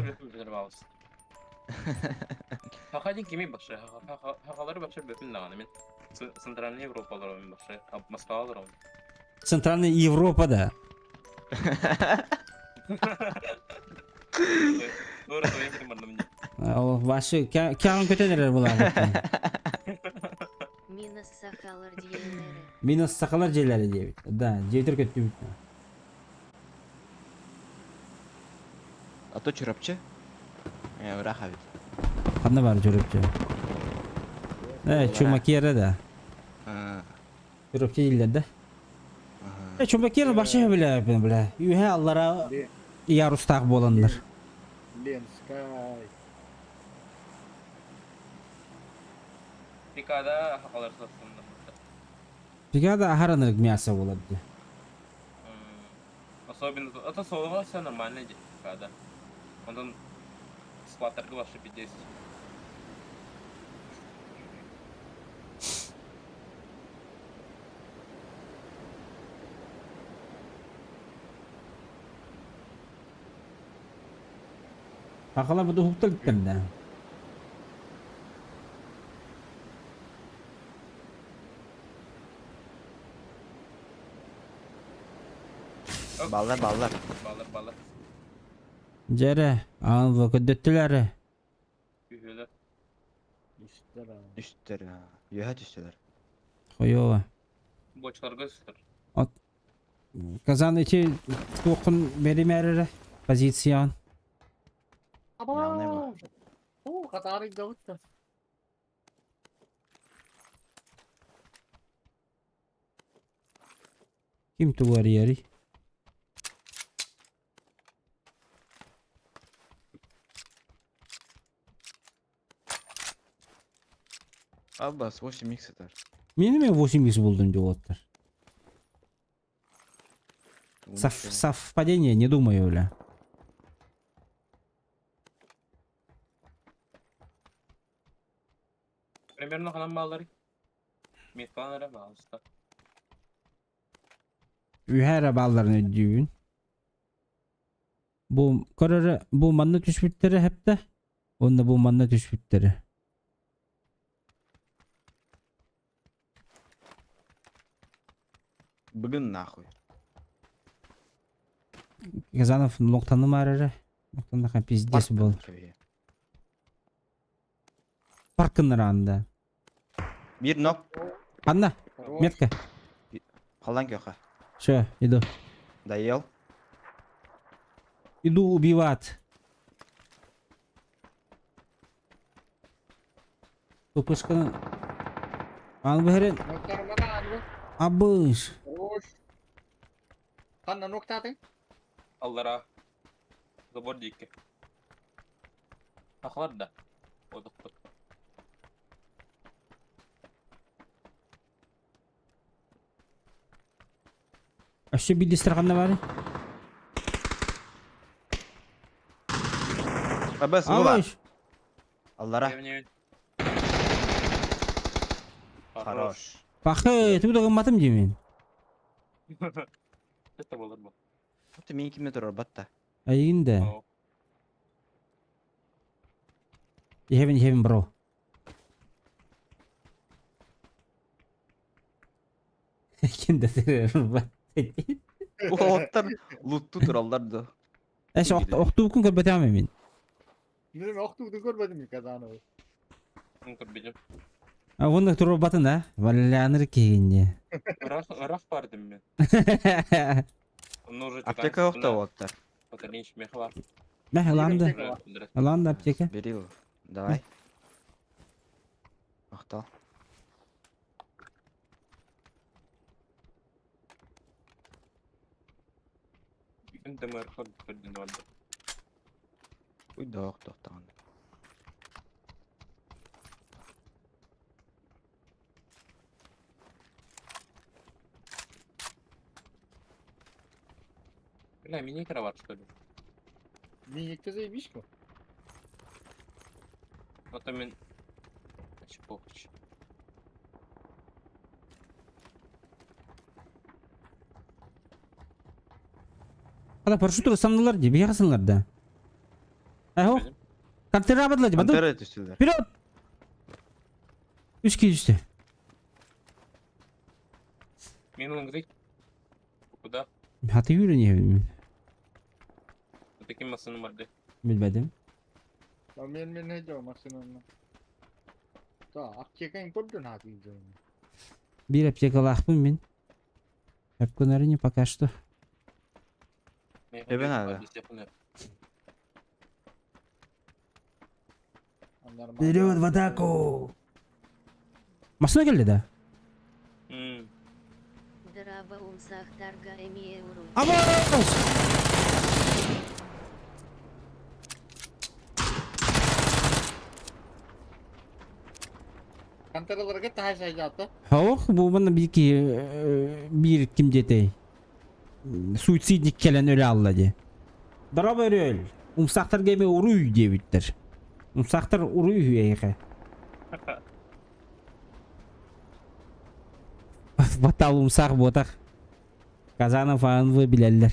[SPEAKER 8] Хахадин кими башы, хахалары башы бөпүн даганы мен. Центральный Европалар мен башы, Москвалар.
[SPEAKER 1] Центральная Европа, да.
[SPEAKER 8] Doğru söyleyeyim bardım.
[SPEAKER 1] Ол башы кягын көтенерер була.
[SPEAKER 2] Минус сахалар диелери.
[SPEAKER 1] Минус сахалар жерлери дейбит. Да, жетер көттүбүт.
[SPEAKER 9] А то чурапчы. Э, ыраах бит.
[SPEAKER 1] Кандай бар жүрөпчү? Э, чумакера да. Жүрөпчү дейлер да. Э, чумакера башы биле, бля. Үйе аллара ярустак боландар.
[SPEAKER 3] Ленскай.
[SPEAKER 8] Пикада хахалар сатсындар.
[SPEAKER 1] Пикада ахаранырык мясо болот.
[SPEAKER 8] Особенно, это солого все нормально де, пикада. Ондан скваттерга башы пиздец.
[SPEAKER 1] Акала буду хуктал да.
[SPEAKER 9] Баллар, баллар.
[SPEAKER 8] Баллар, баллар.
[SPEAKER 1] Жере, ан көдөттүлөр.
[SPEAKER 8] Үһүлөр.
[SPEAKER 9] Үстер. Юха түстелер.
[SPEAKER 1] Койова.
[SPEAKER 8] Бочкаларга үстер.
[SPEAKER 1] Казан ичи туокун беримерere позициян.
[SPEAKER 9] Главное бу.
[SPEAKER 3] О, катары дауытта.
[SPEAKER 1] Ким тугар yeri?
[SPEAKER 9] Аббас 8 икс атар.
[SPEAKER 1] Мени мен 8 икс булдум жолоттор. Совпадение, не думаю, бля.
[SPEAKER 8] Примерно ханан баалларый? Меткалан эрэ баалыста.
[SPEAKER 1] Үһэ эрэ баалларын өйдүүбүн. Бу көрөрө бу манна түспүттэрэ хэптэ. Уонна бу манна түспүттэрэ.
[SPEAKER 9] Бүгүн нахуй.
[SPEAKER 1] Казанов локтанымаар эрэ. Локтаннаха пиздец
[SPEAKER 9] Парк
[SPEAKER 1] буол.
[SPEAKER 9] кэбиһиэ.
[SPEAKER 1] Паркыннараанда.
[SPEAKER 9] Биир нок.
[SPEAKER 1] Анна,
[SPEAKER 3] Хорош.
[SPEAKER 1] метка.
[SPEAKER 9] Халан көхө.
[SPEAKER 1] Все, иду.
[SPEAKER 9] Доел.
[SPEAKER 1] Иду убивать. Тупышканы... Аны бэһэрин
[SPEAKER 3] Ноктармана анны.
[SPEAKER 1] абыш.
[SPEAKER 3] Хорош. Ханна ноктатын?
[SPEAKER 8] Аллара. Забор диэки. Сахалар да. Одукпут.
[SPEAKER 1] Өссө биирдэстэр ханна баарый?
[SPEAKER 9] Абас була.
[SPEAKER 1] Абыш.
[SPEAKER 9] Аллара.
[SPEAKER 8] Эмне
[SPEAKER 9] Хорош.
[SPEAKER 1] Пахы, тугу да гымматым дии мин.
[SPEAKER 8] Это болар бу.
[SPEAKER 9] Это мен кимме турар батта.
[SPEAKER 1] Эйигин да.
[SPEAKER 8] Ау.
[SPEAKER 1] Иһэбин иһэбин бро. Ким да
[SPEAKER 9] Уолаттар лутту тураллар да.
[SPEAKER 1] Эс охтуукун көрбөтөм мин.
[SPEAKER 3] Мен охтуудун көрбөдүм Казановы.
[SPEAKER 8] Көрбүтүм.
[SPEAKER 1] А вон турбатын а? Валяныр киһинне.
[SPEAKER 8] Ырах ырах бардым мен. Онно уже
[SPEAKER 9] Аптека охта уолаттар.
[SPEAKER 8] Батарейн меха бар.
[SPEAKER 1] Мә ыланды. Ыланды аптека.
[SPEAKER 9] Бери его. Давай. Мактал.
[SPEAKER 8] ДМР көрдүн барды.
[SPEAKER 9] Уй доох тохтаҕын.
[SPEAKER 8] Бля, мини бар что ли?
[SPEAKER 3] Миникте заебись ко.
[SPEAKER 8] Вот мен Похуй.
[SPEAKER 1] Ада парашюту саннылар ди, биясынлар да. Эхо. Контера бадлар ди, баду.
[SPEAKER 9] Пантера түстүлэр.
[SPEAKER 1] Вперед! Үс киһи түстэ.
[SPEAKER 8] Мен ылыңгызый. Куда?
[SPEAKER 1] Хаты yürü мин.
[SPEAKER 8] Таким масыным барды.
[SPEAKER 1] Билбедим.
[SPEAKER 3] Мен мен хеджо машинаны. Та, аптекаң көрдүн хаты.
[SPEAKER 1] Бир аптекалаахпын мин. Эпкүнэрине пока что.
[SPEAKER 9] Эбен ада.
[SPEAKER 1] Вперед в атаку! Машина келди да?
[SPEAKER 2] Драба умсахтарга эмиэуру.
[SPEAKER 1] Абас!
[SPEAKER 3] Кантераларга тахай шайжатты.
[SPEAKER 1] Ох, бу мана бир ки бир ким детей. Суицидник келен өлө алла ди. Дороба өрөл. Умсактар кеме уруй дебиттер. Умсактар уруй эйхе. Батал умсак ботах. Казанов АНВ билеллер.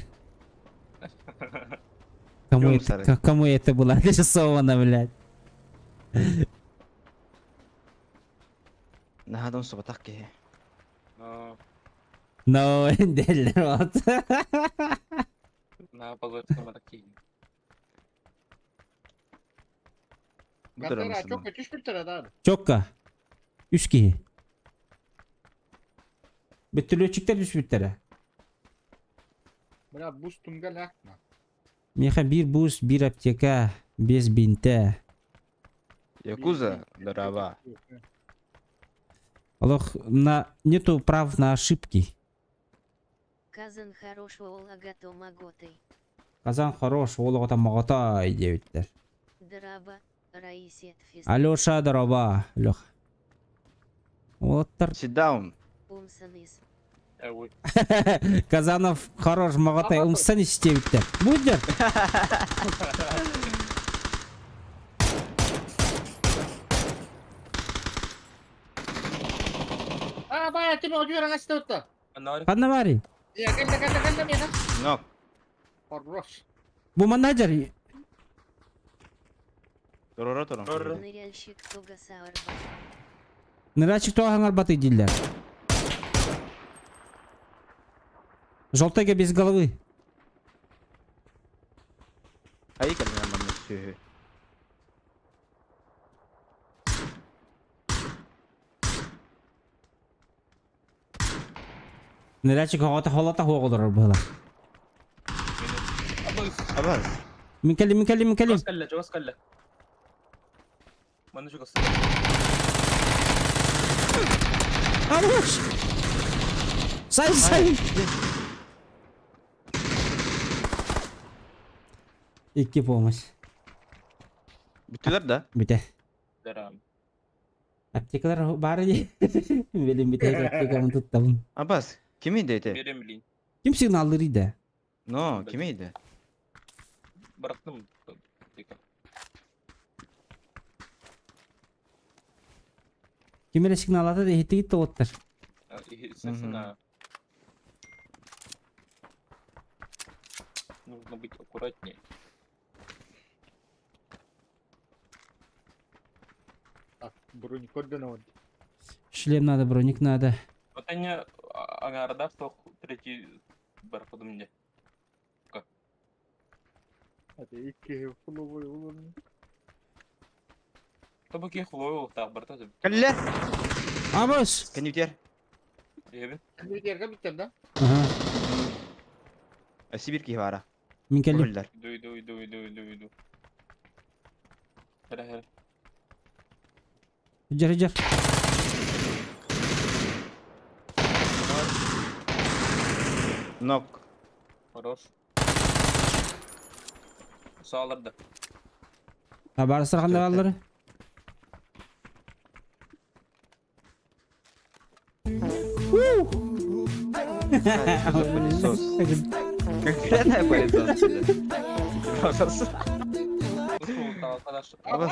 [SPEAKER 1] Кому это, кому это было адресовано, блядь?
[SPEAKER 9] Наһадан субатах киһи.
[SPEAKER 1] Но, деллер вот.
[SPEAKER 8] На позорство такие.
[SPEAKER 9] Бу турар
[SPEAKER 3] Кантера
[SPEAKER 9] машина.
[SPEAKER 3] чокка түшпүттер да.
[SPEAKER 1] Чокка. Үс киһи. Бөттүлүөчүктер түспүттэрэ.
[SPEAKER 3] Бля, бус тумга лакна.
[SPEAKER 1] Миэхэ биир буус, биир аптека, без бинтэ.
[SPEAKER 9] Якуза, дораба.
[SPEAKER 1] Олох на нету прав на ошибки.
[SPEAKER 2] Казан хорош олагато маготой.
[SPEAKER 1] Казан хорош, ол оҕото моҕотой диэбиттэр.
[SPEAKER 2] Драба, Раисет фист.
[SPEAKER 1] Алеша дороба, Леха. Уолаттар
[SPEAKER 9] Sit down.
[SPEAKER 2] Умсанис.
[SPEAKER 8] Ой.
[SPEAKER 1] Казанов хорош моҕотой умсан истиэбиттэр. Будер.
[SPEAKER 3] Баа, ким одьуор аҥастыбытта?
[SPEAKER 8] Аннары.
[SPEAKER 1] Ханна баарый?
[SPEAKER 3] Э, кэллэ, кэллэ, кэллэ миэхэ.
[SPEAKER 9] Нок.
[SPEAKER 3] Хорош.
[SPEAKER 1] Бу манна дьар.
[SPEAKER 9] Туруора турун.
[SPEAKER 8] Туруора.
[SPEAKER 2] Ныряльщик туга саарба.
[SPEAKER 1] Нырачик тоҕо хаҥарбатый дииллэр. Желтайга без головы.
[SPEAKER 9] Айы кэллэ манна сүөһү.
[SPEAKER 1] Нырячик оҕото холото хуох олорор быһыылаах.
[SPEAKER 8] Абыс.
[SPEAKER 9] Абас.
[SPEAKER 1] Мин кэллим, мин кэллим, мин кэллим.
[SPEAKER 8] Чугас кэллэ, чугас кэллэ. Манна чугас.
[SPEAKER 1] Абыс! Сай, сай! Икки помощь.
[SPEAKER 9] Бүттүлэр да?
[SPEAKER 1] Бүтэ.
[SPEAKER 8] Дарам.
[SPEAKER 1] Аптекалар баар дии. Билин бүтэһик аптекабын туттабын.
[SPEAKER 9] Абас, кимий да ити?
[SPEAKER 8] Берем билин.
[SPEAKER 1] Ким сигналлыыр да?
[SPEAKER 9] Но, кимий да?
[SPEAKER 8] Бырахтым.
[SPEAKER 1] Ким эрэ сигналлата да иһиттигит да уоттар.
[SPEAKER 8] Естественно. Нужно быть аккуратнее.
[SPEAKER 3] Так, броник көрдөн
[SPEAKER 1] Шлем надо, броник надо.
[SPEAKER 8] Вот они аҥаардаах суох третий барахудум мне.
[SPEAKER 3] Это икки хуловой улун.
[SPEAKER 8] Тобу ки хулой ултаах барта.
[SPEAKER 9] Кэллэ!
[SPEAKER 1] Абыс!
[SPEAKER 9] Кэннитер.
[SPEAKER 8] Ебин.
[SPEAKER 3] Компьютерга биттер да?
[SPEAKER 1] Ага.
[SPEAKER 9] Сибирь киһи баара.
[SPEAKER 1] Мин кэллим.
[SPEAKER 9] Көрүллэр.
[SPEAKER 8] Иду, иду, иду, иду, иду, иду. Хара, хара.
[SPEAKER 1] Дьэр, дьэр.
[SPEAKER 9] Нок.
[SPEAKER 8] Хорош. Сааларда.
[SPEAKER 1] Табаарыстар ханна бааллары?
[SPEAKER 9] Пылесос. Конкретно пылесос. Абас.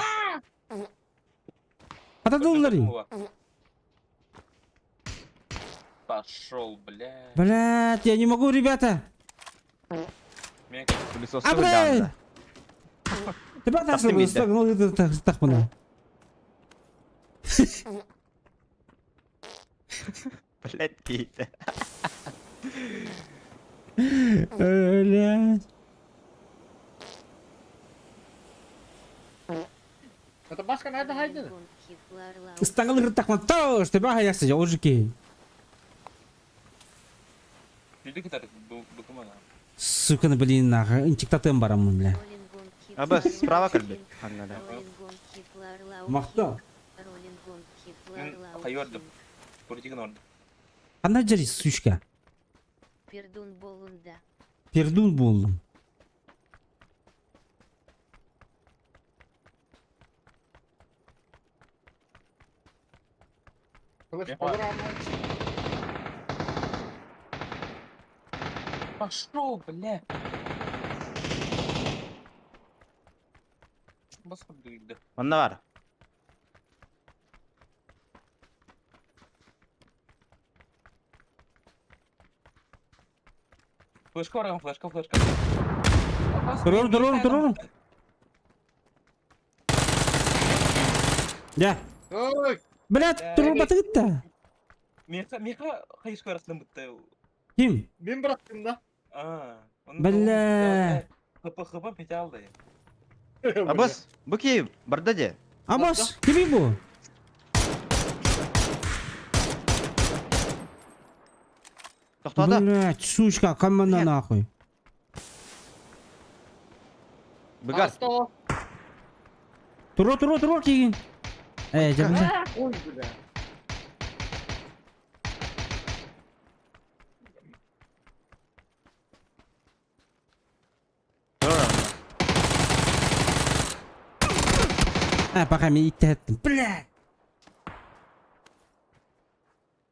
[SPEAKER 1] Хатадыллар.
[SPEAKER 8] Пошел, бля.
[SPEAKER 1] Блядь, я не могу, ребята.
[SPEAKER 9] Пылесос
[SPEAKER 1] А, блядь! Ребята,
[SPEAKER 9] Тахтым биирдэ.
[SPEAKER 1] тахпына.
[SPEAKER 9] Блядь, киһитэ.
[SPEAKER 1] Блядь.
[SPEAKER 3] Это башка надо хайден.
[SPEAKER 1] Ыстаҥалыыр тахман тош, тебя хаясы, жолжики.
[SPEAKER 8] Люди кытары быкымана.
[SPEAKER 1] Сука, ну, блин, нахуй, инчиктатым барамын, бля.
[SPEAKER 9] Абас, справа кэлбит. Ханна да.
[SPEAKER 1] Махта.
[SPEAKER 8] Хайордым. Политиканы ордым.
[SPEAKER 1] Ханна жери, сучка.
[SPEAKER 2] Пердун болунда.
[SPEAKER 1] Пердун болдум.
[SPEAKER 8] Пошел, бля. Басып дүйді.
[SPEAKER 9] Манна бар.
[SPEAKER 8] Флешка барған, флешка, флешка.
[SPEAKER 1] Турур, турур, турур. Дьэ.
[SPEAKER 3] Ой,
[SPEAKER 1] Блядь, турбатыгыт да.
[SPEAKER 8] Меха, меха хайышка арасынан бітті.
[SPEAKER 1] Ким?
[SPEAKER 3] мен бырақтым да.
[SPEAKER 8] А,
[SPEAKER 1] Бля.
[SPEAKER 8] Хп, хп, пете алды.
[SPEAKER 9] Абас, бу киһи барда дии.
[SPEAKER 1] Абас, кими бу?
[SPEAKER 9] Тохтоото.
[SPEAKER 1] Блядь, сучка, команда нахуй.
[SPEAKER 9] Быгар.
[SPEAKER 3] Асто.
[SPEAKER 1] Турур, турур, турур киигин. Э, дьэ, бля.
[SPEAKER 3] Ой, бля.
[SPEAKER 1] А, пока мен иттеттим. Бля.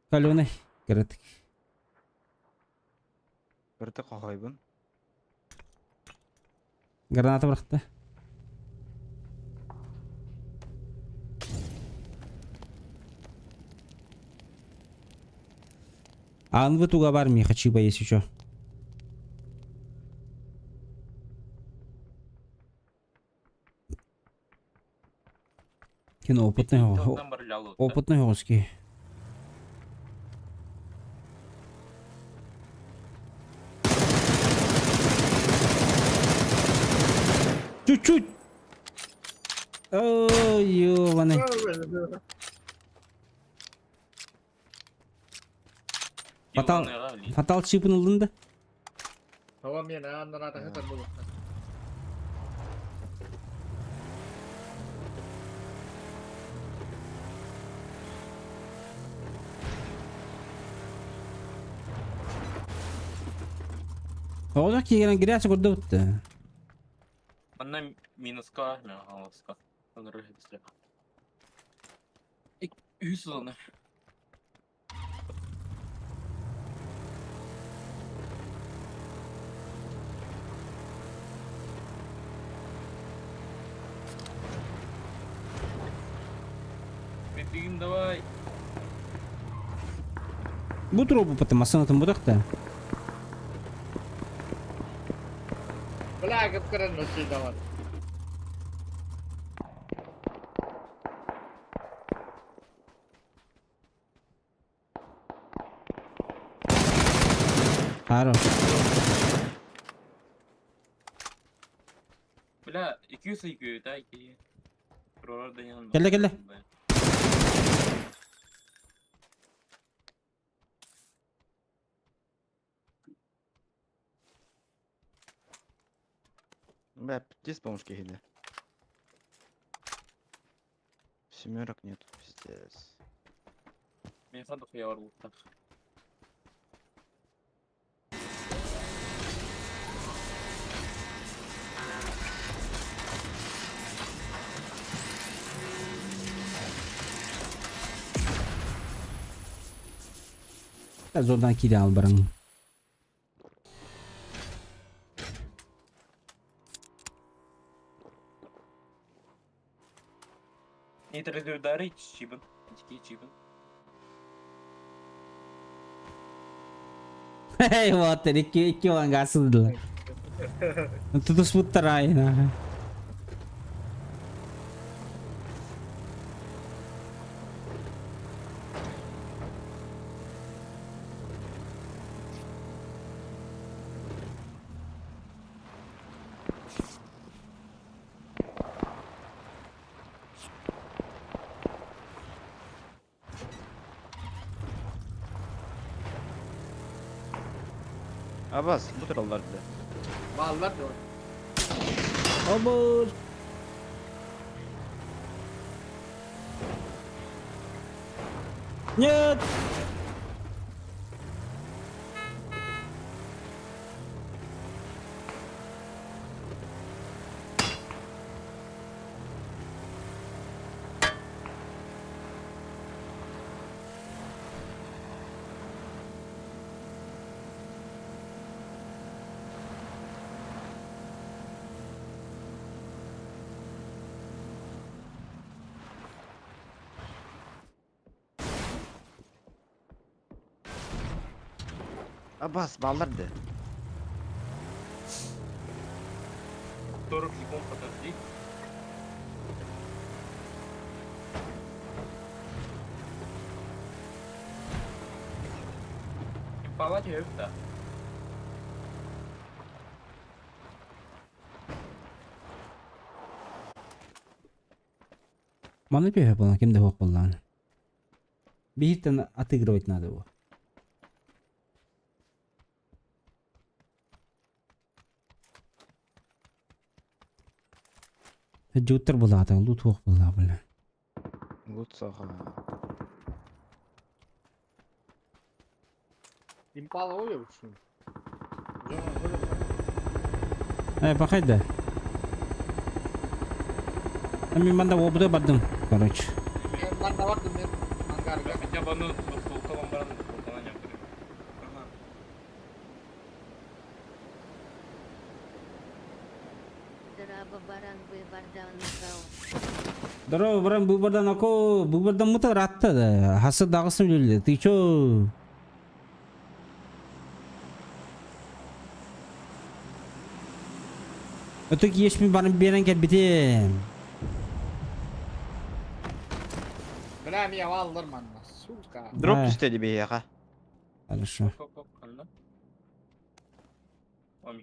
[SPEAKER 1] Каленый. Кырытык.
[SPEAKER 9] Кырытык хохойбун.
[SPEAKER 1] Граната бырахта. Аанвы туга бар миэхэ чыыба если чё. Кино опытный опытный оҕуски. Чуть-чуть. Ой, ёбаный. Фатал, фатал чипын ылдын да?
[SPEAKER 3] Хава мен аннарата хытар булуктар.
[SPEAKER 1] Оҕолор киирэн грязь көрдөбүт да.
[SPEAKER 8] Манна минуска, мегалоска. Онору быстрее. Үс ылына. Бегим давай.
[SPEAKER 1] Бу трубу потом массыынатын бутах да.
[SPEAKER 3] Бля, кып-кыран носит давай.
[SPEAKER 1] Харо.
[SPEAKER 8] Бля, 200 IQ, да, 2.
[SPEAKER 1] Кэллэ кэллэ.
[SPEAKER 9] Бля, птиц, по-моему, киһини. Семерок нет, пиздец.
[SPEAKER 8] Мен сандық я бар лутта.
[SPEAKER 1] Зордан кире ал баран.
[SPEAKER 8] Нейтрализуй чибын. Дикий чибын.
[SPEAKER 1] Эй, вот, икки икки оланга асылдылар. Тутуспуттар айна.
[SPEAKER 9] Абас, бу тураллар бля.
[SPEAKER 3] Баллар да.
[SPEAKER 1] Обор. Нет!
[SPEAKER 9] Абас, баллар да.
[SPEAKER 8] 40 секунд подожди. Импала да.
[SPEAKER 1] Маны пеха была, кем да боллан. Биһиттен отыгрывать надо его. Жуттар была, лут хуох была, бля.
[SPEAKER 9] Лут саха.
[SPEAKER 3] Импала ой учун.
[SPEAKER 1] Э, пахайда. Мен манда обуда бардым, короче.
[SPEAKER 3] Мен манда бардым мен ангарга.
[SPEAKER 8] Хотя бы ну, двухстволка вам баран, двухстволка на нем. Ага.
[SPEAKER 2] Драба баран бы бардан кау.
[SPEAKER 1] Здорово, баран, бу бардан ако, бу бардан мута ратта да. Хасы дагысын үлеле. Ты чё? Ытык иэспин баран биэрэн кэлбитим.
[SPEAKER 3] Бля, меня валлар манна, сука.
[SPEAKER 9] Дроп
[SPEAKER 1] Э.
[SPEAKER 9] түстэ дии биһиэхэ.
[SPEAKER 1] Хорошо.
[SPEAKER 8] Хоп, хоп, ханна? Ом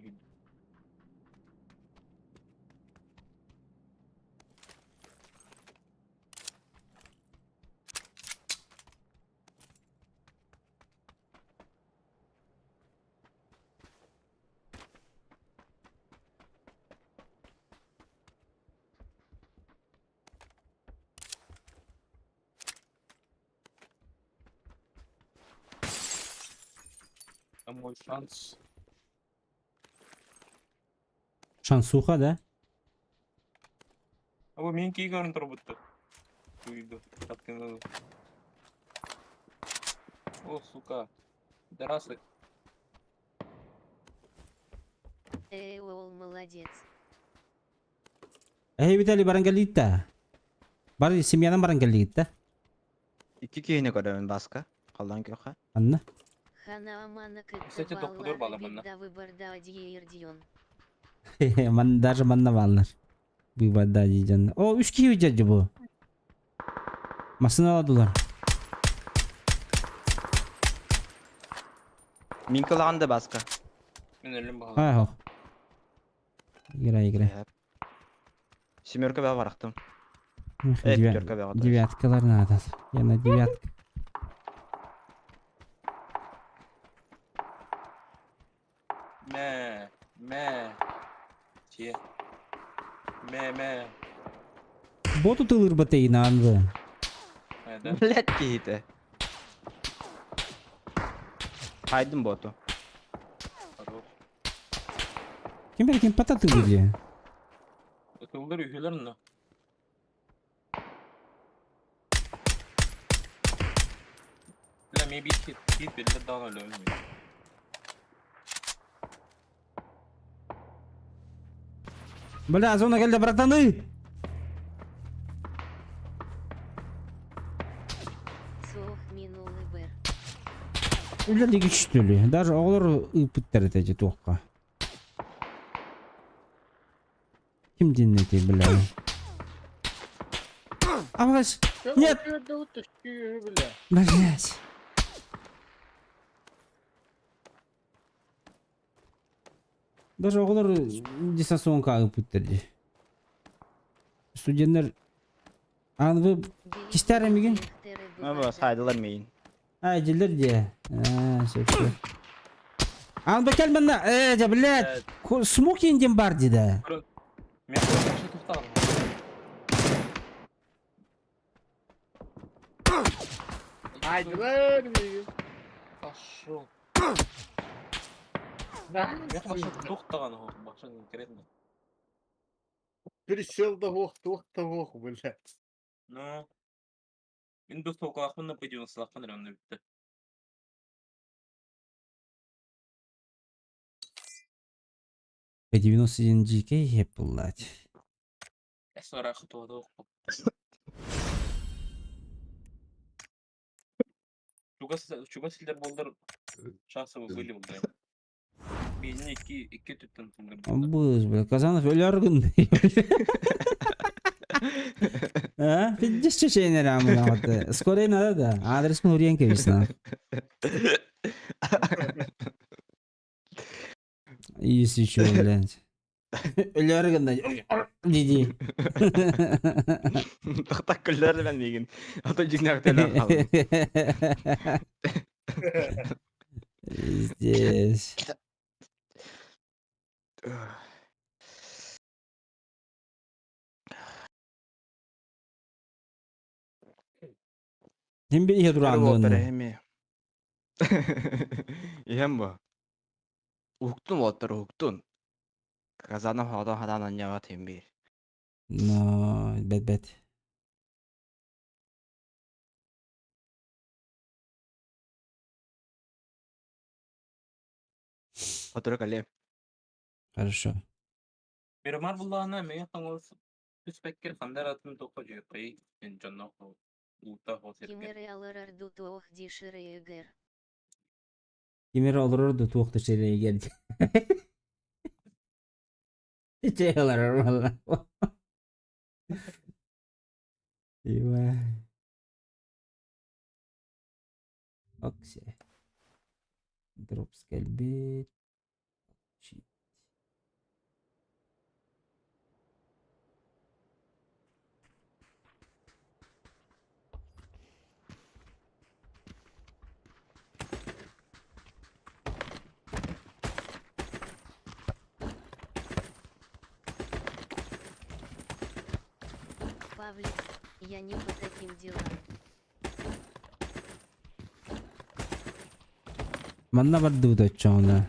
[SPEAKER 8] А мой шанс.
[SPEAKER 1] Шансуха, да?
[SPEAKER 8] А бу мин кии көрөн турбутта. Туйду. Таптыҥ. О, сука. Дарасы.
[SPEAKER 2] Эй, ол молодец.
[SPEAKER 1] Эһи Виталий баран кэллигит да? Бары семьянан баран кэллигит да?
[SPEAKER 9] Икки киһини көрөбүн баска. Халлаан күөххэ.
[SPEAKER 1] Анна?
[SPEAKER 2] Хана амана
[SPEAKER 8] Кстати,
[SPEAKER 2] кытта
[SPEAKER 8] топпудур
[SPEAKER 2] баллары
[SPEAKER 8] бала манна.
[SPEAKER 2] бигда выборда одиердион.
[SPEAKER 1] Ман даже манна бааллар. Быыбарда дии О, үс киһи дьэ бу. Массыына аладылар.
[SPEAKER 9] Мин кылаҕан да баска.
[SPEAKER 8] Мин өлүм баҕа.
[SPEAKER 1] А, хох. Играй, играй.
[SPEAKER 9] Семерка бэҕэ барахтым.
[SPEAKER 1] Эх,
[SPEAKER 9] Э, пятерка бэҕэ. то есть.
[SPEAKER 1] Девяткалар надо. Я на девятка.
[SPEAKER 8] Мэ, мэ. Че. Мэ, мэ.
[SPEAKER 1] Боту тылыр батейна анды.
[SPEAKER 8] Э, да.
[SPEAKER 9] Блядь киһитэ. Хайдым боту.
[SPEAKER 8] Хорош.
[SPEAKER 1] Ким бер ким пата тылыр дии.
[SPEAKER 8] Тыллар үһүлэр но. Бля, maybe хит, хит биллер даҕаны өлөмүн.
[SPEAKER 1] Бля, зона кэллэ, братаны!
[SPEAKER 2] Суох минулы бэр.
[SPEAKER 1] Үлэлик үчтүлү. Даже оҕолор ыыппыттар этэ дьэ туохха. Ким диэн этэй, бля. Авась! Нет!
[SPEAKER 3] Бля.
[SPEAKER 1] Блять. Даже оҕолор дистанционка ыыппыттар дии. Студенттар Аны кистер эмигин?
[SPEAKER 9] Ама сайдылар миин.
[SPEAKER 1] А, дилер дии. А, все, все. Аны кел манна. Э, дьэ, блядь. Смок диэн бар дии да.
[SPEAKER 8] Мен вообще тукталым.
[SPEAKER 3] Айдылар миигин.
[SPEAKER 8] Пошел.
[SPEAKER 3] На.
[SPEAKER 8] Мен вообще туктаган башын конкретно.
[SPEAKER 3] Присел да ох, туох да ох, блядь.
[SPEAKER 8] Ну. Мин бу толкалахпын да пойдем слахпын рәмне битте.
[SPEAKER 1] P91 GK, блядь.
[SPEAKER 8] Эсара хтода. Чугас чугас силдер болдар шансы были булдар. Бизин икки икки түттен сылдыр.
[SPEAKER 1] Быз, бля, Казанов өлөргүн. А? Пиздец чечейнер амына вот. Скорее надо, да. Адрес Нуриенко весна. Если чё, блядь. Өлөргүн да. Диди.
[SPEAKER 9] Тохтак күлләр мен миигин. Ото дьиҥнээх төлөөн хааллым.
[SPEAKER 1] Здесь. Ким bir ihe
[SPEAKER 9] Өр уолтар
[SPEAKER 1] дураан
[SPEAKER 9] эми. Иһэм бу. Уһуктун уолтар уһуктун. Казанов хадан хадан анньаҕа тимбиир.
[SPEAKER 1] Но, бэт бэт.
[SPEAKER 9] Отура кэлиэм.
[SPEAKER 1] Хорошо.
[SPEAKER 8] Мирамар буллаҕына мэҥэ хаҥалас түспэккэр ханна эрэ атын туохха дьүөккэй эн дьонноох уута ол сиргэ.
[SPEAKER 2] Кимери аларар ду туох диширегер.
[SPEAKER 1] Кимери олорор да туох да шерегер. Чэй ыларар буолла. Ива. Оксе. Дропс кэлбит.
[SPEAKER 2] Павлик, я не по таким делам.
[SPEAKER 1] Манна бардыбыт оччоҕуна.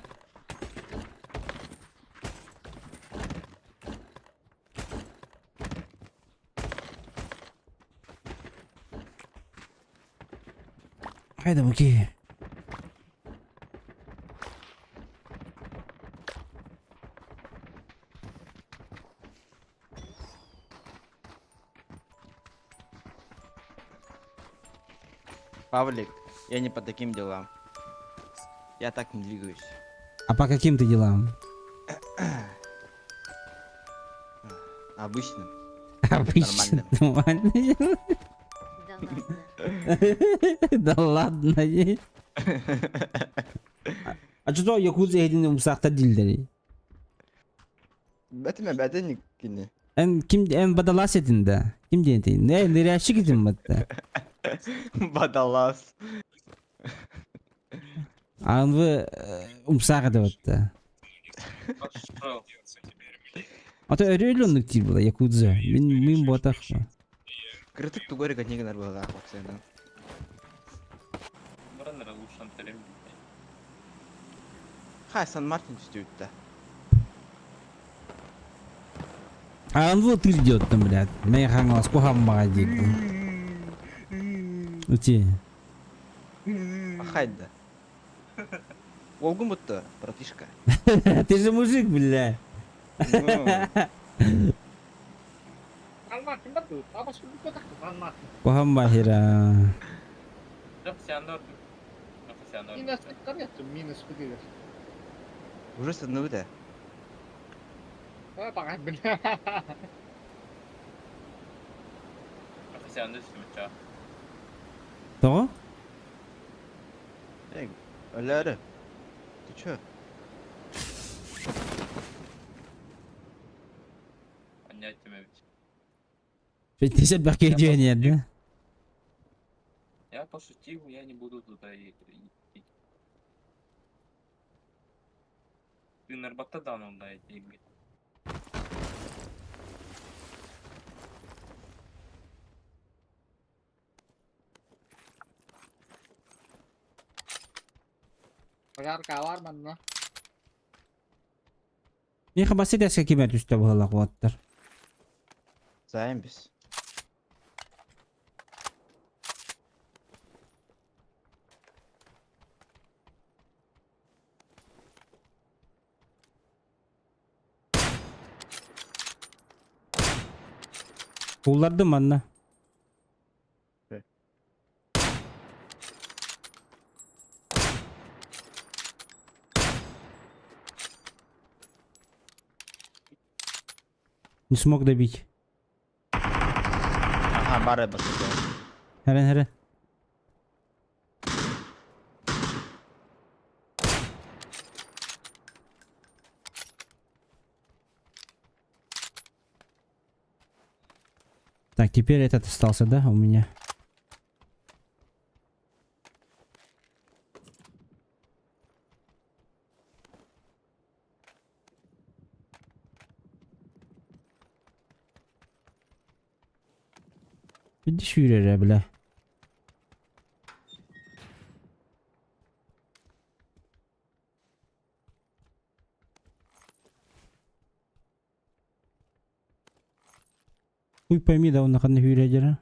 [SPEAKER 1] Хайда бу киһи?
[SPEAKER 9] Павлик, я не по таким делам. Я так не двигаюсь.
[SPEAKER 1] А по каким ты делам?
[SPEAKER 9] Обычным.
[SPEAKER 1] Обычно. Нормально.
[SPEAKER 2] Да ладно.
[SPEAKER 1] Да ладно. А что якудза един умсахта дилдери?
[SPEAKER 9] Бэтме бэтен кини.
[SPEAKER 1] Эн ким эн бадалас этин да? Ким диэн этин? Не, нырящик этин батта.
[SPEAKER 9] Бадалас.
[SPEAKER 1] Анвы умсах это батта.
[SPEAKER 8] Пошел.
[SPEAKER 1] А то өрөлөннүк тиир була якудза. Мин мин ботах.
[SPEAKER 9] Кырытык тугу эрэ гынар быһалаах вакцина.
[SPEAKER 8] Браннера лучше антарем.
[SPEAKER 9] Хай Сан Мартин түстүбүттэ.
[SPEAKER 1] А он вот идет там, блядь. Мен хаңалас кухаммаға дейді. Ути.
[SPEAKER 9] Ахайда. Олгун бутта, братишка.
[SPEAKER 1] Ты же мужик, бля.
[SPEAKER 9] Ну,
[SPEAKER 3] Сан Мартин бар дуо? Табас курдук Сан Мартин.
[SPEAKER 1] Кухаммахира.
[SPEAKER 8] Профессионал. Профессионал.
[SPEAKER 3] Минус карьяты, минус бігер.
[SPEAKER 9] Уже сыныбыта.
[SPEAKER 3] А, бағай бля.
[SPEAKER 8] Профессионал сүмүча.
[SPEAKER 1] Того?
[SPEAKER 9] Эй, Өлөрү. Ты чё?
[SPEAKER 8] Анять тебе.
[SPEAKER 1] 50 бакет да?
[SPEAKER 8] Я пошутил, я не буду туда идти. Ты нарбатта дан да идти.
[SPEAKER 3] Подарка бар манна.
[SPEAKER 1] Меха басы дәске кеме түсті бұғала қуаттар.
[SPEAKER 9] Займбис.
[SPEAKER 1] Уларды манна. Не смог добить.
[SPEAKER 9] Ага, бары басты.
[SPEAKER 1] Хәрен, хәрен. Так, теперь этот остался, да, у меня? Иди сюда, бля. Хуй пойми, да он на хюрядера.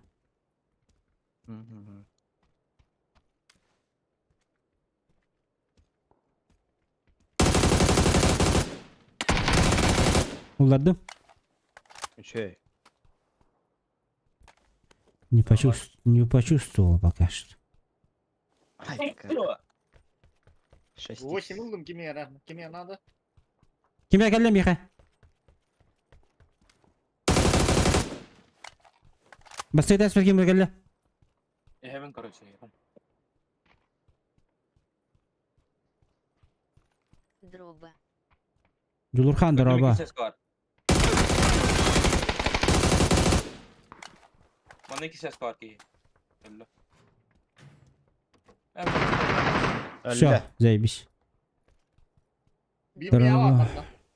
[SPEAKER 1] Уларды?
[SPEAKER 9] Чё?
[SPEAKER 1] Не, почувств... не почувствовал пока что.
[SPEAKER 9] Ай, как. Шесть.
[SPEAKER 3] Восемь ылдым кеме, кеме надо.
[SPEAKER 1] Кимә кәллә Миха? Бастайда әспер ким кэллэ?
[SPEAKER 8] Эһэбин, короче, эһэбин.
[SPEAKER 2] Дроба.
[SPEAKER 1] Дьулурхан дороба.
[SPEAKER 8] Манна икки сес бар киһи. Өллө.
[SPEAKER 1] Все, заебись. Здорово.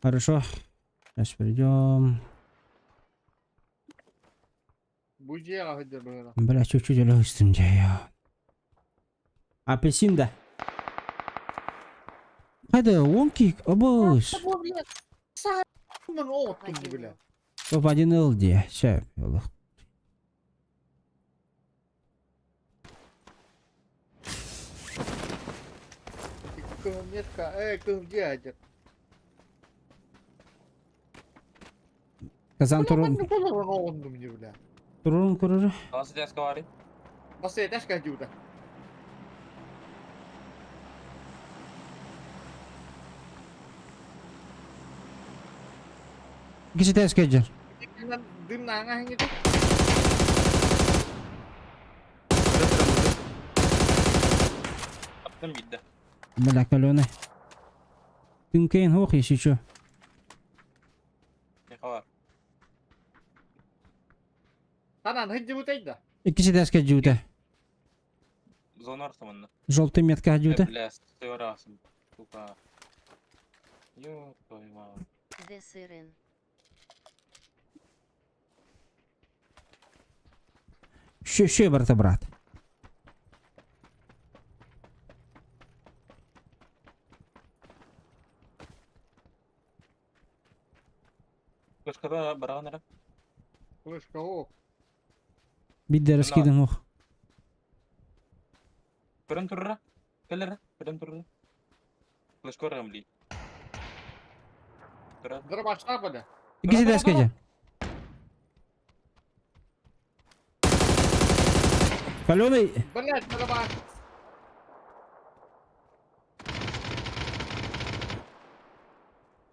[SPEAKER 1] Хорошо. Сейчас придем. Бля, чуть-чуть өлөстүм дьэ. Апельсин да. Хайда, он кик, обыс. Топ 1 ыл дии. Сөп, олох. Казан турун. Турун көрөр.
[SPEAKER 8] Хас этээскэ баарый?
[SPEAKER 3] Бас этээскэ дьуута.
[SPEAKER 1] Иккис этээскэ дьэр.
[SPEAKER 3] Дым нааҥа иҥити.
[SPEAKER 8] Аптым биирдэ.
[SPEAKER 1] Бля, каленый. Тынкейн ох, если чё.
[SPEAKER 8] Михала.
[SPEAKER 3] Танан хыддыбытай да.
[SPEAKER 1] Иккис этээскэ дьүүтэ.
[SPEAKER 8] Зона арсаманна.
[SPEAKER 1] Желтый метка дьүүтэ.
[SPEAKER 8] Бля, сырасым. Сука. Ёб твою мать.
[SPEAKER 2] ДСРН.
[SPEAKER 1] Ще, ще, брата, брат.
[SPEAKER 8] Кышкада бараган эрэ.
[SPEAKER 3] Флешка о.
[SPEAKER 1] Бидде раскидым ох.
[SPEAKER 8] Көрөн турра. Кэлэрэ. Көрөн турра. Флешка бараган били. Турар.
[SPEAKER 3] Дробашта бля.
[SPEAKER 1] Иккис этээскэ дьэ. Каленый.
[SPEAKER 3] Блять, дробаш.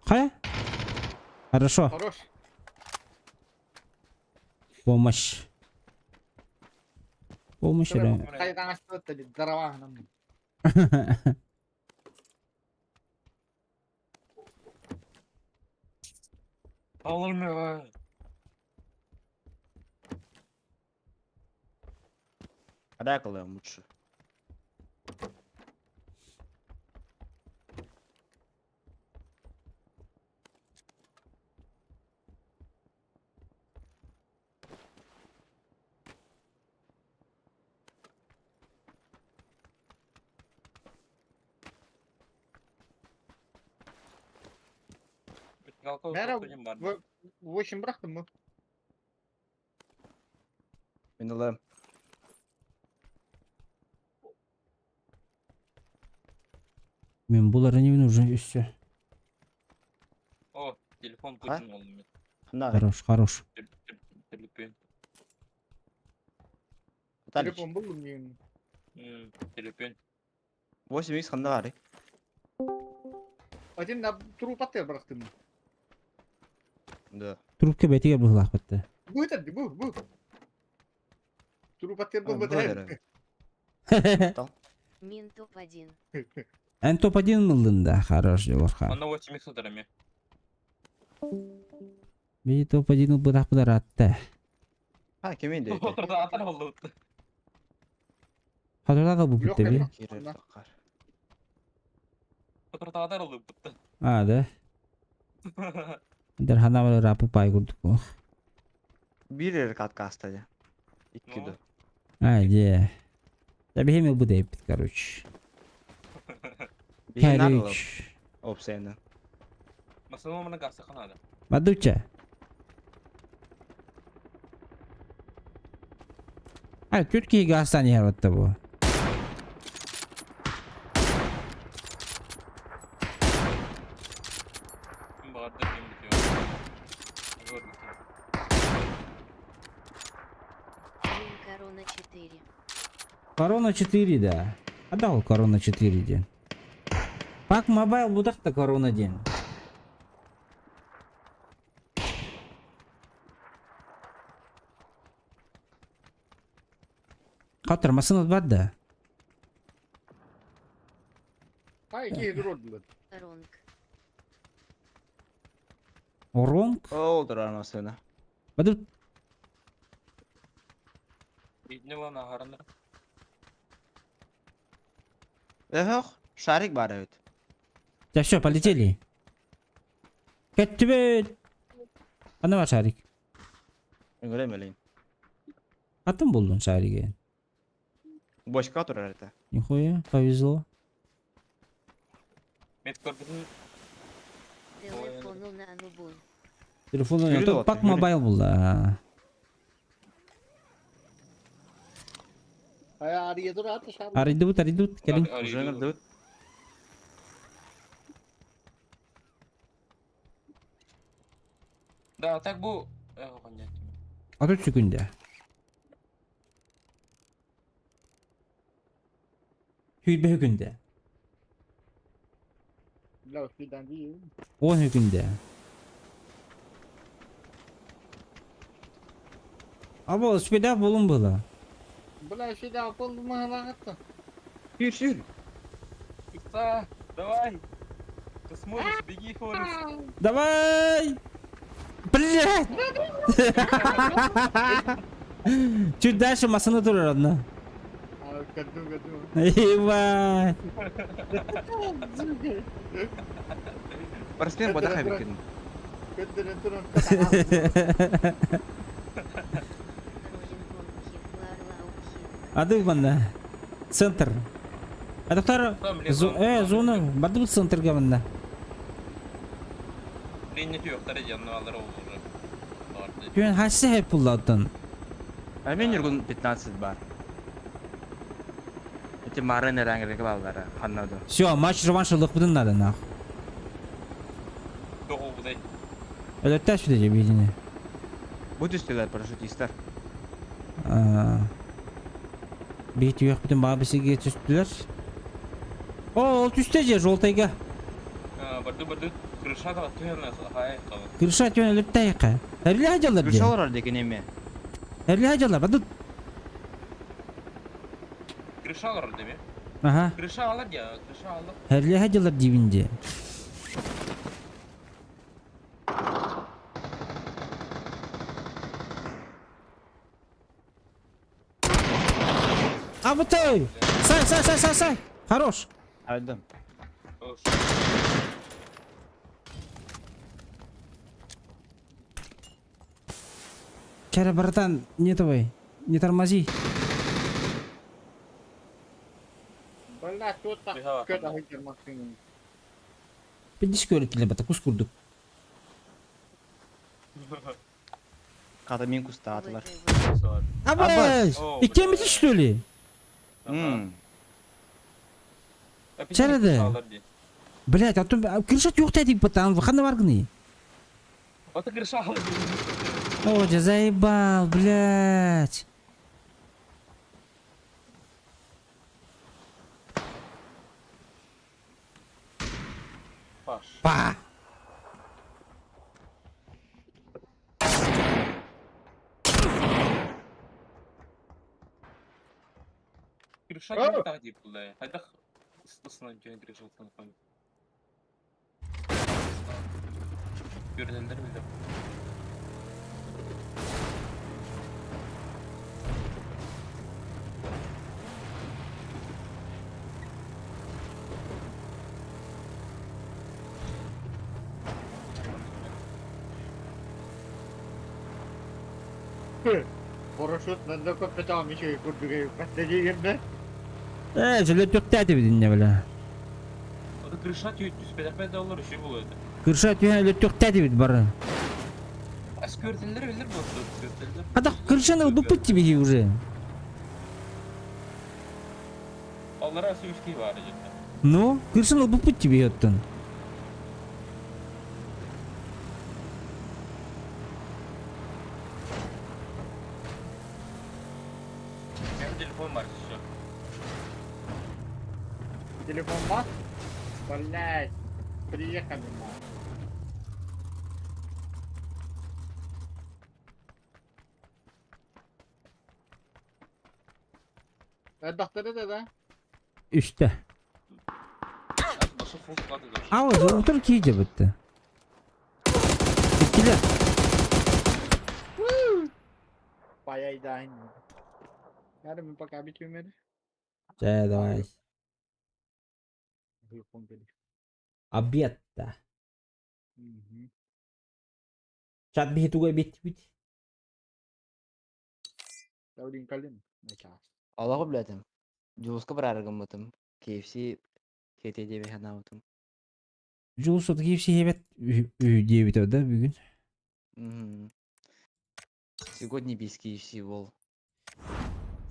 [SPEAKER 1] Хайа? Хорошо.
[SPEAKER 3] Хорош.
[SPEAKER 1] Помощь. Помощь эрэ.
[SPEAKER 3] Хайдан астыт дробаш.
[SPEAKER 8] Алырмы.
[SPEAKER 9] Адай лучше.
[SPEAKER 3] Мэрэ, восемь бырахтым мы.
[SPEAKER 9] Мин ылым.
[SPEAKER 1] Мен булары не нужен и все.
[SPEAKER 8] О, телефон Путин олым.
[SPEAKER 1] Хорош, хорош.
[SPEAKER 8] Телефон.
[SPEAKER 3] Телефон был мне.
[SPEAKER 8] Телефон.
[SPEAKER 9] 8 x ханна баарый?
[SPEAKER 3] Один на трупаты бырахтым.
[SPEAKER 9] Да.
[SPEAKER 1] Трубка бэтигэр быһылаах бытты.
[SPEAKER 3] Бу это, бу, бу. Трупаты был бы.
[SPEAKER 2] Мин топ-1.
[SPEAKER 1] Эн топ-1 ыллын да, хорош Дьулурхан.
[SPEAKER 8] Онно 8 x ударами.
[SPEAKER 1] Би топ-1 ылбытах быдаратта.
[SPEAKER 9] А, кимин дейdi?
[SPEAKER 8] Отырда атар болду.
[SPEAKER 1] Хатырда бу бутты би.
[SPEAKER 8] Отырда атар болду бутты.
[SPEAKER 1] А, да. Дер хана бар рапы пай курдук бу.
[SPEAKER 9] Бир эр каткаста дьэ. Икки ду.
[SPEAKER 1] А, де. Я бихем бу дейбит, короче.
[SPEAKER 9] Биһи нар ылым.
[SPEAKER 1] Короче.
[SPEAKER 9] Опсайна.
[SPEAKER 8] Масалан мына гасы ханада.
[SPEAKER 1] Мадуча. А, Түркия гастан яратты бу.
[SPEAKER 8] Ким багарды ким битиyor. Көрдүк.
[SPEAKER 2] Мин Корона 4.
[SPEAKER 1] Корона 4, да. А дал Корона 4 день. Пак мобайл будах-то Корона день. Хаттар массыына бар да.
[SPEAKER 3] Ай, киһи турдулар.
[SPEAKER 2] Ронг.
[SPEAKER 1] Оронг.
[SPEAKER 9] Ол турар массыына.
[SPEAKER 1] Баду
[SPEAKER 8] Бидне вон аһарыныр.
[SPEAKER 9] Эх, шарик бар эбит.
[SPEAKER 1] Да все, полетели. Кеттибит. Ана бар шарик.
[SPEAKER 9] Үҥүрэ мэлин.
[SPEAKER 1] Атын булдун шариги.
[SPEAKER 9] Бочка турар этэ.
[SPEAKER 1] Нихуя, повезло.
[SPEAKER 8] Мет көрбүтүн
[SPEAKER 2] Телефону на анубул.
[SPEAKER 1] Телефон
[SPEAKER 9] Yürü
[SPEAKER 1] то
[SPEAKER 9] вот,
[SPEAKER 1] пак
[SPEAKER 9] yürü.
[SPEAKER 1] мобайл булла.
[SPEAKER 3] Ай, ария турар шар.
[SPEAKER 1] Арыйдыбыт, арыйдыбыт, кэлин.
[SPEAKER 9] Уже ыҥырдыбыт.
[SPEAKER 8] Да, так бу понятно.
[SPEAKER 1] А тут секунда. Hүйбе хүнде.
[SPEAKER 3] Бля, успедан дии.
[SPEAKER 1] Он хүнде. Або спеда болун было.
[SPEAKER 3] Бля, сюда пол махалаатта.
[SPEAKER 9] Сүүр сүүр.
[SPEAKER 8] Да, давай. Ты сможешь, беги, Форест.
[SPEAKER 1] Давай! Блядь! Чуть дальше массыына турар одна.
[SPEAKER 3] А, каду, каду.
[SPEAKER 1] Ебать!
[SPEAKER 9] Спортсмен бода хабикин.
[SPEAKER 3] Көттерен туран.
[SPEAKER 2] Роин гонки. Ларлаухи.
[SPEAKER 1] Ады манна. Центр. А доктор,
[SPEAKER 8] Там лес.
[SPEAKER 1] зона, барды центрга манна.
[SPEAKER 8] Линия түйөктөр жанны алар ол уже. Барды.
[SPEAKER 1] Күн хассы хеп булладын.
[SPEAKER 9] А мен Нюргун 15 бар. Эти марын эраңгырык балдары ханнады.
[SPEAKER 1] Все, матч реванш лык надо нах.
[SPEAKER 8] Тоғу будай.
[SPEAKER 1] Это тәш бите видение.
[SPEAKER 9] Бу түстүлөр парашютисттер.
[SPEAKER 1] Бит юк бүтүн бабысыге түстүлөр. О, ол түстө же жолтайга.
[SPEAKER 8] Барды барды. Крыша да түйөнө хай кабы.
[SPEAKER 1] Крыша төн өлөттайка. Эрле хажалар же.
[SPEAKER 9] Крышалар деген эме.
[SPEAKER 1] Эрле хажалар. Баду.
[SPEAKER 8] Крыша алар деме.
[SPEAKER 1] Ага.
[SPEAKER 8] Крыша алар я, крыша алар.
[SPEAKER 1] Эрле хажалар дибинде. А вот ты! Сай, сай, сай, сай, сай! Хорош!
[SPEAKER 9] Айдым.
[SPEAKER 8] Ош.
[SPEAKER 1] Чара, братан, не давай, не тормози.
[SPEAKER 3] Бля, кто так?
[SPEAKER 8] Быһа
[SPEAKER 3] Көр ахыр машина.
[SPEAKER 1] Пидиш көрөттүле бата кус курдук.
[SPEAKER 9] Ката мен кустаатылар.
[SPEAKER 2] ВТВ.
[SPEAKER 1] Абас!
[SPEAKER 8] О,
[SPEAKER 1] Иккемити что ли?
[SPEAKER 9] Мм.
[SPEAKER 1] Чарады. Блять, а то крыша жок дедик бата, кандай бар гыны?
[SPEAKER 8] Ата крыша алар.
[SPEAKER 1] О, же заебал, блять.
[SPEAKER 8] Паш.
[SPEAKER 1] Па!
[SPEAKER 8] Крыша ким так дип булды. Хайда ысынан жөн крыша алган. Көрдүлөр билде.
[SPEAKER 3] Парашют на капитан еще и курдугай. Последний
[SPEAKER 1] Э, желе төктәти бидин бля.
[SPEAKER 8] Ата крыша түйөт түспөдө доллар үшү болот.
[SPEAKER 1] Крыша түйен төктәти бит бары.
[SPEAKER 8] Ас көрдүлөр билер болду. Көрдүлөр.
[SPEAKER 1] А так крышаны бупыт тебе уже.
[SPEAKER 8] Аллара сүйүшки бар жерде.
[SPEAKER 1] Ну, крышаны бупыт тебе оттон.
[SPEAKER 8] Мен телефон бар еще.
[SPEAKER 3] Телефон бар? Блять, приехали, нахуй. Элбэхтэрэ да да.
[SPEAKER 1] Үстэ. А, утар киһи дьэбитте. Иккилэр.
[SPEAKER 3] Паяйдааһын. Яра мен пока бүтүмэр.
[SPEAKER 1] Чэ, давай. Обед да. Чат биһи туга биттибит.
[SPEAKER 9] Олоҕу билэтим. Дьулуска бараары гыммытым. KFC киэтиэ диэби санаабытым.
[SPEAKER 1] Дьулус от KFC диэбэт үһү диэбитэ да бүгүн.
[SPEAKER 9] Мгм. Сегодня без KFC бол.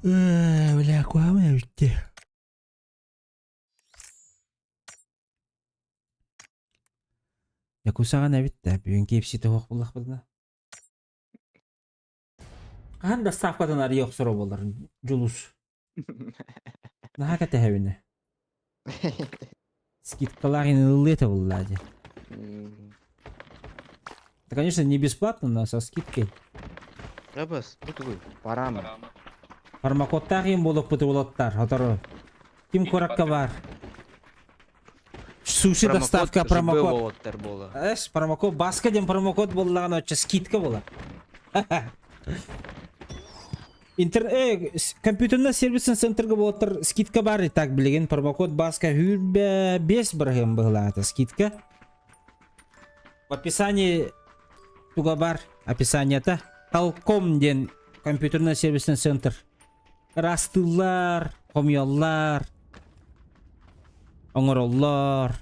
[SPEAKER 1] Бля, куһаҕан эбитти. Якусаҕан эбит да, бүгүн KFC туһуох буллахпытына. Хаһан доставкатын арыйа охсоро буолар Дьулус. Наһаа кэтэһэбинэ. Скидкалаах ыллыа этэ буллаа дии. Это, конечно, не бесплатно, но со скидкой.
[SPEAKER 9] Рабас, бу тугуй? Парама.
[SPEAKER 1] Промокодтаах им буолукпут уолаттар, хотору. Ким куоракка бар? Суши доставка промокод.
[SPEAKER 9] Уолаттар буола.
[SPEAKER 1] Эс, промокод, баска диэн промокод буоллаҕына оччо скидка буолар. Интер, компьютерный сервисный центрга буолаттар скидка бар и так билигин промокод баска хүрбэ 5 бырыһыан быһылаата скидка. В описании туга бар, описаниета Талком диэн компьютерный сервисный центр. Ыраастыыллар, хомуйаллар, оҥороллор.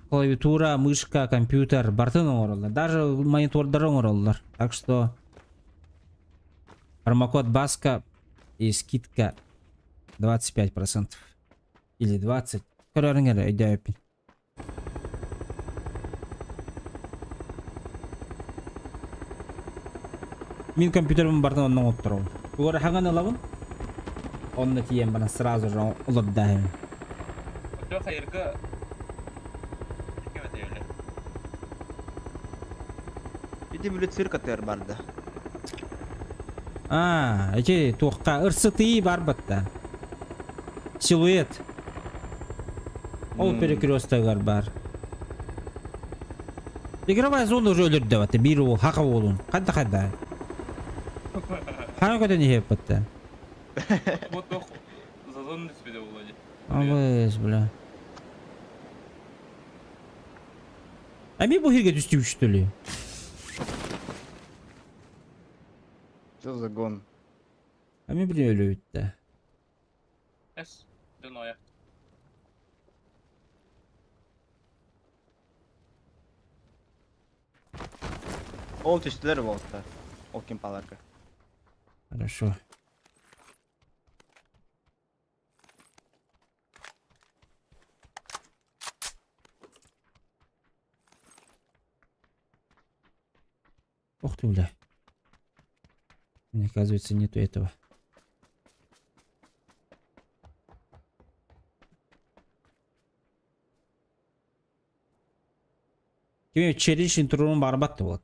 [SPEAKER 1] Клавиатура, мышка, компьютер барытын оҥороллор. Даже монитордары оҥороллор. Так что промокод Баска и скидка 25%. Или 20. Көрөрүҥ эрэ өйдөөбүппүн. Мин компьютерым барытын онно оҥотторобун. Тугу эрэ хаҥан ылабын, онно тиийэн баран сразу же олордааһын.
[SPEAKER 8] Оччо хайырга ким этэ
[SPEAKER 9] Ити били цирк атыгар барда.
[SPEAKER 1] А, эти туохха ырсытыы бар батта. Силуэт. Ол перекрестогар бар. Игровая зона уже өлөрдө бата биир уол хака уолун. Хайда хайда. Хана көтөн иһиэппэтте.
[SPEAKER 8] Вот тох зазон түспүтэ буолуо дии.
[SPEAKER 1] Абыс, бля. Эми бу хирге түстүбүт что ли?
[SPEAKER 9] Что за гон?
[SPEAKER 1] Эми били өлөбүттэ.
[SPEAKER 8] Эс, дьон
[SPEAKER 9] Ол түстүлэр уолаттар. Ол кимпаларга.
[SPEAKER 1] Хорошо. Ух ты, бля. Мне оказывается, нету этого. Кими челлендж турун барбат вот.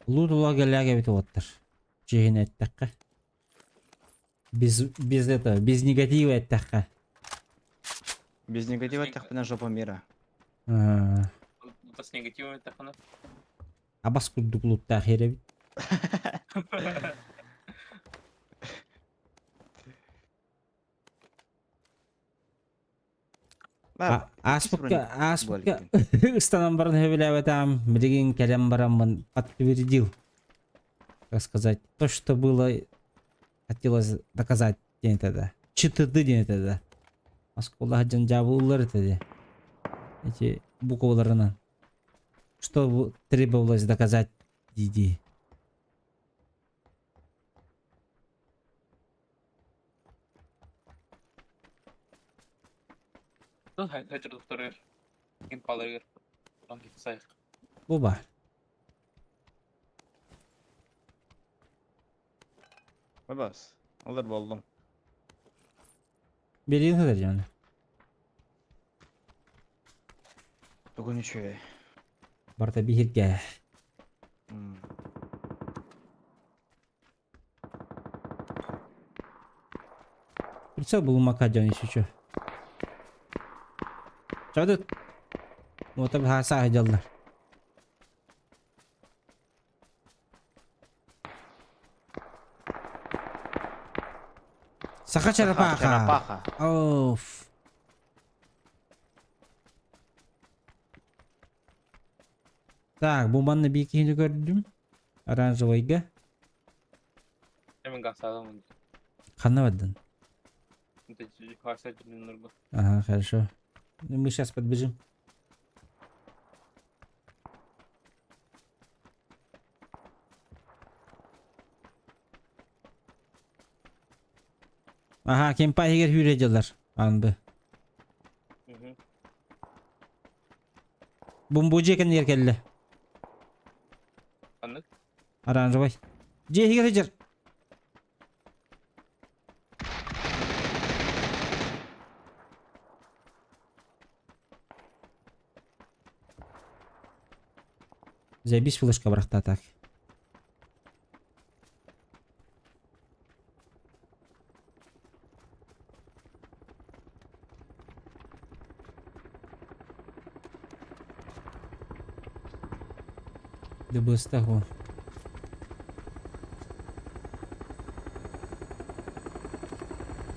[SPEAKER 1] Лут ула кэллээх эбит уоттар. Чиһин эттэххэ. Без, без этого, без негатива эттэххэ.
[SPEAKER 9] Без негатива эттэхпинэ жопа мира.
[SPEAKER 1] Аа,
[SPEAKER 8] С негативом эттэххинэ.
[SPEAKER 1] Абас курдук луттаах эрэбит.
[SPEAKER 9] Бар,
[SPEAKER 1] Ааспыкка, ааспыкка ыстанан баран сөбүлээбэтээм, билигин кэлэн бараммын подтвердил, так сказать, то, что было, хотелось доказать диэн этэ да. ЧТД диэн этэ да. Оскуола сылдьан дьаабылыыллар этэ дии. Эти букваларынан. Что требовалось доказать дии-дии. Бу баар.
[SPEAKER 9] Бабас. Алар болдум.
[SPEAKER 1] Бериин сытар дьону.
[SPEAKER 9] Бүгүн үчүгэй.
[SPEAKER 1] Барыта биһиргэ. Прицел булумакка дьон исүчү. Чадыт. Мота баһа саһыдьаллар. Саха черепаха.
[SPEAKER 9] Черепаха.
[SPEAKER 1] Оф. Так, бу манна биир киһини көрдүм. Оранжевайга.
[SPEAKER 8] Hemen gazladım.
[SPEAKER 1] Ханна бардын? Ага, хорошо. Ну, мы сейчас подбежим. Ага, кемпа егер хүрэ Анды. Бумбу дьиэ кэннигэр кэллэ.
[SPEAKER 8] Ханнык?
[SPEAKER 1] Оранжевай. Дьиэ иһигэр сылдьар. Заебись флешка бырахта так. Дыбыста го.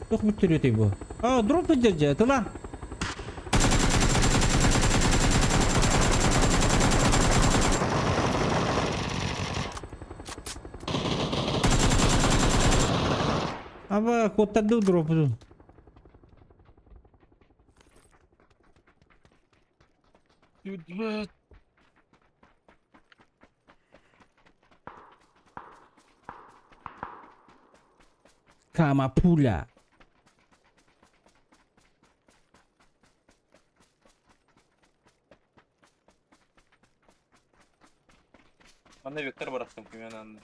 [SPEAKER 1] Туох бүттүрүөтэй бу? А, дроп дьэ, тыла. Аба, куоттардыы дропу. Кама пуля.
[SPEAKER 8] Манна вектор бырахтым кимэн анны.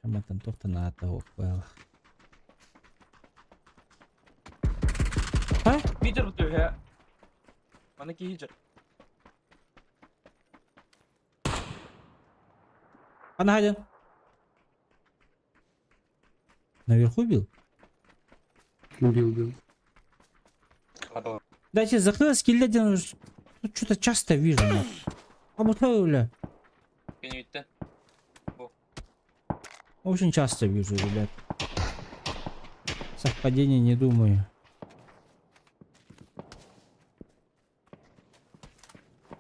[SPEAKER 1] Хаматан тохтан аата хуох. А?
[SPEAKER 8] Питер бутуһэ. Манна киһи
[SPEAKER 1] Ана один. Наверху бил?
[SPEAKER 10] Убил, убил.
[SPEAKER 1] Дайте закрыл скилл один. Тут что-то часто вижу. А вот бля.
[SPEAKER 8] Кэнниттэн.
[SPEAKER 1] Очень часто вижу, ребят. Совпадение не думаю.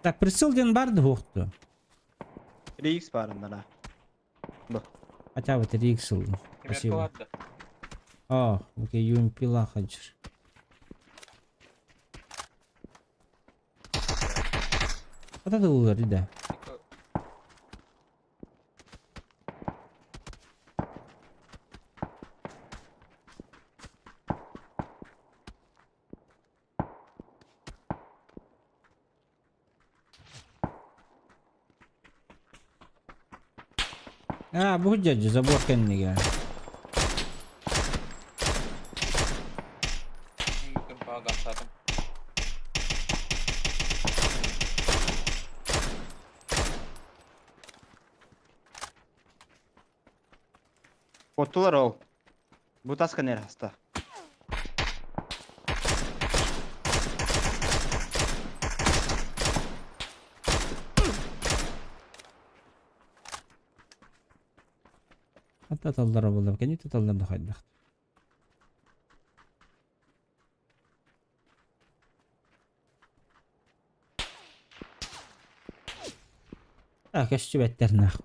[SPEAKER 1] Так, прицел диэн баар дуо?
[SPEAKER 9] 3x баар да.
[SPEAKER 1] Хотя бы 3x. Спасибо. О, окей, UMP лахаджир. Вот это было, да. А, бу дядя, забор кэннигэр.
[SPEAKER 8] Газтаатым.
[SPEAKER 9] Оттулар ол. Бу таска нер хаста.
[SPEAKER 1] Хатта таллара буолла. Кэнниттэн таллар да хайдах. А, көстүбэттэр нах.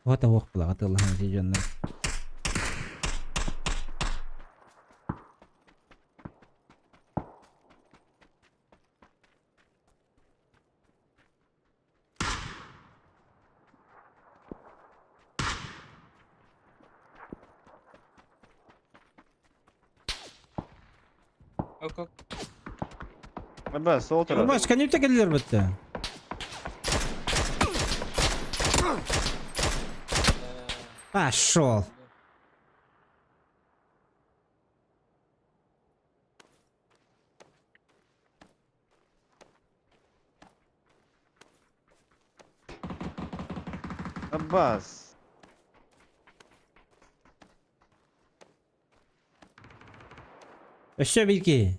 [SPEAKER 1] Ота уох була атылахан дьоннор.
[SPEAKER 8] Ок,
[SPEAKER 9] Аба, сол турар.
[SPEAKER 1] Бас, кәнепте келдилер бітті. Пошел.
[SPEAKER 9] Аббас.
[SPEAKER 1] Өссө билки.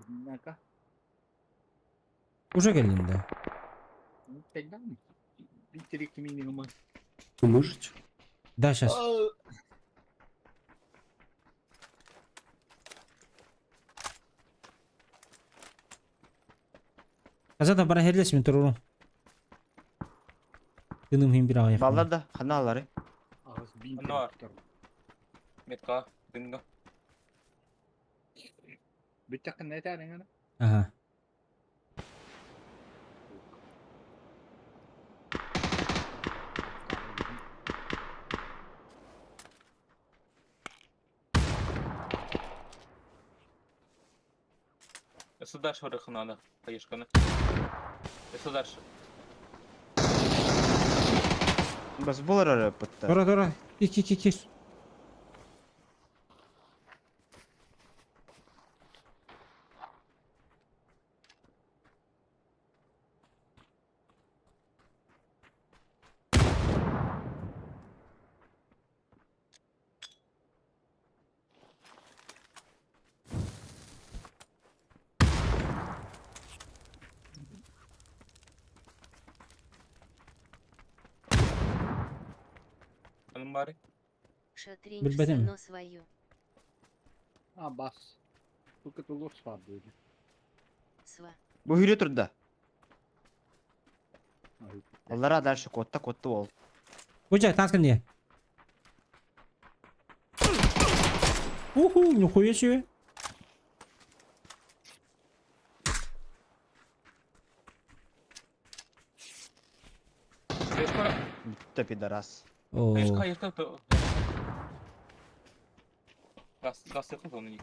[SPEAKER 3] Нака.
[SPEAKER 1] Уже келдин да.
[SPEAKER 3] Тогда битерик минимум.
[SPEAKER 10] Вы можете?
[SPEAKER 1] Да, сейчас. Казата бара херлес мен турурум. Тыным хим бир аяк.
[SPEAKER 9] Баллар да, хана алары.
[SPEAKER 3] Ағыз бин
[SPEAKER 8] Ануар. Метка, дымга.
[SPEAKER 3] Бүттәкін нәтәрің ана?
[SPEAKER 1] Ага.
[SPEAKER 8] Если дальше вырых надо, поешканы. Если дальше.
[SPEAKER 9] Бас булар ары бітті.
[SPEAKER 1] Тура тура. Кир кир кир кир.
[SPEAKER 8] Аным бары.
[SPEAKER 2] Шатринь
[SPEAKER 1] Билбетим.
[SPEAKER 2] но свою.
[SPEAKER 3] А, бас. Только тулур бар дейді.
[SPEAKER 2] Сва.
[SPEAKER 9] Бу хүрі турда. Аллара дальше котта котта ол.
[SPEAKER 1] Буча, танк не. Уху, нихуя себе.
[SPEAKER 8] Хаешка,
[SPEAKER 9] Бүтті пидорас.
[SPEAKER 1] О.
[SPEAKER 8] хаешка, хаешка. Газ, газ yakın onu.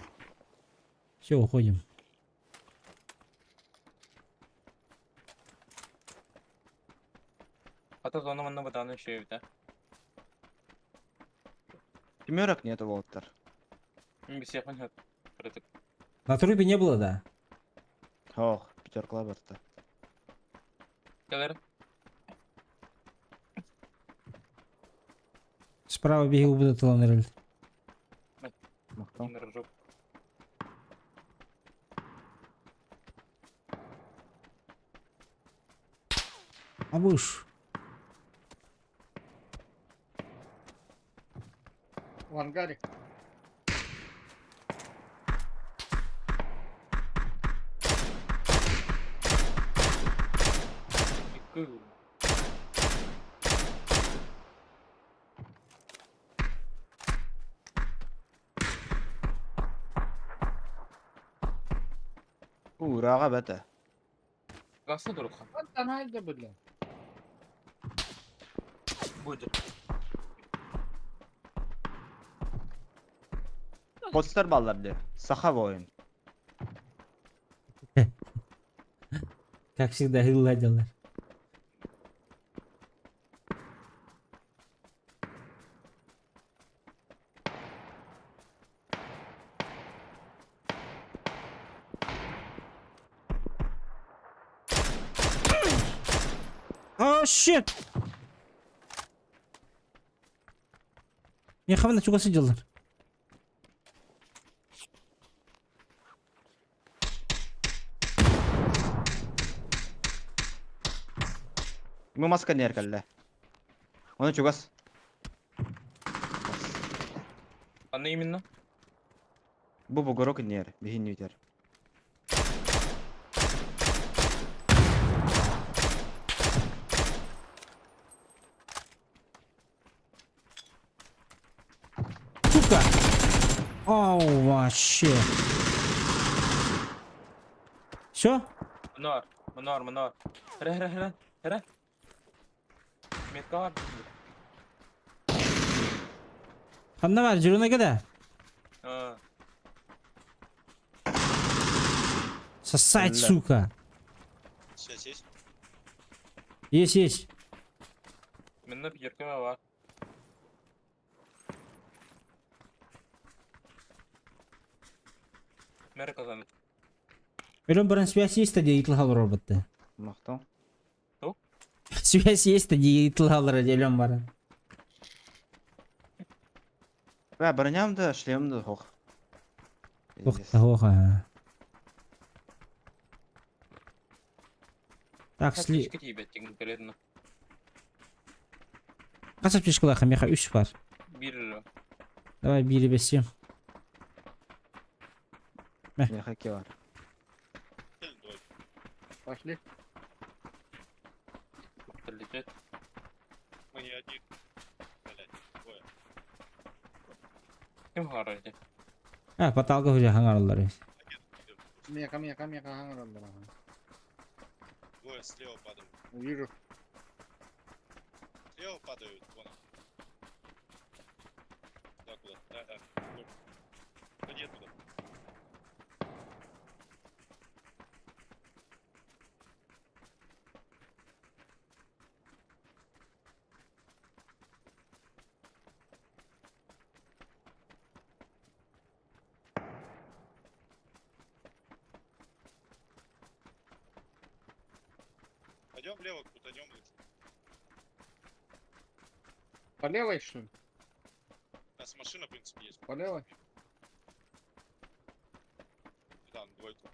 [SPEAKER 1] Все, уходим.
[SPEAKER 8] Hatta зона манна баданы şey bir de.
[SPEAKER 9] Семерок нету волтер.
[SPEAKER 8] Bir şey yapın hep. Pratik.
[SPEAKER 1] На трупе не было, да?
[SPEAKER 9] Ох, пятеркалар бітті.
[SPEAKER 8] Gel
[SPEAKER 1] Справа бегал будут лонерель.
[SPEAKER 9] Мақтау.
[SPEAKER 8] Рожок.
[SPEAKER 1] А будешь?
[SPEAKER 3] В ангаре.
[SPEAKER 8] İki.
[SPEAKER 9] Ураға бәті.
[SPEAKER 8] Gazda duruk.
[SPEAKER 3] Антон хайда білі.
[SPEAKER 8] Buydu.
[SPEAKER 9] Постар баллар де. Саха воин.
[SPEAKER 1] Как всегда, гладил. О, щит! Мен хавана чугасы дьоллар.
[SPEAKER 9] Бу маска нер кэллэ. Оны чугас.
[SPEAKER 8] Анна именно.
[SPEAKER 9] Бу бугорок нер. Бихин нютер.
[SPEAKER 1] Сука! Оу, вообще. Все?
[SPEAKER 8] Манар, манар, манар. Хре, хре, хре, хре. Метка var.
[SPEAKER 1] Ханна баар, Жирунайга да?
[SPEAKER 8] А,
[SPEAKER 1] Сосать,
[SPEAKER 9] Бля.
[SPEAKER 1] сука.
[SPEAKER 11] Связь есть?
[SPEAKER 1] Есть, есть.
[SPEAKER 8] Минна пятерка бар. Мэр казан.
[SPEAKER 1] Өлөн баран связь есть дии ытылһалар роботты.
[SPEAKER 9] Махтал.
[SPEAKER 1] Связь есть дии ытылһалар өлөн баран.
[SPEAKER 9] Бля, броням да, шлем да, хох. Пиздец.
[SPEAKER 1] Ох, Так, сли...
[SPEAKER 8] Аптечка тиийбэт конкретно.
[SPEAKER 1] Хас аптечкалаах миэхэ үс баар.
[SPEAKER 8] Биир
[SPEAKER 1] Давай биири бэссиэм.
[SPEAKER 9] Миэхэ икки баар.
[SPEAKER 3] Пошли.
[SPEAKER 8] летит.
[SPEAKER 11] Мы не одни. Блять, двое.
[SPEAKER 8] Ким хаалла?
[SPEAKER 1] А, потолга уже хаҥараллар.
[SPEAKER 3] Миэхэ, миэхэ, миэхэ, хаҥараллар.
[SPEAKER 11] Двое слева падают.
[SPEAKER 3] Вижу.
[SPEAKER 11] Слева падают, вон. Да, куда? Да, да. Вот. Ходи оттуда. Пойдем влево, крутанем лучше.
[SPEAKER 3] По левой, что ли?
[SPEAKER 11] У нас машина, в принципе, есть.
[SPEAKER 3] По левой?
[SPEAKER 11] Да, на двойку.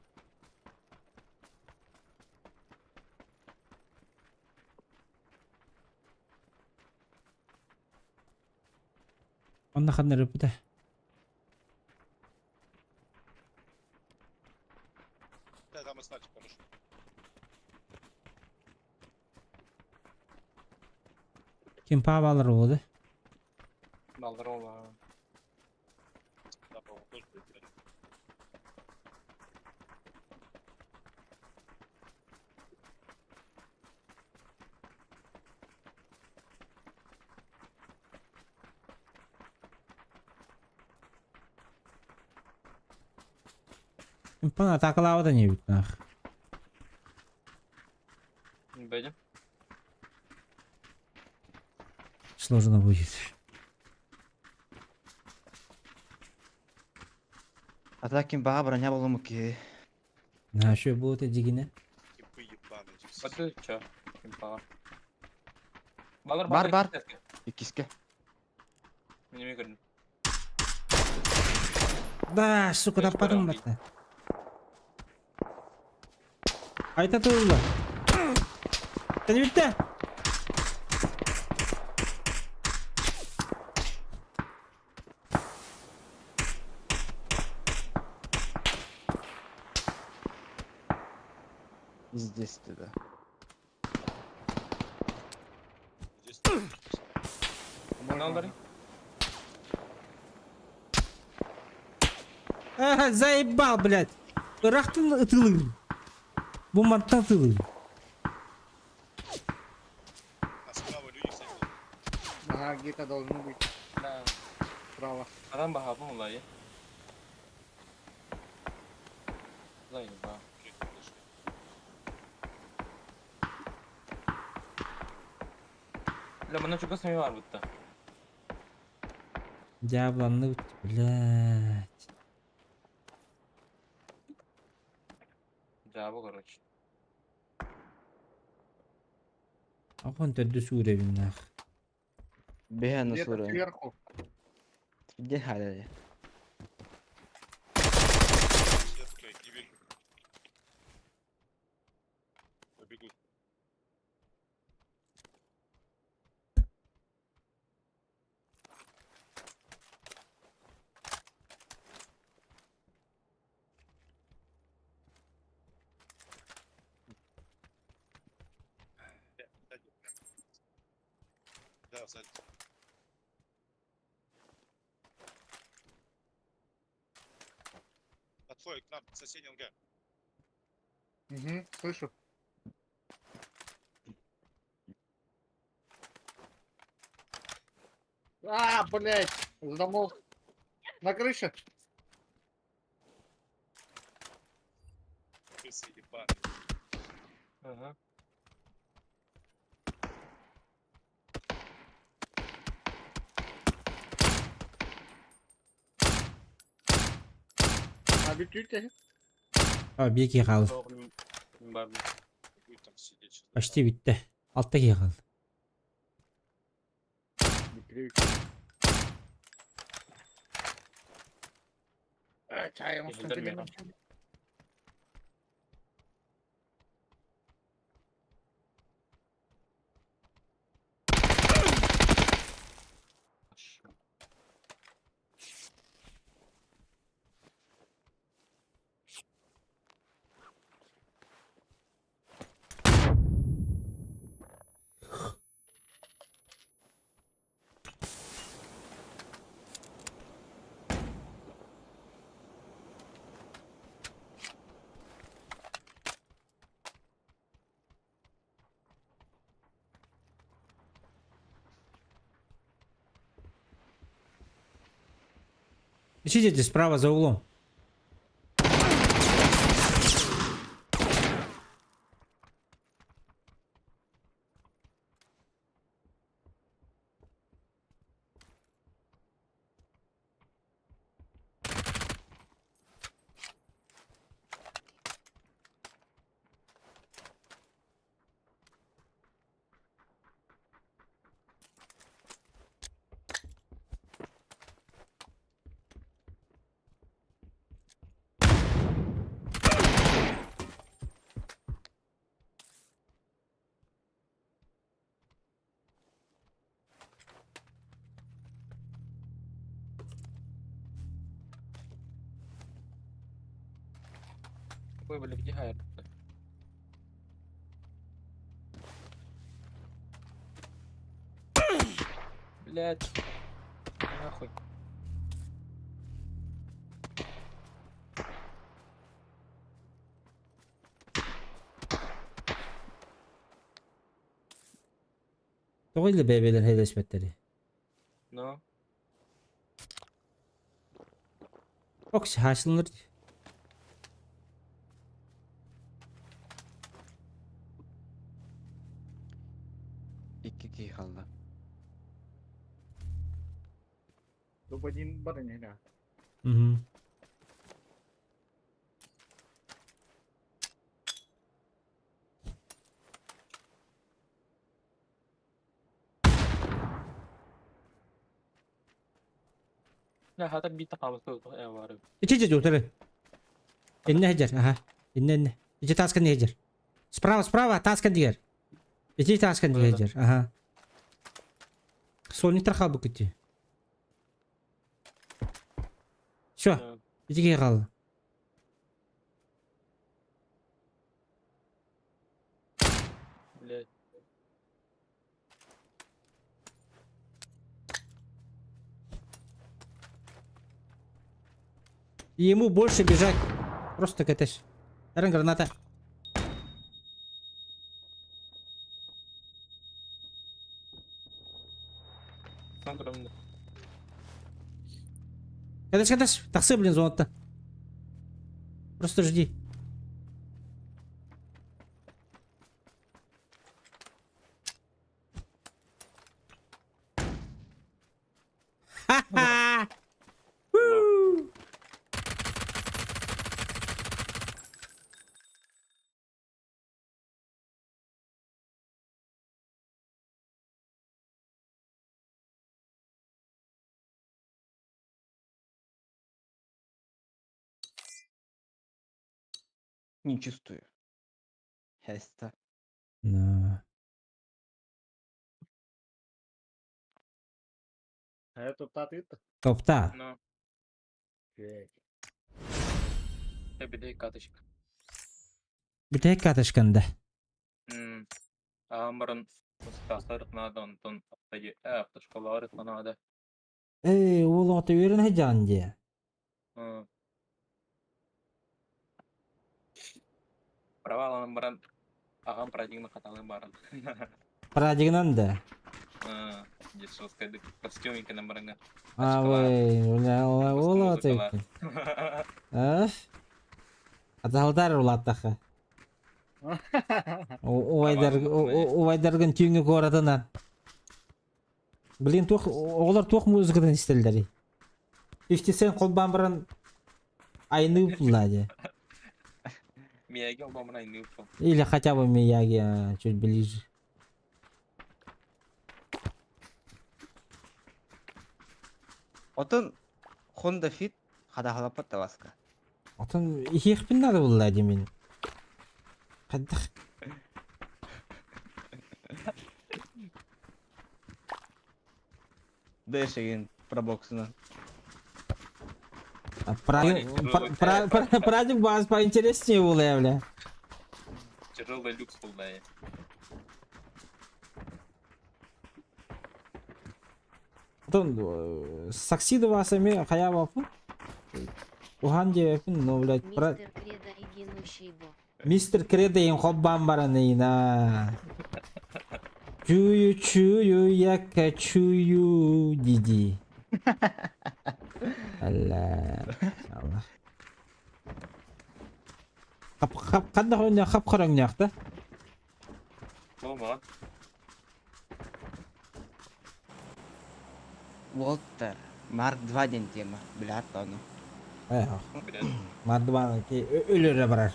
[SPEAKER 1] Онно ханна рыпыта.
[SPEAKER 11] Да, там оставьте хорошо.
[SPEAKER 1] Ким паабалар буолла?
[SPEAKER 8] Балдар.
[SPEAKER 11] Да, по-моему, тоже будет.
[SPEAKER 1] Кимпан атакалаабата не бит нах.
[SPEAKER 8] Бэдим.
[SPEAKER 1] Сложно будет.
[SPEAKER 9] А так ким баҕа броня буолуо ки.
[SPEAKER 1] На что будет дигине?
[SPEAKER 11] Кипы ебаные. эти все.
[SPEAKER 8] Баты чё? Ким паҕа. Балар
[SPEAKER 9] Бар, бар. Иккискэ.
[SPEAKER 8] Мин көрдүм.
[SPEAKER 1] Да, сука,
[SPEAKER 8] Я
[SPEAKER 1] таппатым
[SPEAKER 8] скоро
[SPEAKER 1] батта. Айта турула. Тәнибитте.
[SPEAKER 9] Пиздец ты, да.
[SPEAKER 11] Здесь
[SPEAKER 8] Каналдары.
[SPEAKER 1] Ага, заебал, блядь. Ыраахтан ытыалыыр. Бу мантан ытыалыыр.
[SPEAKER 11] А справа люди, кстати.
[SPEAKER 3] Ага, где-то должны быть.
[SPEAKER 8] Да.
[SPEAKER 3] Справа.
[SPEAKER 8] Адам баһаабын улайы. Заеба.
[SPEAKER 11] Уже подошли.
[SPEAKER 8] Бля, манна чугас эмиэ баар будто.
[SPEAKER 1] Дьабланны, блядь.
[SPEAKER 8] Дьаабы, короче.
[SPEAKER 1] Ахон төрдүс уровень нах.
[SPEAKER 9] Бэһэ
[SPEAKER 3] Где-то
[SPEAKER 9] сура.
[SPEAKER 3] сверху.
[SPEAKER 9] Где халя?
[SPEAKER 11] Сверху, блядь, не вижу. Побегут. Сзади. Да, сзади. Отходит к нам, соседний ангар.
[SPEAKER 3] Угу, слышу. А, блядь! Замок. На крыше.
[SPEAKER 11] Крысы ебаные.
[SPEAKER 8] Ага.
[SPEAKER 3] А битүүтэ.
[SPEAKER 1] А, биир киһи хаалла.
[SPEAKER 8] Суох, мин бар.
[SPEAKER 11] Будет там сидеть сейчас.
[SPEAKER 1] Почти бүттэ. Алта киһи хаалла.
[SPEAKER 3] Чай
[SPEAKER 8] Иһиллэр миэхэ.
[SPEAKER 1] Ищите справа за углом.
[SPEAKER 8] Ой, бля, где хайр? Блять. Нахуй.
[SPEAKER 1] Тоҕо или бэйбэлэр хэлэспэттэри.
[SPEAKER 8] Ну.
[SPEAKER 1] Окс хаасылыныр.
[SPEAKER 9] Икки киһи хаалла.
[SPEAKER 3] Допадин бар не.
[SPEAKER 1] Мгм.
[SPEAKER 8] Я хата биир хаамыска баар.
[SPEAKER 1] Ичи утары. Иннэ сылдьар, аха. Иннэ иннэ. Ити тааска сылдьар. Справа, справа, тааска диэр. Ити тааска сылдьар, аха. Сольниктар хаалбыккыт дии. Все, ити киһи хаалла.
[SPEAKER 8] Блять.
[SPEAKER 1] И ему больше бежать. Просто катешь. Эрен граната.
[SPEAKER 8] Сам
[SPEAKER 1] Катешь, катешь. Тахсы, блин, зоната. Просто жди. Ха-ха! Уу!
[SPEAKER 9] Не чувствую. Хеста.
[SPEAKER 1] Да.
[SPEAKER 3] Это татыт.
[SPEAKER 1] Топта.
[SPEAKER 8] Ну. Бүтэй каточка.
[SPEAKER 1] Бүтэй катышканда.
[SPEAKER 8] Аҕам баран устаастар надо, онтон автошколалар надо.
[SPEAKER 1] Эй, уол оҕото үөрэн сылдьаҕын дии.
[SPEAKER 8] Права ылан баран, аҕам парадигма хаталын баран.
[SPEAKER 1] Парадигынан да.
[SPEAKER 8] Десоскайдык костюм иккенен баранга.
[SPEAKER 1] А, ой, бля, ол
[SPEAKER 8] Музыкалар.
[SPEAKER 1] А? Аталдар улаттаха. Убайдаргын түүҥҥү куоратынан. Блин, туох оҕолор туох музыкатын истэллэрий? 50 Cent холбоон баран айныы булла дии.
[SPEAKER 8] Мияги холбоон айныы
[SPEAKER 1] Или хотя бы Мияги чуть ближе.
[SPEAKER 9] Отон Honda Fit хадаһалаппат табаска.
[SPEAKER 1] Отон иһиэхпин надо булла дии мин. Хайдах?
[SPEAKER 9] Дэшеген пробоксунан.
[SPEAKER 1] Праздник баас поинтереснее буолла, бля.
[SPEAKER 8] Тяжелый люкс был, да.
[SPEAKER 1] Потом саксиды вас эми хайа бапын. Ухан диэпин, но, блядь,
[SPEAKER 2] Мистер Кредо и гинущий бо.
[SPEAKER 1] Мистер Кредо им хоббан баранына. Чую, чую, я качую, диди. Алла. Алла. Хап хап қандай ойна хап қараңняқты?
[SPEAKER 8] Болма.
[SPEAKER 9] Уолтер. Марк 2 ден тема. Билят ону.
[SPEAKER 1] Эх, Марк 2 өлөрө барар.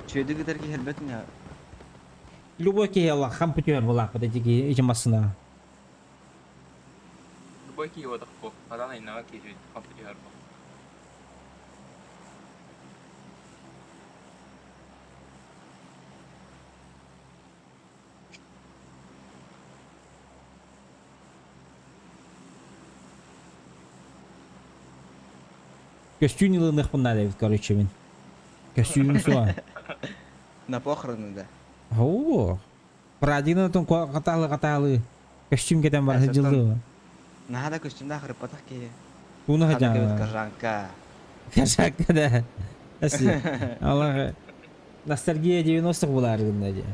[SPEAKER 9] Чөйдү гытар ки хелбетин я.
[SPEAKER 1] Любой киһи алла хам путер булаах бит эти ичи массына.
[SPEAKER 8] Любой киһи отах бу. Адан айнага киһи хам путер бу.
[SPEAKER 1] Көстүүн ылыныахпын надо эбит, короче, мин. Көстүүнүм суа.
[SPEAKER 9] На похороны да.
[SPEAKER 1] Оо. Прадина тон каталы каталы. Көстүүм кетен бар жылды.
[SPEAKER 9] Нахада көстүмдә хырыппатах ки.
[SPEAKER 1] Туна
[SPEAKER 9] Хана
[SPEAKER 1] хажа.
[SPEAKER 9] Кожанка.
[SPEAKER 1] Кожанка да. Әси. Аллах. Ностальгия 90-х булар гында ди.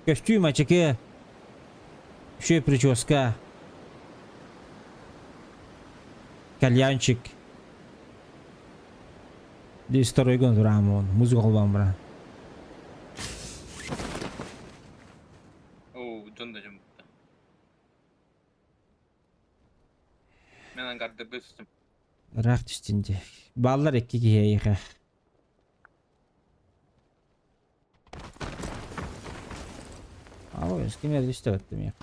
[SPEAKER 1] Көстүүм ачыке. Еще прическа. Кальянчик. Ди второй гон турамон. Музыка холбан бра.
[SPEAKER 8] Оу, Джон да жым бутта. Мен ангарды бөстүм.
[SPEAKER 1] Рах түстүнде. Баллар екі киһи. Ало, кемер түстө өттүм я.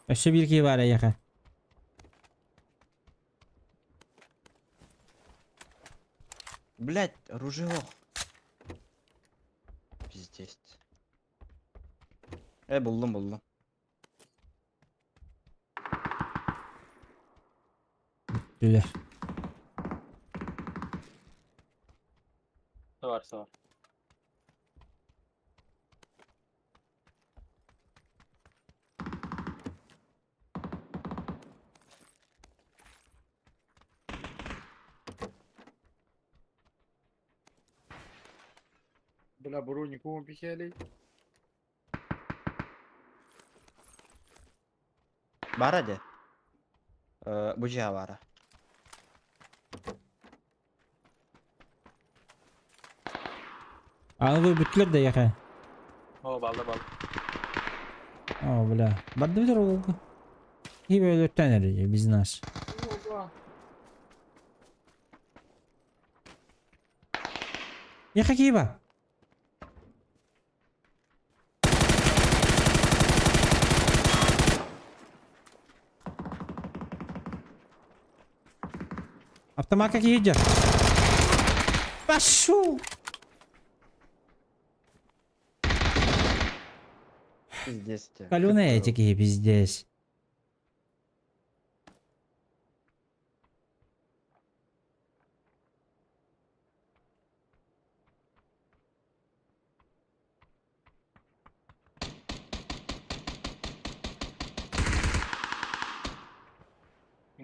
[SPEAKER 1] Өссө бир киһи бар эйиэхэ.
[SPEAKER 9] Блять, оружие. Пиздец. Э, булдум, булдум.
[SPEAKER 1] Түлер.
[SPEAKER 8] Бар, бар.
[SPEAKER 3] Бля, бронику обещали.
[SPEAKER 9] Бара де. Бу бара.
[SPEAKER 1] Аны бүттүлэр да яха.
[SPEAKER 8] О, балды, балды.
[SPEAKER 1] О, бля. Барды битер ол. Киһи өлөттөн эрэ бизнес. Яха киһи ба. Автомат киһи Пошел!
[SPEAKER 9] Пиздец тебе.
[SPEAKER 1] Каленые эти киһи пиздец.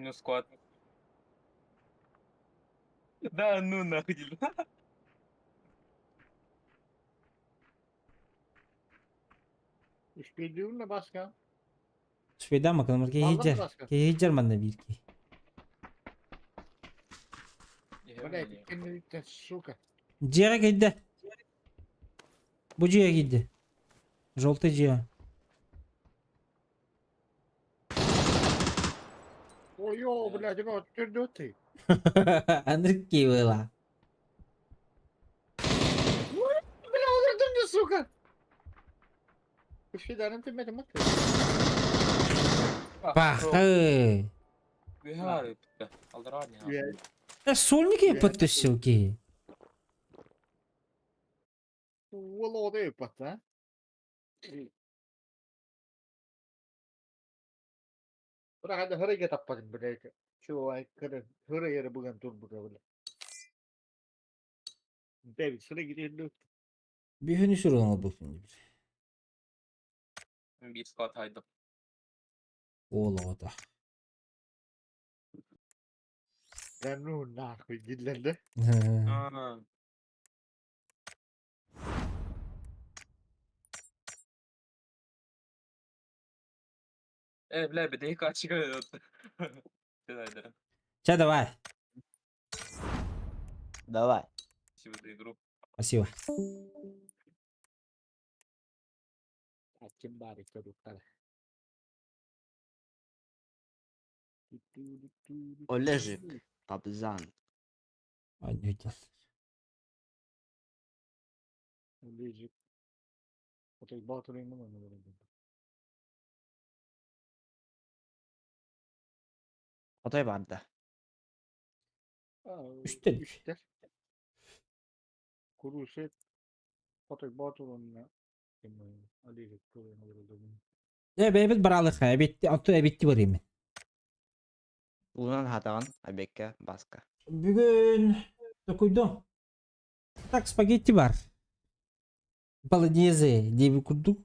[SPEAKER 8] Минус склад. Да ну нахуй.
[SPEAKER 3] Үспүйдүүн да баска.
[SPEAKER 1] Швейда маканамар
[SPEAKER 3] Алла
[SPEAKER 1] киһи
[SPEAKER 3] баска.
[SPEAKER 1] Киһи манна биир киһи.
[SPEAKER 3] Блядь, кэнниттэн, сука.
[SPEAKER 1] Дьиэҕэ киирдэ. Бу дьиэҕэ киирдэ. Желтый дьиэ.
[SPEAKER 3] Ой, о, блядь, ну ты.
[SPEAKER 1] Андрей была.
[SPEAKER 3] Бля, олордум мне, сука. Үспүйдәрін тиммэтим мат.
[SPEAKER 1] Пахы. Э, сольники подтащил киһи.
[SPEAKER 3] Уол оҕото ыппат, а? Бірақ анда хырыйга таппадым, блядь. Чего, хыры yeri бүгін турбута, бля. Дэвид, сыры gidiyor.
[SPEAKER 1] Бүһүнү сүрүн олбуппун.
[SPEAKER 8] Биир склад хайдым.
[SPEAKER 1] Уол оҕото.
[SPEAKER 3] Да ну нахуй, гиллерде.
[SPEAKER 8] Э, бля, бедей качка.
[SPEAKER 1] Чэ, давай.
[SPEAKER 9] Давай.
[SPEAKER 8] Спасибо за игру.
[SPEAKER 1] Спасибо.
[SPEAKER 3] Ким бар көрүктар.
[SPEAKER 9] Олежик. Папзан.
[SPEAKER 1] Анньыйдал.
[SPEAKER 3] Олежик. Отой батырын мына.
[SPEAKER 9] Отой барда.
[SPEAKER 1] Үстел.
[SPEAKER 3] Үстел. Курусет. Отой батырын Олежик көрүн.
[SPEAKER 1] Э, бэйбит баралыха, эбитти, отту эбитти барыймын.
[SPEAKER 9] Улунан хатаган обекке баска.
[SPEAKER 1] Бүгүн токуйдум. Так, спагетти бар. Болоньезе диэби курдук.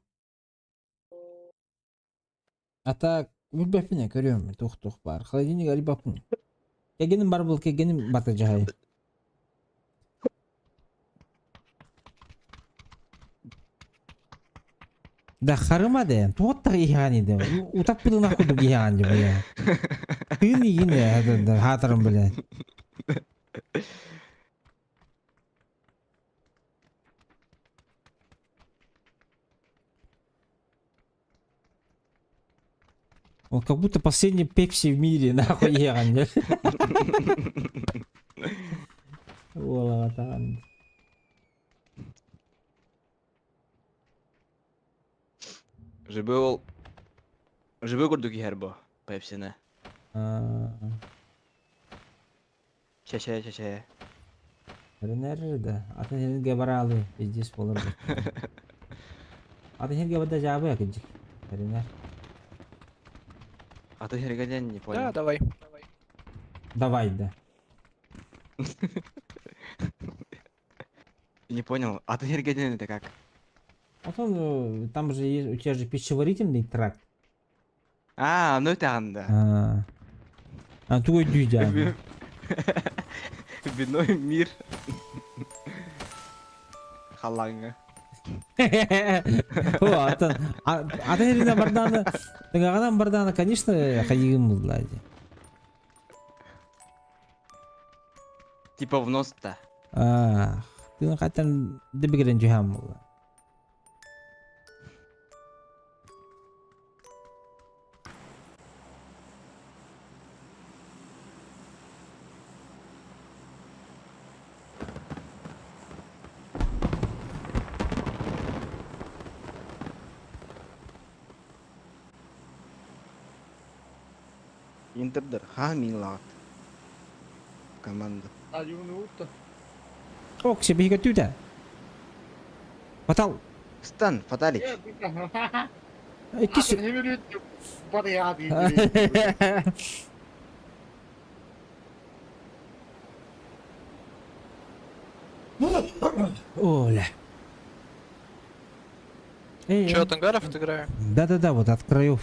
[SPEAKER 1] А так, билбэппин көрүөм, туох-туох баар. Холодильник арыйбаппын. Кэгиним бар был, кэгиним барта дьаһай. Да харыма да, туоттар иһаани да. Утаппытына курдук иһаан дии бля. Тыын игин да, хаатарым бля. Он как будто последний пепси в мире, нахуй иһаан дии. Уолаҕатаҕын.
[SPEAKER 9] Жибы ол Жибы курдук иһэр бу. Пепсини. Чече чече.
[SPEAKER 1] Nerede? да. Атын херге баралы, пиздец болор. Атын херге бада жабы якынчык. Эренер.
[SPEAKER 9] А ты хергаден не понял.
[SPEAKER 4] Да, давай.
[SPEAKER 1] Давай, да.
[SPEAKER 9] Не понял. А ты хергаден это как?
[SPEAKER 1] Потом там же есть, у тебя же пищеварительный тракт.
[SPEAKER 9] А, ну это анда.
[SPEAKER 1] А, тугой дүйдя.
[SPEAKER 9] Виной мир. Халанга.
[SPEAKER 1] О, атын атын херіне барданы, тыңағанан барданы, конечно, хайыгым булды.
[SPEAKER 9] Типа в нос-то.
[SPEAKER 1] Ах, тыны кайтан дебигерен жуһам булды.
[SPEAKER 9] Интердер. Ха милат. Команда.
[SPEAKER 3] А юнуутта.
[SPEAKER 1] Ок, себе түтә. Батал.
[SPEAKER 9] Стан, Фаталич.
[SPEAKER 1] Икки
[SPEAKER 3] Барыяа
[SPEAKER 1] Оля. Эй,
[SPEAKER 4] Че, от ангаров отыграю?
[SPEAKER 1] Да-да-да, вот от краев.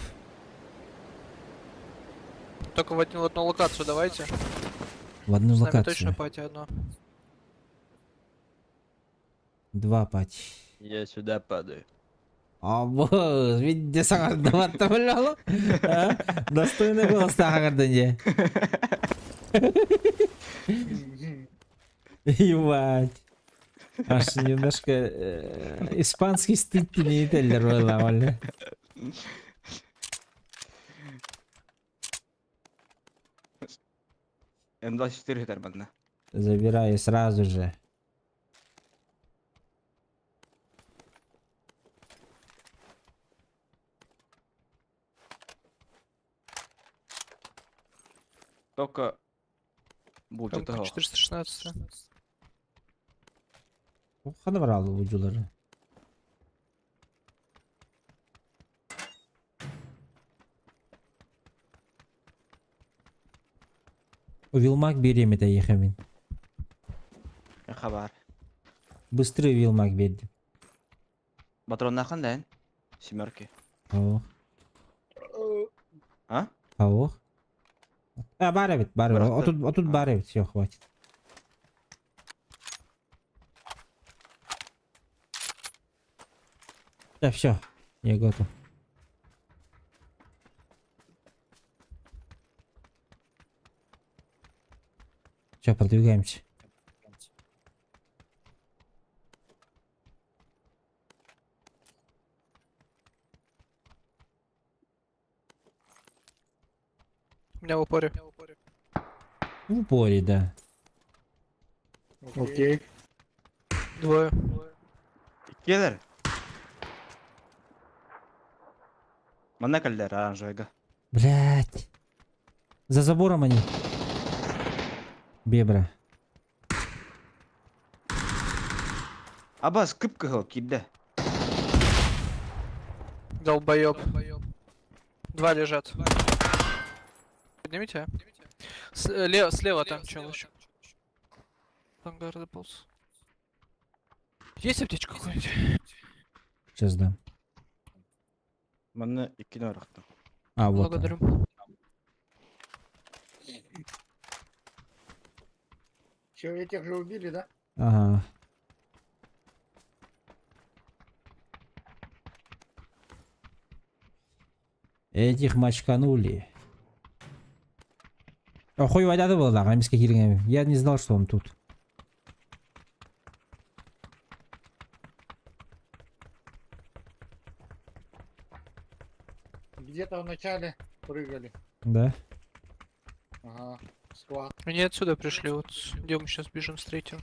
[SPEAKER 4] Только в одну локацию давайте.
[SPEAKER 1] В одну
[SPEAKER 4] С нами
[SPEAKER 1] локацию.
[SPEAKER 4] точно пати одно.
[SPEAKER 1] Два пати.
[SPEAKER 9] Я сюда падаю.
[SPEAKER 1] Абыз, видите, саҥардыбат да Достойный голос саҥардын дьэ. Ебать. Аж немножко испанский стыд не теллер была,
[SPEAKER 9] М24 хитер манна.
[SPEAKER 1] Забираю сразу же.
[SPEAKER 9] Только будет
[SPEAKER 4] Там 416.
[SPEAKER 1] Хана бар алды буcулары. Вилмак берем это ехамин.
[SPEAKER 9] Хабар.
[SPEAKER 1] Быстрый вилмак бердим.
[SPEAKER 9] Патроннахан да Семерки.
[SPEAKER 1] Ох.
[SPEAKER 9] А?
[SPEAKER 1] Ох. А, бар эбит, бар эбит. Отут, отут бар эбит, все, хватит. Да, все, я готов. Все, продвигаемся.
[SPEAKER 4] У меня в упоре.
[SPEAKER 1] В упоре, да.
[SPEAKER 3] Окей.
[SPEAKER 4] Двое.
[SPEAKER 9] Келер. Манна кэллэр оранжевыйга.
[SPEAKER 1] Блять. За забором они. Бебра.
[SPEAKER 9] Абас кып-кыһыл киирдэ.
[SPEAKER 4] Долбоеб. Два лежат. Поднимите. Слева там чел еще. Ангар заполз. Есть аптечка какая-нибудь?
[SPEAKER 1] Сейчас дам.
[SPEAKER 9] Манна иккини орохтум.
[SPEAKER 1] А, вот. он.
[SPEAKER 4] Благодарю.
[SPEAKER 3] Че, этих же убили, да?
[SPEAKER 1] Ага. Этих мочканули. А хуй вода была, да, Я не знал, что он тут.
[SPEAKER 3] Где-то в начале прыгали.
[SPEAKER 1] Да?
[SPEAKER 3] Ага. Склад.
[SPEAKER 4] Они отсюда пришли, вот где мы сейчас бежим с третьим.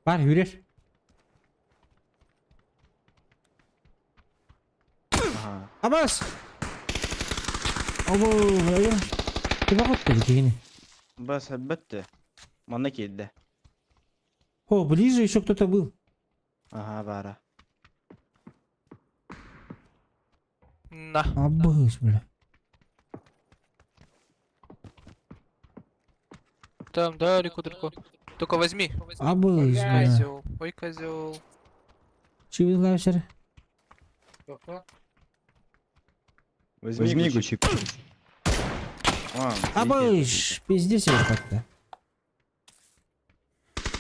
[SPEAKER 1] Бар, yürür.
[SPEAKER 9] Ага.
[SPEAKER 1] Абас! Абу, Ты кигини.
[SPEAKER 9] Бас әлбәттә. Манна киирдэ.
[SPEAKER 1] О, ближе еще кто-то был.
[SPEAKER 9] Ага, бара.
[SPEAKER 4] На.
[SPEAKER 1] Абыс, бля.
[SPEAKER 4] Там далеко-далеко. Только возьми.
[SPEAKER 1] Абыс, бля.
[SPEAKER 4] Козел. Ой, козел.
[SPEAKER 1] Чего лаушер?
[SPEAKER 3] Кто-кто?
[SPEAKER 9] Возьми Гучик.
[SPEAKER 1] Абыш, пиздец его как-то.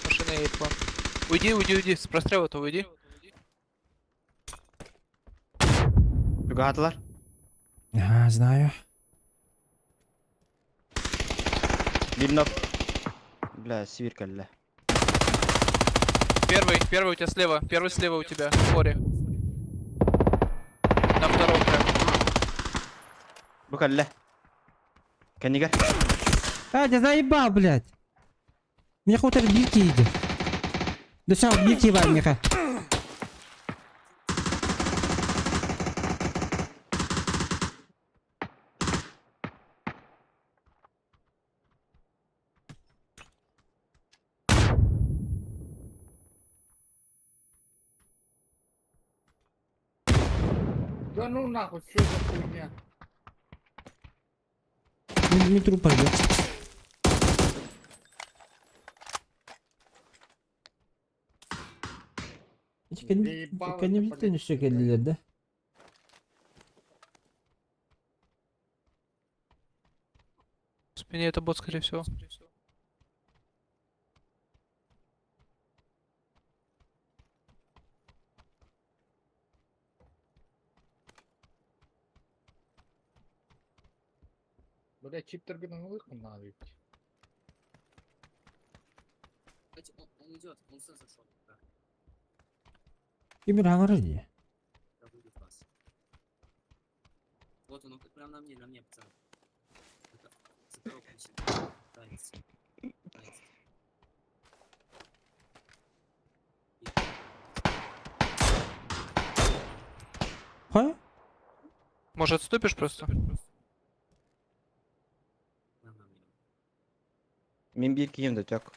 [SPEAKER 4] Машина едет к вам. Уйди, уйди, уйди. С прострела-то уйди.
[SPEAKER 9] Чугатылар.
[SPEAKER 1] Ага, знаю.
[SPEAKER 9] Бир нок. Бля, сибирь кэллэ.
[SPEAKER 4] Первый, первый у тебя слева. Первый слева у тебя. В море. На втором прям.
[SPEAKER 9] Бу кэллэ. Кэннигэр.
[SPEAKER 1] А, тебя заебал, блядь. Меня хуй бики иди. Да все, бики ебал, меха.
[SPEAKER 3] Да ну нахуй, что за хуйня?
[SPEAKER 1] Не, не труп пойдет. Ити кэннибититтэн өссө кэллилэр да?
[SPEAKER 12] В спине это бот, скорее всего.
[SPEAKER 3] Бля, чиптер гынан навик.
[SPEAKER 13] Он идет, он сын зашел.
[SPEAKER 1] Ким хаҥарар дии.
[SPEAKER 13] Вот он, прям на мне, пацан. Это, за коробкой сидит. Танец. Танец.
[SPEAKER 1] Хайа?
[SPEAKER 12] Может, отступишь просто?
[SPEAKER 9] Мин биир киһим да тök.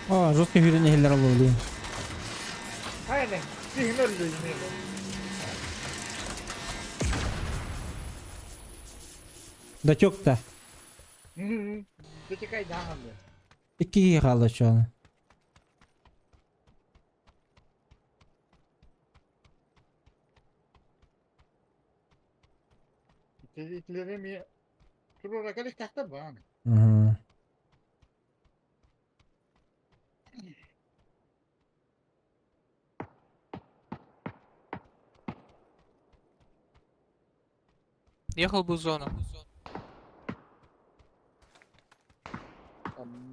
[SPEAKER 1] О, жесткий хүрэн иһэллэр олорор.
[SPEAKER 3] Aynen. Zihin öldü yine.
[SPEAKER 1] Датек та.
[SPEAKER 3] Дотекай даҕаны.
[SPEAKER 1] Икки киһи хаалла чуолаан.
[SPEAKER 3] Итилереми туруора кэлихтээхтэр баҕаны.
[SPEAKER 1] Мгм.
[SPEAKER 12] Ехал бы в зону.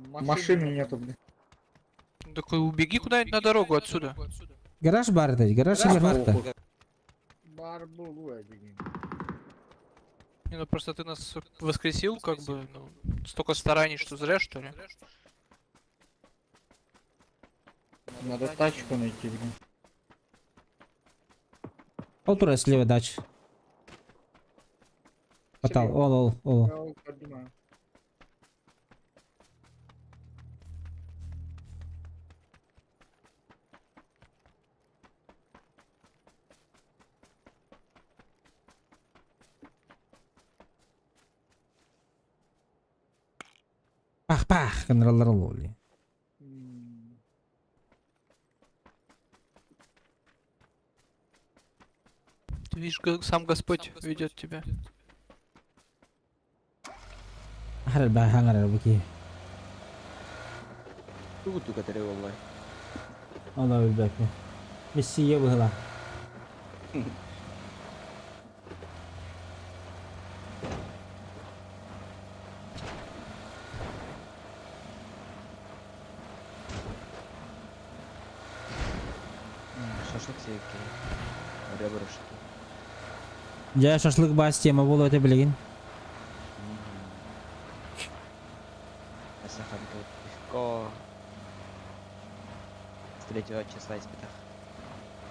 [SPEAKER 3] Машины нету, блин.
[SPEAKER 12] Так и убеги куда-нибудь на дорогу отсюда.
[SPEAKER 1] Гараж баар этэ, гараж иһэр
[SPEAKER 3] Баар буолуо диэн.
[SPEAKER 12] Не, ну просто ты нас воскресил, как бы, ну, столько стараний, что зря, что ли?
[SPEAKER 3] Надо тачку найти, блин.
[SPEAKER 1] Ол турар слева дач. Батал, ол, ол, ол.
[SPEAKER 3] Я поднимаю.
[SPEAKER 1] Пах пах, гыныраллар олорор.
[SPEAKER 12] Ты видишь, сам Господь ведет тебя.
[SPEAKER 1] Харар баа хаҥарар бу киһи.
[SPEAKER 9] Тугу туга тэрэ буоллай.
[SPEAKER 1] Ону билбэппин. Мессия быһыылаах.
[SPEAKER 9] Шашлык сиэкки. Ребра что.
[SPEAKER 1] Дьэ шашлык баас тема буолуо этэ билигин.
[SPEAKER 9] Саханка пивко. С 3 числа испытах.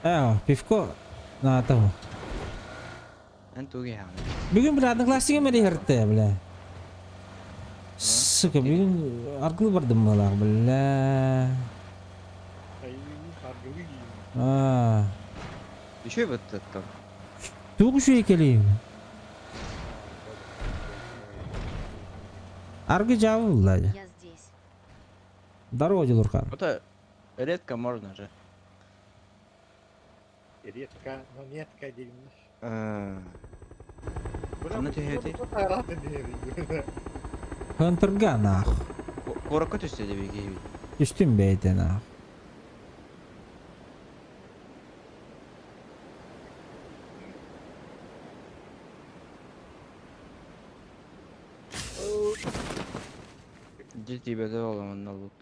[SPEAKER 1] Ээ, пивко на того.
[SPEAKER 9] Эн туги хааны.
[SPEAKER 1] Бүгүн бля одноклассникым эрийэртэ бля. Сука, бүгүн аргылыы бардым быһыылаах бля. Аа.
[SPEAKER 9] Еще вот это.
[SPEAKER 1] Тугу үчүгэй кэлиим. Аргы дьаабы буолла.
[SPEAKER 2] Я здесь.
[SPEAKER 1] Здорово, Дилурхан.
[SPEAKER 9] Это редко можно же.
[SPEAKER 3] Редко, но метко диэн.
[SPEAKER 9] Ханна түһүөтүй?
[SPEAKER 1] Хантерга нах.
[SPEAKER 9] Куоракка түстэ диэби киһибит.
[SPEAKER 1] Түстүм бэйэтэ нах.
[SPEAKER 9] Дьэ тиийбэтэ буолла манна лут.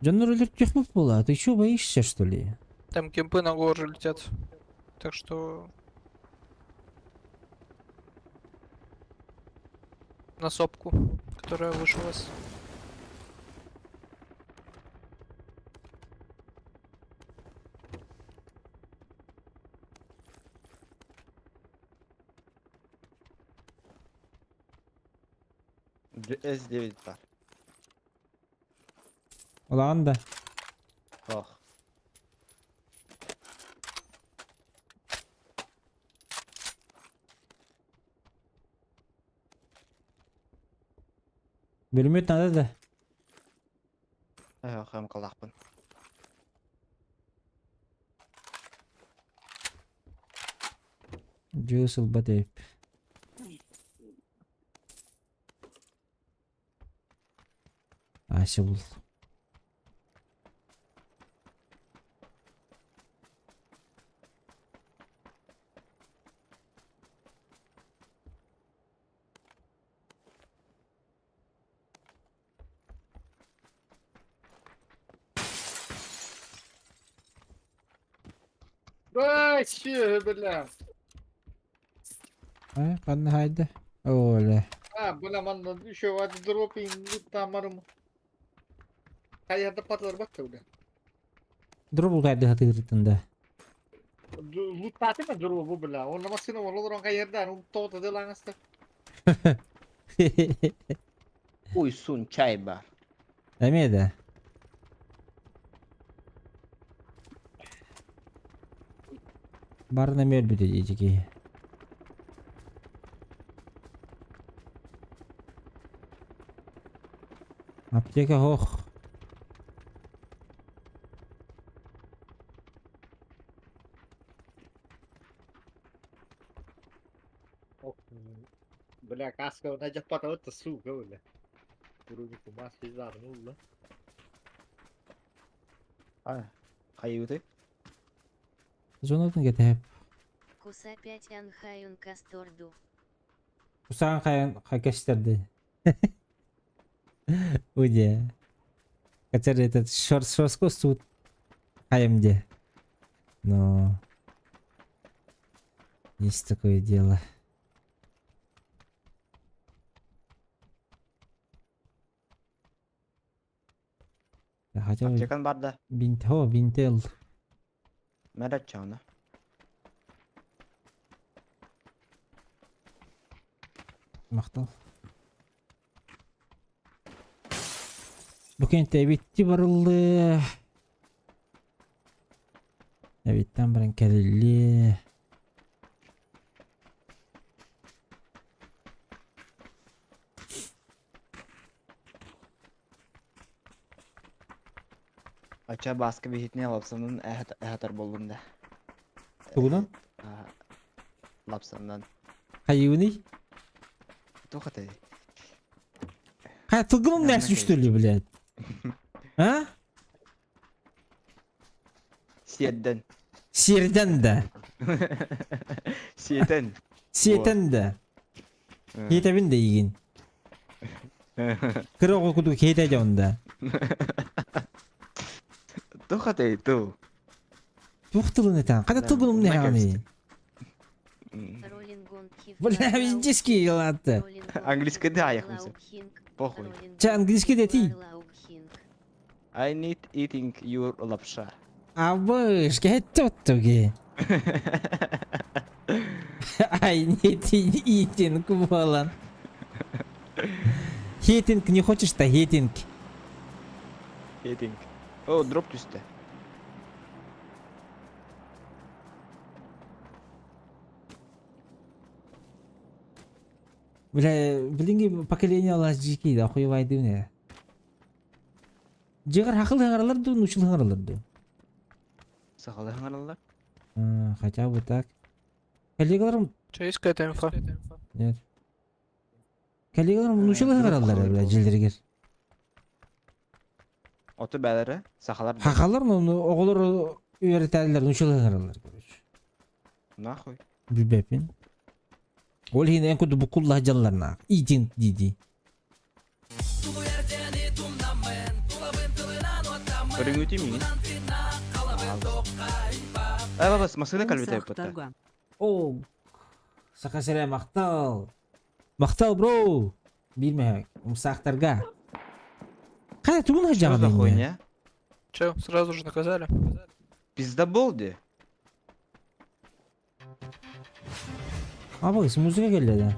[SPEAKER 1] Дьоннор өлөртүөхпүт буолла. Ты чё, боишься, что ли?
[SPEAKER 12] Там кемпы на гору летят. Так что... На сопку, которая выше вас.
[SPEAKER 9] С9 бар.
[SPEAKER 1] Улаҕан да.
[SPEAKER 9] Ох.
[SPEAKER 1] Бөлүмүөт наада да.
[SPEAKER 9] Эх, хамкалаахпын.
[SPEAKER 1] Дьыы сылбат эбит. Ася бул.
[SPEAKER 3] Вообще, бля.
[SPEAKER 1] Э, ханна хайда? Оля.
[SPEAKER 3] А, бля, манна еще один дроп и тамарым. Хайда патлар бакта, бля.
[SPEAKER 1] Дробул кайды хатыгырытын да.
[SPEAKER 3] Лутаты ма дробу, бля. Он на машину олорон кайерда, он то-то делаңасты.
[SPEAKER 9] Уйсун чай бар.
[SPEAKER 1] Эмиэ да. Барын эмиэ өлбүтэ дии киһи. Аптека ох.
[SPEAKER 3] Бля, каска, на жаппата сука, бля. Бронику маски зарнула.
[SPEAKER 9] А, хайыбыты?
[SPEAKER 1] Зонатын кэтэһэп.
[SPEAKER 2] Куса 5 анхаюн касторду.
[SPEAKER 1] Кусаан хайан хакэстерди. Уде. Который этот шорт шорско суд хаемде. Но есть такое дело. Я хотел
[SPEAKER 9] Аптекан бар да.
[SPEAKER 1] бинт, о, бинтел.
[SPEAKER 9] Мэрэ чаана.
[SPEAKER 1] Махтал. Бу кэнтэ эбитти барыллы. Эбиттен баран кэлилли.
[SPEAKER 9] Ача баска биһитине лапсанан эһэтэр боллум да.
[SPEAKER 1] Тугунан?
[SPEAKER 9] Лапсанан.
[SPEAKER 1] Хайыыный?
[SPEAKER 9] Туох этэй?
[SPEAKER 1] Хайа тылгын
[SPEAKER 9] Наверное,
[SPEAKER 1] нәс үстөлү, блядь. А?
[SPEAKER 9] Сиэрдэн.
[SPEAKER 1] Сиэрдэн да.
[SPEAKER 9] Сиэтэн.
[SPEAKER 1] Сиэтэн да. Хиэтэбин да игин. Кыра оҕо курдук хиэтэ дьон да.
[SPEAKER 9] Туох этэй ту?
[SPEAKER 1] Туох тылын этэн? Хайда тылгын умнэһэҕиний? Бля, виндийский ладно.
[SPEAKER 9] Английский да аяхмысы. Похуй.
[SPEAKER 1] Че, английский дэтий?
[SPEAKER 9] I need eating your лапша.
[SPEAKER 1] Абыш, кэттоттуги. I need eating, буолан. Хейтинг не хочешь-то, хейтинг.
[SPEAKER 9] Eating. О, дроп түстэ.
[SPEAKER 1] Бля, билиҥҥи поколение алаас дьикий да, хуевайдыы не. Дьиҕэр хахыл ыҥыралар дуу, нууччалыы ыҥыралар дуу?
[SPEAKER 9] Сахалыы ыҥыраллар.
[SPEAKER 1] А, хотя бы так. Коллегаларым...
[SPEAKER 12] Че, есть какая-то инфа?
[SPEAKER 1] Нет. Коллегаларым нууччалыы
[SPEAKER 9] дроп
[SPEAKER 1] ыҥыраллар,
[SPEAKER 9] халай
[SPEAKER 1] бля,
[SPEAKER 9] буолла.
[SPEAKER 1] дьиэлэригэр.
[SPEAKER 9] Оту бээлэрэ сахалар да.
[SPEAKER 1] Хахалар, но оҕолор үөрэтээллэр, нууччалыы ыҥыраллар, короче.
[SPEAKER 9] Нахуй.
[SPEAKER 1] Билбэппин. Ол иһин эн курдук буккуллаһа дьалларнаах. Eating дии-дии.
[SPEAKER 9] Көрүҥүтү миин. Ай бабас, масына калбите пытта.
[SPEAKER 6] Умсаахтарга.
[SPEAKER 1] О, Саха сирэ махтал. Махтал, бро. Биир мэһэк. Умсаахтарга. Хайа тугун
[SPEAKER 9] Что за
[SPEAKER 1] сылдьаҕын инньэ?
[SPEAKER 9] хуйня?
[SPEAKER 12] Че, сразу же наказали?
[SPEAKER 9] Пиздобол ди.
[SPEAKER 1] Абыс, музыка кэллэ да.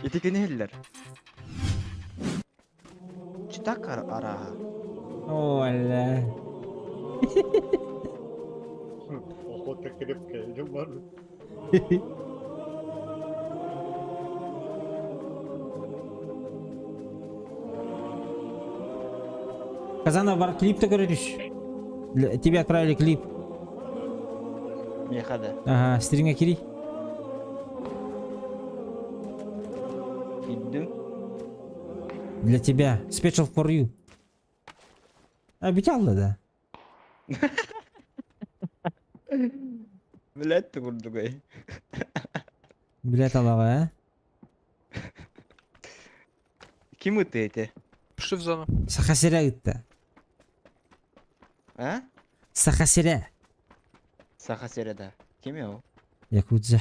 [SPEAKER 9] Ити кини иһиллэр. Читак арааһа.
[SPEAKER 1] Оля.
[SPEAKER 3] Охота крепкая, не могу.
[SPEAKER 1] Казанов бар клип-то көрөрүш. Тебе отправили клип.
[SPEAKER 9] Миэхэ да.
[SPEAKER 1] Ага, стримҥа кири.
[SPEAKER 9] Киирдим.
[SPEAKER 1] Для тебя. Special for you. А, битялла да.
[SPEAKER 9] Билет курдугай.
[SPEAKER 1] Билет алаҕа, э?
[SPEAKER 9] Ким ыты эти?
[SPEAKER 12] Пошли в зону.
[SPEAKER 1] Саха сирэ ыытта.
[SPEAKER 9] А?
[SPEAKER 1] Саха сирэ.
[SPEAKER 9] Саха сирэ да. Ким ол?
[SPEAKER 1] Якудза.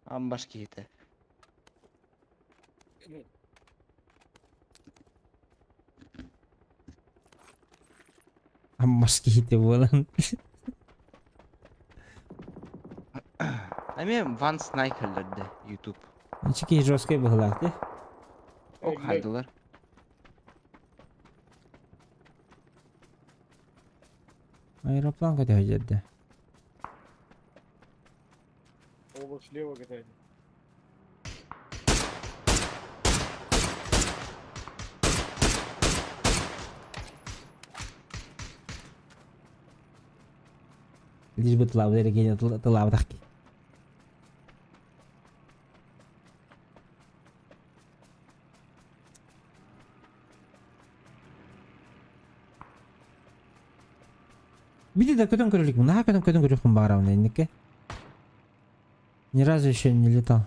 [SPEAKER 9] Амбаш киһитэ.
[SPEAKER 1] Аммас киһитэ буолан.
[SPEAKER 9] Эми Ван Снайк өллөрдө YouTube.
[SPEAKER 1] Ичи киһи жесткай быһылаах дии.
[SPEAKER 9] Ок хайдылар.
[SPEAKER 1] Аэроплан көтө сылдьар.
[SPEAKER 3] Оба слева катание.
[SPEAKER 1] Лишь бы тылаабыт эрэ киһини тылаабатах киһи. Биди да көтөн көрөлүк. Наһаа көтөн көтөн көрүөхпүн баҕарабын инникке. Ни разу еще не летал.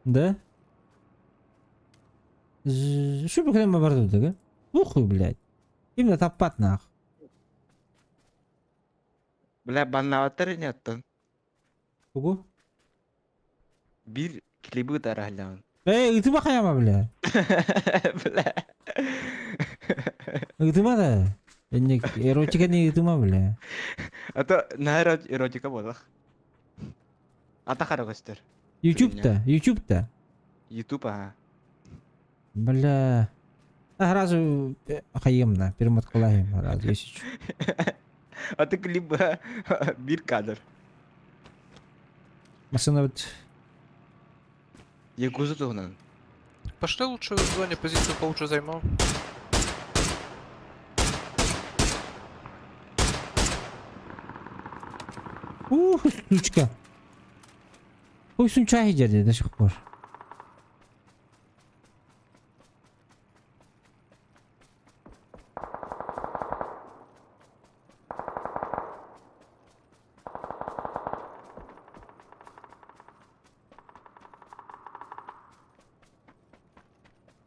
[SPEAKER 1] Да? Şu bu kadar bardı да? Похуй, блядь. Именно таппат нах.
[SPEAKER 9] Бля, баннаабаттар ини оттон.
[SPEAKER 1] Тугу?
[SPEAKER 9] Биир клибы тараһыллаҕын.
[SPEAKER 1] Эй, ытыма хайама, бля.
[SPEAKER 9] Бля.
[SPEAKER 1] Ытыма да. Инник эротика не ытыма, бля.
[SPEAKER 9] А то наһаа эротика буолах. Ата хара көстөр.
[SPEAKER 1] Ютуб-то, Ютуб-то.
[SPEAKER 9] Ютуб аха.
[SPEAKER 1] Бля. А сразу хайымна, перемоткалаем сразу, если чё.
[SPEAKER 9] А ты клип биир кадр.
[SPEAKER 1] Машина вот.
[SPEAKER 9] Якуза туһунан.
[SPEAKER 12] Пошли лучше в зоне позицию получше займем.
[SPEAKER 1] Ух, сучка. Ой, сунча деді до сих пор.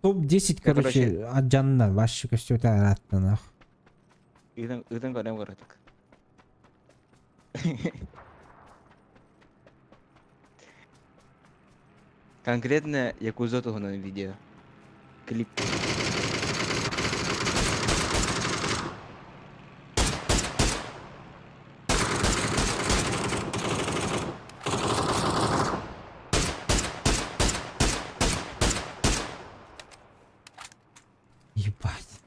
[SPEAKER 1] Топ-10,
[SPEAKER 9] Я,
[SPEAKER 1] короче, от Джанна, вообще костюта ратна, нах.
[SPEAKER 9] Ыытан ыытан көрөм көрөтүк. Конкретно Якуза туһунан видео. Клип.
[SPEAKER 1] Ебать.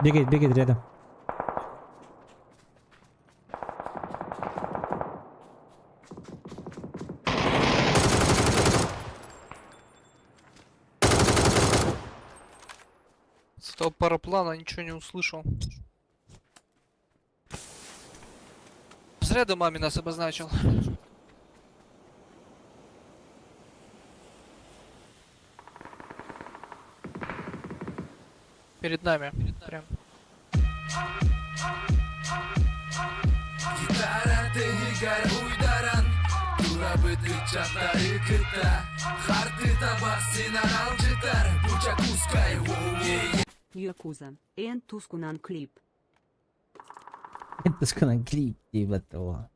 [SPEAKER 1] Бегает, бегает рядом.
[SPEAKER 12] С этого параплана ничего не услышал. Зря домами нас обозначил. Перед нами. Прям.
[SPEAKER 14] Гитара тыһыгар уйдаран Турабыт ыччаттары кытта Харты табах син аралдьытар Бучакускай
[SPEAKER 6] Якуза. Эн тускунан клип.
[SPEAKER 1] Это скана клип, типа того.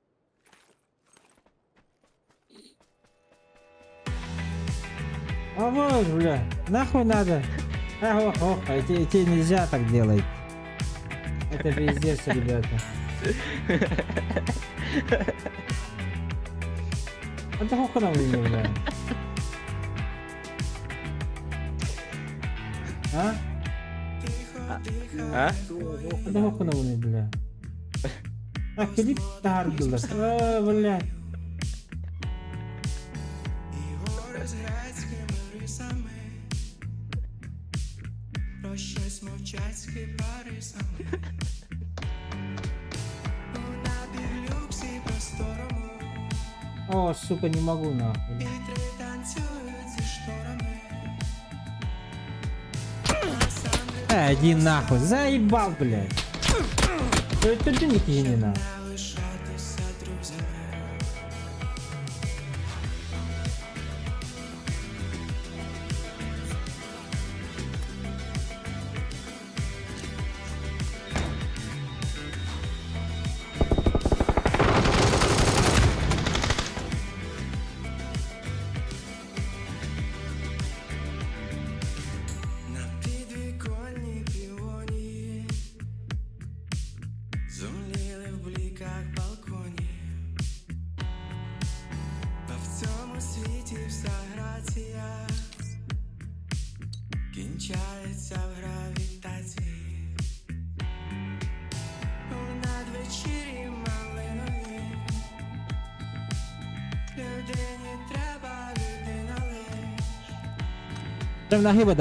[SPEAKER 1] А вот, бля, нахуй надо? Ах, ох, ох, эти, эти нельзя так делать. Это пиздец, ребята. Это сколько нам не бля? А?
[SPEAKER 9] А?
[SPEAKER 1] Это сколько нам бля? А, Филипп Тардулас. А, бля. О, сука, не могу нахуй. Э, иди нахуй, заебал, блядь. Это ты не нахуй.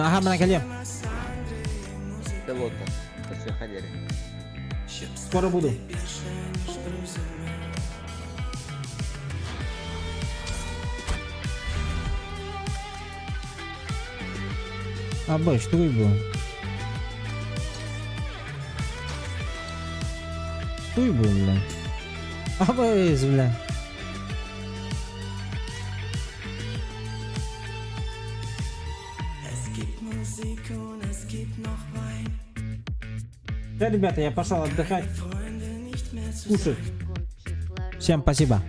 [SPEAKER 1] Ага, мына кэлиэм.
[SPEAKER 9] Пилота. Все ходили.
[SPEAKER 1] Скоро буду. Абы, что был? Туй был, бля. Абы, бля. Да, ребята, я пошел отдыхать. Кушать. Всем спасибо.